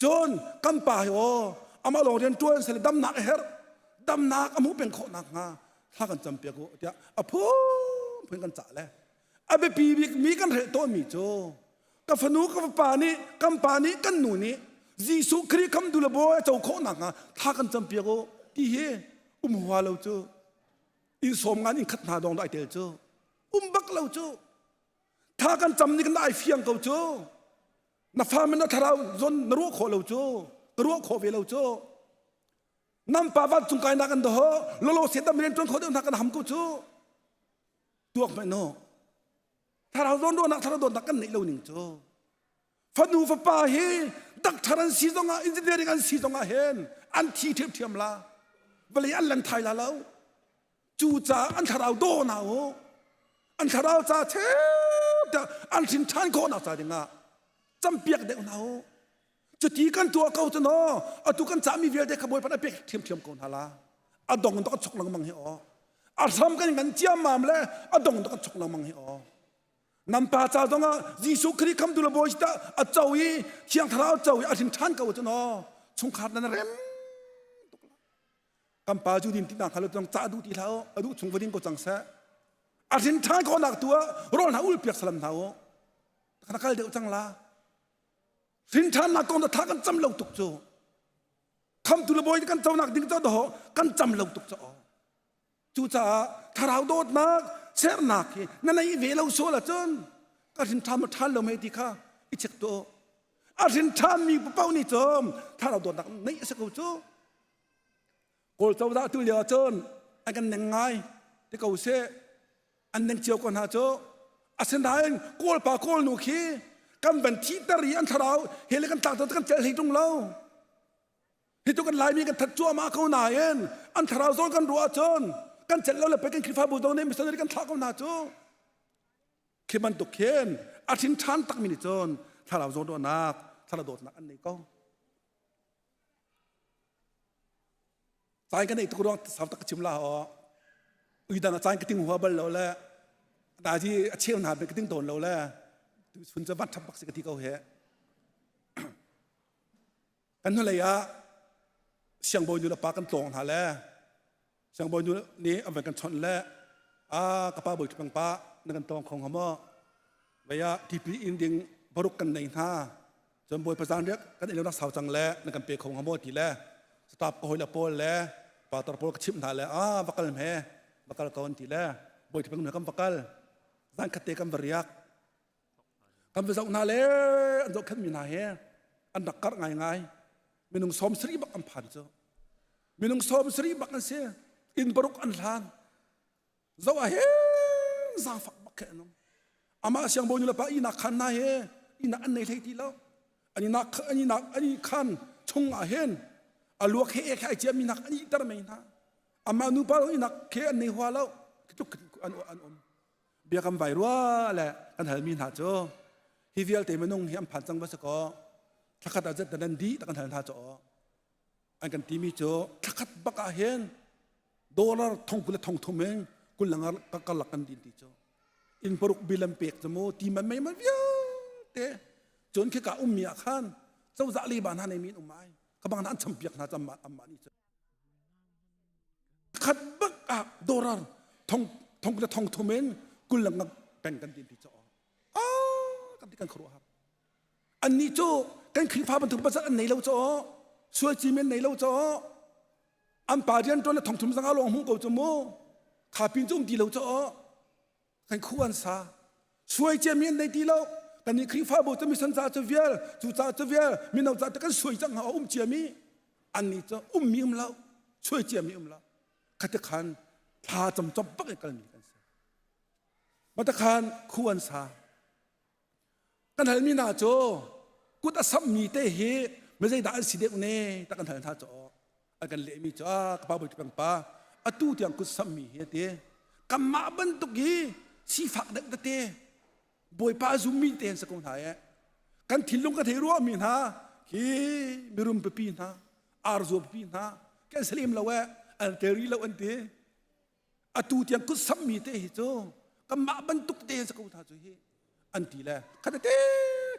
[SPEAKER 10] Cun kan pa hi aw amah lawng rian ṭuan sele damnak a herh damnak a hmuh peng khawh nakhnga thla kan campiak u tiah a phunphun kan cah le a biapi bik mi kan hrelh tawnmi cu ka fanu ka fapa nih kan pa nih kan nu nih Jesuh Khrih khamtu le Bawi a co khawh nakhnga thla kan campiak u ti hi um hua lo cu inn sawm ngan inn khat hna dong ai tel cu um bak lo cu thla kan cam ni kan ai fiang ko cu Na fa na thlarau zon na ruah khawh lo cu ka ruah khawh ve lo cu nam pa van cung kai nak an doho lolo se dam rian tuan kho deuh hna kan ham ko cu tuak mai no thlarau zawn ruahnak thlarau dawtnak kan neih lo ning cu fanu fapa hi doctor an si zongah engineering an si zongah hin an thi ṭhiamṭhiam la vawlei an lan thai la lo Cucaah an thlarau daw hna u. An thlarau ca cheu an hrin ṭhan khawhnak ca dingah campiak deuh hna u. Cuti kan tuah ko cu no atu kan cahmi vialte kha Bawipa nih a pek ṭhiamṭhiam ko hna la. A dong dok a chok lengmang hi aw. A hram kan ngan ciammam le a dong dok a chok lengmang hi aw. Nan pa ca zongah Jesuh Khrih khamtu le Bawi tah a co i Thiang Thlarau co i a hrin ṭhan ko cu no chungkhar nan rem tuk la. Kan pa cu din ti na khalo cang cah duh ti hlah u a duh chung va ding ko cang seh. A hrin ṭhan khawhnak tu ah rawl hna ul piak salam hna u. Kana kal deuh cang la. Hrin ṭhannak kong tha kan cam lo tuk cu. Khamtu le Bawi kan conak ding cu doh kan cam lo tuk cu. Cucaah thlarau dawtnak sernak hi na nei ve lo sual ahcun ka hrin ṭha ma ṭhan lo mei ti kha i check tuah. A hrin ṭhanmi paoh nih cun thlarau dawtnak neih a si ko cu. Kawl cozah tu lio ahcun an kan neng ngai ti ko seh. An neng cio ko hna cu. Asinain Kawl pa Kawl nu khi kan van thihter i an thlarau he le kan tlak kan celh hlei ṭung lo. Hi tu kan Laimi kan that cuahmah ko nain an thlarau zawn kan ruah ahcun kan celh lo le pei kan Khrihfabu zong nih missionary kan thlah ko hna cu. Khi bantuk khin a hrin ṭhan takmi nih cun thlarau zawn ruahnak, thlarau dawtnak an nei ko. Caan ka neih tuk ruang sau tak ka chim la aw. Uidang a caan ka ting hua bal lo le daji a cheu hna ka ting tawn lo le tu chun cu van ṭhap bak si ka ti ko he. Kan hnulei ah siangbawi nu le pa kan tlawng hna le siangbawi nu nih an van kan chawnh le a ka pa bawi ṭhupang pa na kan tawng kho hnga maw vei ah tipil in ding baruk kan nei hna cun bawipa zaanriak kan i lonak sau cang le na kan pe kho hnga maw ti le staff ka hawile pawl le pastor pawl ka chimh hna le a va kal hme va kal ko an ti le bawi ṭhupang nu kan va kal zan khat te kan va riak Kan va zoh hna le an zohkhenhmi hna he an rak karh ngaingai. Minung sawm sarih bak an phan cu. Minung sawm sarih bak an si. Inn paruk an hlan. Zoh ah hin zaangfak bak khi an um. Amah siangbawi nu le pa ihnak khan hna he ihnak an nei hlei ti lo. An ihnak an ihnak an ihkhan chung ah hin a luak he ek he ai ciami nak an ihter mei hna. Amah nupa zong ihnak khi an nei hua lo. Tluk an an um. Bia kan vai rua le kan halmi hna cu hi vialte minung hi an phan cang va si kaw thlakhat ah zet nan dih kan hal hna cu an kan timi cu thlakhat bak ah hin dollar thong kul le thong thum in kul le karlak kan din ti cu inn paruk bill an pek cu mu ti man mei man vialte cun khika ummi ah khan cozah le ba hna nei mi an um ai ka bang an champiak hna cam amma ni cu Khat bak ah dorar thong thong le thong thum in kul le ngak peng kan tin ti cho. Ah kan ti kan khuaruah har. An nih cu kan Khrihfa bantuk bazar an nei lo cho. Sual ci men nei lo cho. An pa rian tuan le thong thum zanga lawng hmu ko cu mu. Kha pin cu um ti lo cho. Kan khu an sa. Suai ciami an nei ti lo. Kan nih Khrihfabu cu mission ca cu vial, cu ca cu vial, mino ca cu kan suai cang hna um ciami. An nih cu ummi um lo, suai ciami um lo. Khati khan thla cam cop bak in kalmi kan si. Mata khan khu an sa. Kan halmi hna cu kut a sammi te hi mizeidah an si deuh ne tak kan hal hna cu an kan lehmi cu a ka pa bawi pa atu tiang kut sammi hi ati kanmah bantuk hi sifak deuh tete bawipa zummi te an si ko hna e kan thinlung ka thei ruahmi hna hi mirum pipi hna arzuam pipi hna kan salim lo e an teri lo an ti atu tiang kut sammi te hi cu kanmah bantuk te sa ko hna cu hi an ti le khat te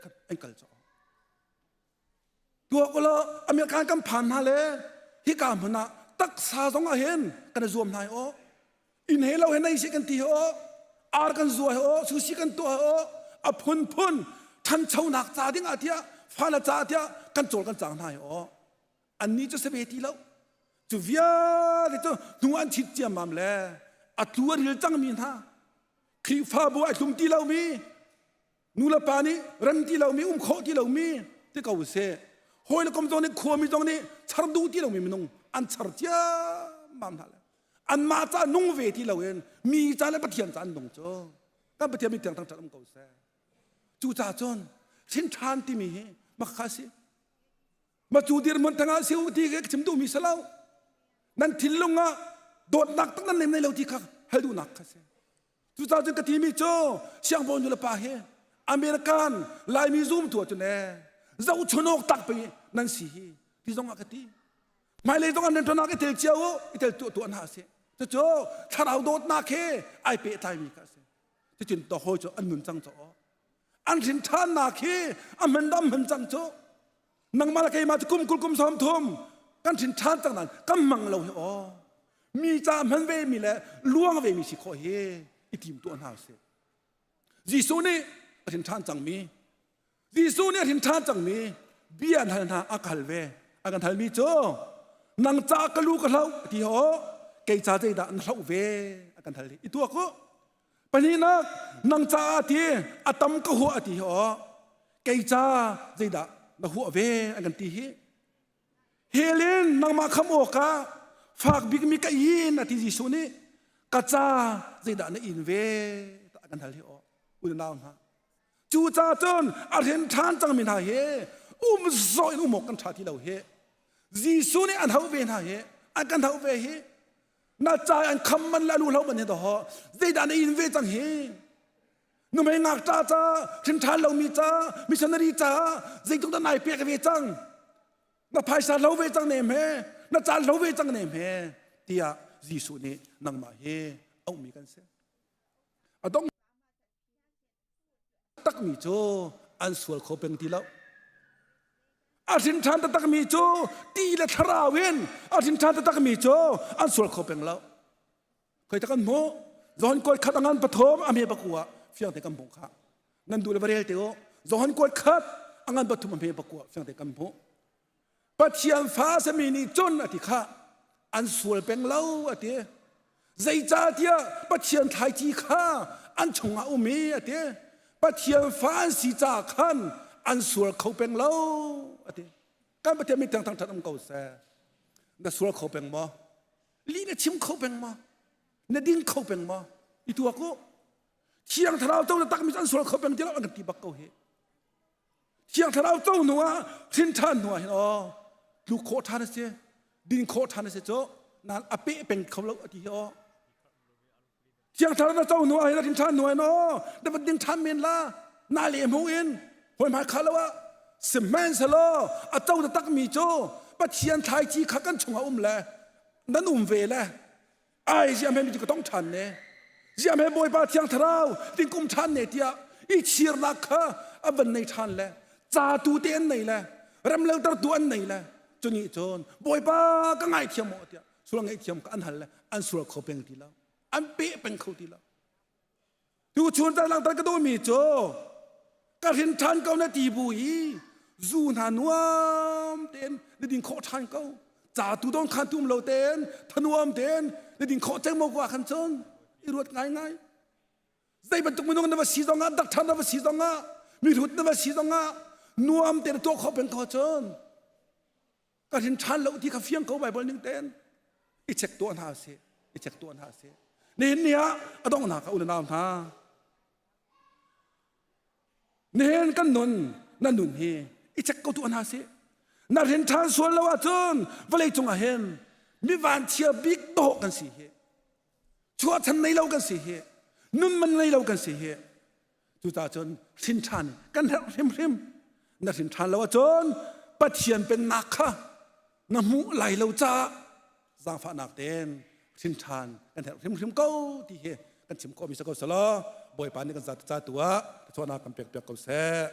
[SPEAKER 10] khat an kal cho tuak ulaw American kan phan hna le hika hmun ah taksa zong ah hin kan zuam hna aw inn he lo he nei si kan ti aw ar kan zua he aw sushi kan tuah he aw a phunphun thanchonak ca ding ah tiah fala ca tiah kan cawl kan cang hna he aw annih cu si ve ti lo cu vialte cu hnu an chit ciammam le a tlu a ril cangmi hna Khrihfabu ai tlum ti lomi nu le pa nih rem ti lomi um khawh ti lomi ti ko seh hawi le kom zong nih khuami zong nih char duh ti lomi minung an char ciammam hna le anmah ca nung ve ti loin mi ca le Pathian ca an nung cu kan Pathian mi tiang thangṭhat um ko seh cu ca cun hrin ṭhan timi hi makha si Ma cu dirhmun tangah si u ti ka chim duhmi si lo. Nan thinlung ah dawtnak tak nan nei lo ti kha hal duhnak kha si. Cucaah cun ka timi cu siangbawi nu le pa hi American Laimi zumtu ahcun ee. Zohchunawk tak pe nan si hi ti zong ah ka ti. Hmailei zong an rianṭuannak i tel cio u, i tel tuah tuah hna sih. Cucu thlarau dawtnak he ai pehtlaimi kha a si. Cucun to hawi cu an nun cang cu an hrin ṭhannak hi a hman dam hman cang cu. Nangmah le keimah cu kum 20 kum 30 kan hrin ṭhan cang nain kan hmang lo hi aw. Mi ca hman ve mi le luang ve mi si khawh hi i tim tuah hna usih. Jesuh nih a hrin ṭhan cangmi Jesuh nih a hrin ṭhan cangmi bia an hal hna a ka hal ve. A kan halmi cu nang ca ka lu ka hloh ti ho kei ca zeidah na hloh ve a kan hal i tuak u. Pahnihnak nang caah ti a tam ka huah ti ho kei ca zeidah na huah ve an kan ti hi. Helin nangmah kham awkah fak bikmi ka in a ti Jesuh nih ka ca zeidah na in ve a kan hal hi aw unau hna Cucaah cun a hren ṭhan cangmi hna hi um zawh in um awk kan ṭha ti lo hi. Jesuh nih an hauh ve hna hi, an kan hauh ve hi. Na ca an kham man le a lu hlo man hi dawh zeidah na in ve cang hi? Numei ngakṭa ca, hrin ṭhan lomi ca, missionary ca, zeitluk dah nai pek ve cang? Na phaisa hlo ve cang nem he, na caan hlo ve cang nem he, tiah Jesuh nih nangmah hi auhmi kan si. A dong takmi cu an sual kho peng ti lo. A hrin ṭhan taktakmi cu ti le thlarau in a hrin ṭhan taktakmi cu an sual kho peng lo. Khoi ta kan hmuh. Johan kuat khat angan pathum a hme pakua fiang te kan hmuh kha. Nan duh le va rel te u. Johan kuat khat angan pathum a hme pakua fiang te kan hmuh. Pathian fa sami nih cun a ti kha an sual peng lo a ti. Zeicahtiah Pathian thlaici kha an chungah um i a ti. Pathian fa an si caah khan an sual kho peng lo a ti. Kan Pathian min thang thang um ko seh. Na sual kho peng maw? Lih na chim kho peng maw? Na ding kho peng maw? I tuak u. Thiang Thlarau to na takmi an sual kho peng ti lo an kan ti bak ko hi. Thiang Thlarau co hnu ah hrin ṭhan hnu ah hin aw tluk khawh ṭhan a si din khawh ṭhan a si cu nan a peh peng kho lo a ti hi aw Thiang Thlarau na co hnu ah hin a hrin ṭhan hnu ah hin aw na va ding ṭhan men la na le hmu in hawi hmai kha lo ah sihmanhsehlaw a co takmi cu Pathian thlaici kha kan chungah um le nan um ve le Ai ziam he mi ka tong ṭhan ne. Ziam he Bawipa Thiang Thlarau tingkum ṭhan ne tiah i chirnak kha a van nei ṭhan le ca tu te an nei le remlotertu an nei le cuni cun Bawipa ka ngaithiam maw tiah sual ngaihthiam ka an hal le an sual kho peng ti lo an peh peng kho ti lo Tuchun ta langhter ka duhmi cu ka hrin ṭhan ko na ti bu i zu hna nuam tein na din khawh ṭhan ko. Ca tu don khan tum lo tein thanuam tein na din khawh ceng mo ko ah khan cun i ruat ngaingai. Zei bantuk minung na va si zongah dak ṭhan na va si zongah mihrut na va si zongah nuam tein tuah khawh peng ko cun ka hrin ṭhan lo ti kha fiang ko Bible ning tein i check tuah hna sih i check tuah hna sih nihin ni ah a donghnak ah u le nau hna nihin kan nun na nun hi i check ko tuah hna sih na hrin ṭhan sual lo ahcun vawlei cungah hin mi vanchia bik dawh kan si hi chuahchan nei lo kan si hi nun man nei lo kan si hi Cucaah cun hrin ṭhan kan herh hrimhrim. Na hrin ṭhan lo ahcun Pathian pennak kha na hmuh lai lo caah zaangfahnak tein hrin ṭhan kan herh hrimhrim ko ti hi kan chim khawhmi si ko selaw Bawipa nih kan ca tu ah thluachuahnak kan pek piak ko seh.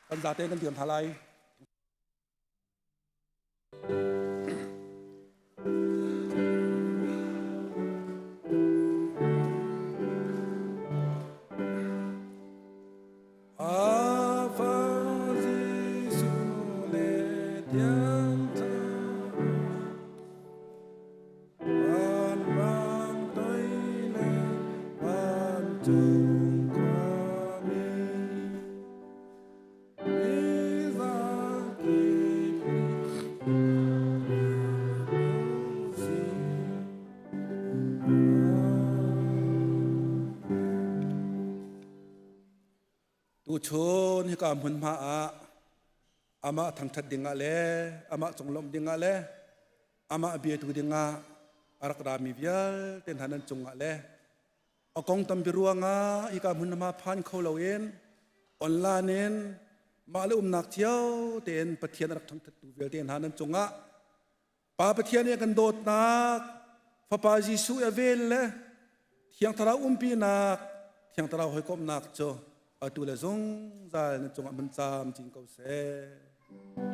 [SPEAKER 10] Kan zate kan dir hna lai. Tuchun hika hmunhma ah amah thangṭhat dingah le amah conglawmh dingah le amah biatu dingah a rak rami vialte hna nan cungah le. A kong tampi ruangah hika hmun ma phan kho loin online in mah le umnak cio tein Pathian a rak thangthattu vialte hna nan cungah Pa Pathian i a kan dawtnak Fapa Jesuh a vel le Thiang Thlarau umpinak Thiang Thlarau hawikomhnak cu atu le zungzal nan cungah mun camcin ko seh.